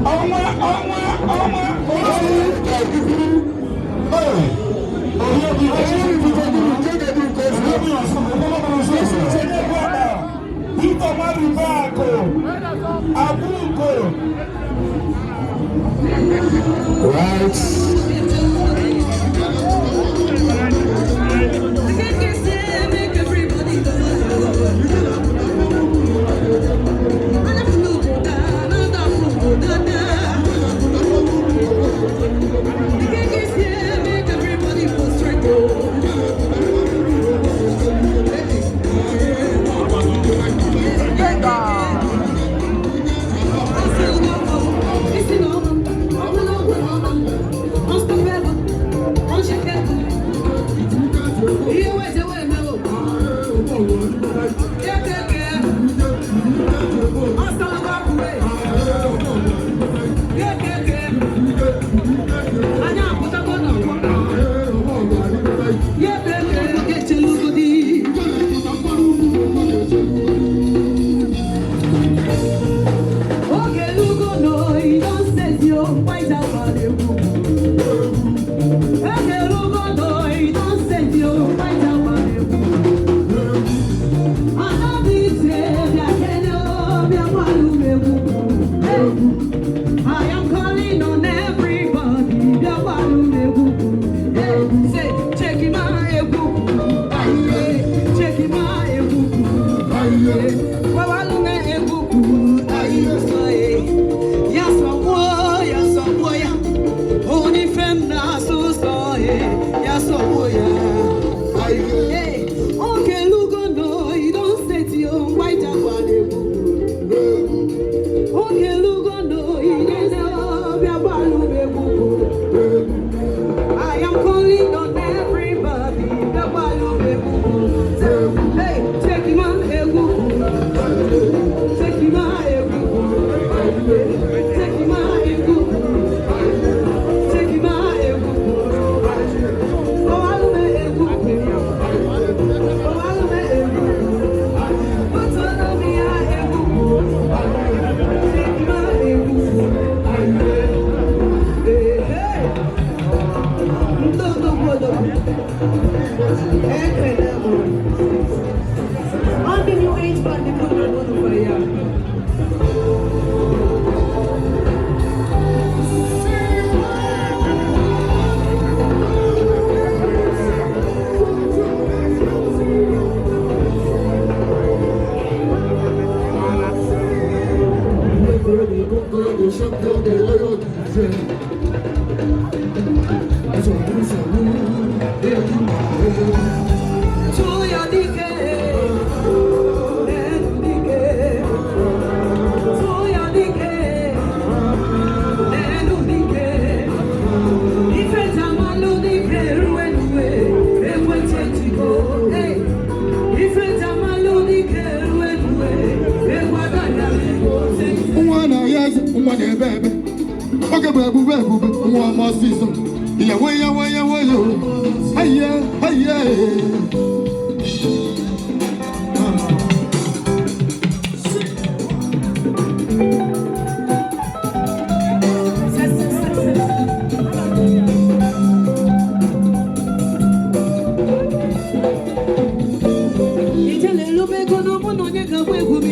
Ọnwa ọnwa ọnwa. Victor Madubako Abuko. Right. Everybody Unstoppable, unshakable. Ihe weje wee mewo. Kekeke. Ọsọlọgọ ọkùnrin. Kekeke. Anya apụtago n'ọgbọ. Yekeke kechelugodi. Oge lugo no, e don set yo, white out on the Oge lugo no, e don set yo, white out on the I am calling on everybody. Hey, say, check my egwu. Check my egwu. Wawalume egwu. Ya sọ ya. Only fem na so so ya sọ ya. Hey, okay, look on no, you don't set your white and white. Oge lugondo inene obia gbalu egwu. I am calling on everybody, bịa gbalu egwu. Hey, take him on egwu. Take him on egwu. Take him on egwu. Take him on egwu. Oh, alume egwu. Oh, alume egwu. Butolo mi ya egwu. Nwa na-ahịa eze, nwa na-ebe ebe. Oge bụ ebube ebube, nwa ọma ọsịsọ. Yawe yawe yawe yo. Aye aye. Ijele lubego na mụ na onye ga-agba egwu m.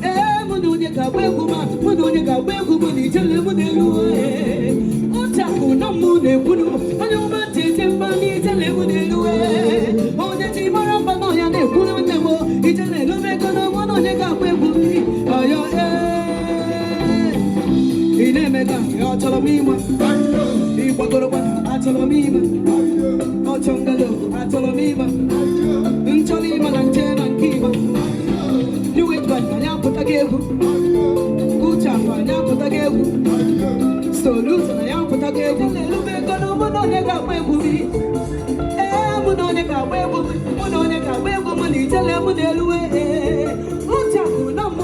Ee, mụ na onye ga-agba egwu m, mụ na onye ga-agba egwu m na ijele mụ na-elu ee. Ụchapụ na mụ na-ekwunu, onye ọma tete mba na ijele mụ na-elu ee. Onye ji mara mba na ọhịa na-ekwunu nne m, ijele lubego na mụ na onye ga-agba egwu m. Ọyọ ee. Ị na-eme ka ọ chọrọ m ịma. Ị gbagoro gbada, achọrọ m ịma. Ọchọ ngalo, achọrọ m ịma. Nchọrọ ịma na nche na nke ịma. New Age Band, anyị apụtaghị egwu. Uche akwa, anyị apụtaghị egwu. Solution, anyị apụtaghị egwu. Elube ego na mụ na onye ga-agba egwu m. Ee, mụ na onye ga-agba egwu m. Mụ na onye ga-agba egwu m na ijele mụ na-eluwe ee. Uche akụ na mụ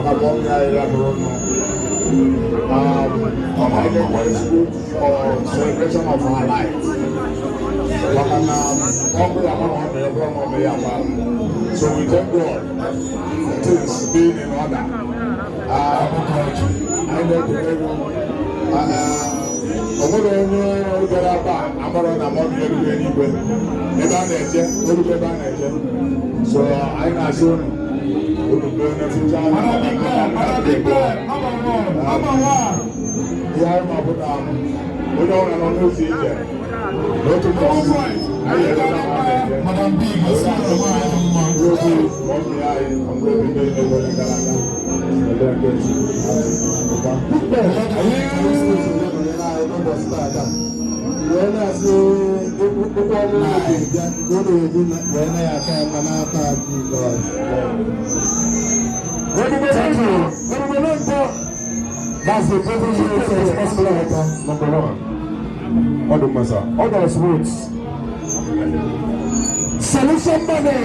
Maka mummy anyị rapụrụ nụ. Anyị na-ekele Chukwu for celebration of her life. Maka na ọkụ ya mama ọ na-ebe ọmụ ya ma. So we thank God for things being in order. Anyị na-ekele gị. O nwere onye bịara ebe a amụrụ na mummy erughị eluigwe ebe a na-eje erube ebe a na-eje, so anyị na-asị unu unu bee na-efucha ihe anyị ma bụ na onye ọbụla nọ n'ụzọ ije n'otu ụbọchị anyị erute na a na-eje. Mkpụrụ obi mummy anyị na mkpụrụ obi ndị niile nwere gara aga ebe nke Chukwu. Wee na-asị ụkwụ ọma unu ga-ebịa nke unu ga-eji wee na ya aka ya mma n'aka Jizọs. Thank you. That's the president responsible number one. Ọ dị mma, sir. Others votes. Solution money.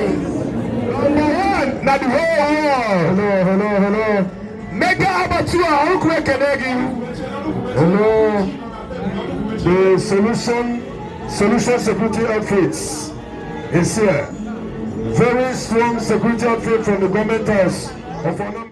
Number one na the whole world. Hello, hello, hello. Mega Abattoir, ọkụ ekene gị. Hello. The solution security outfits is here. Very strong security outfit from the government house of Anambra.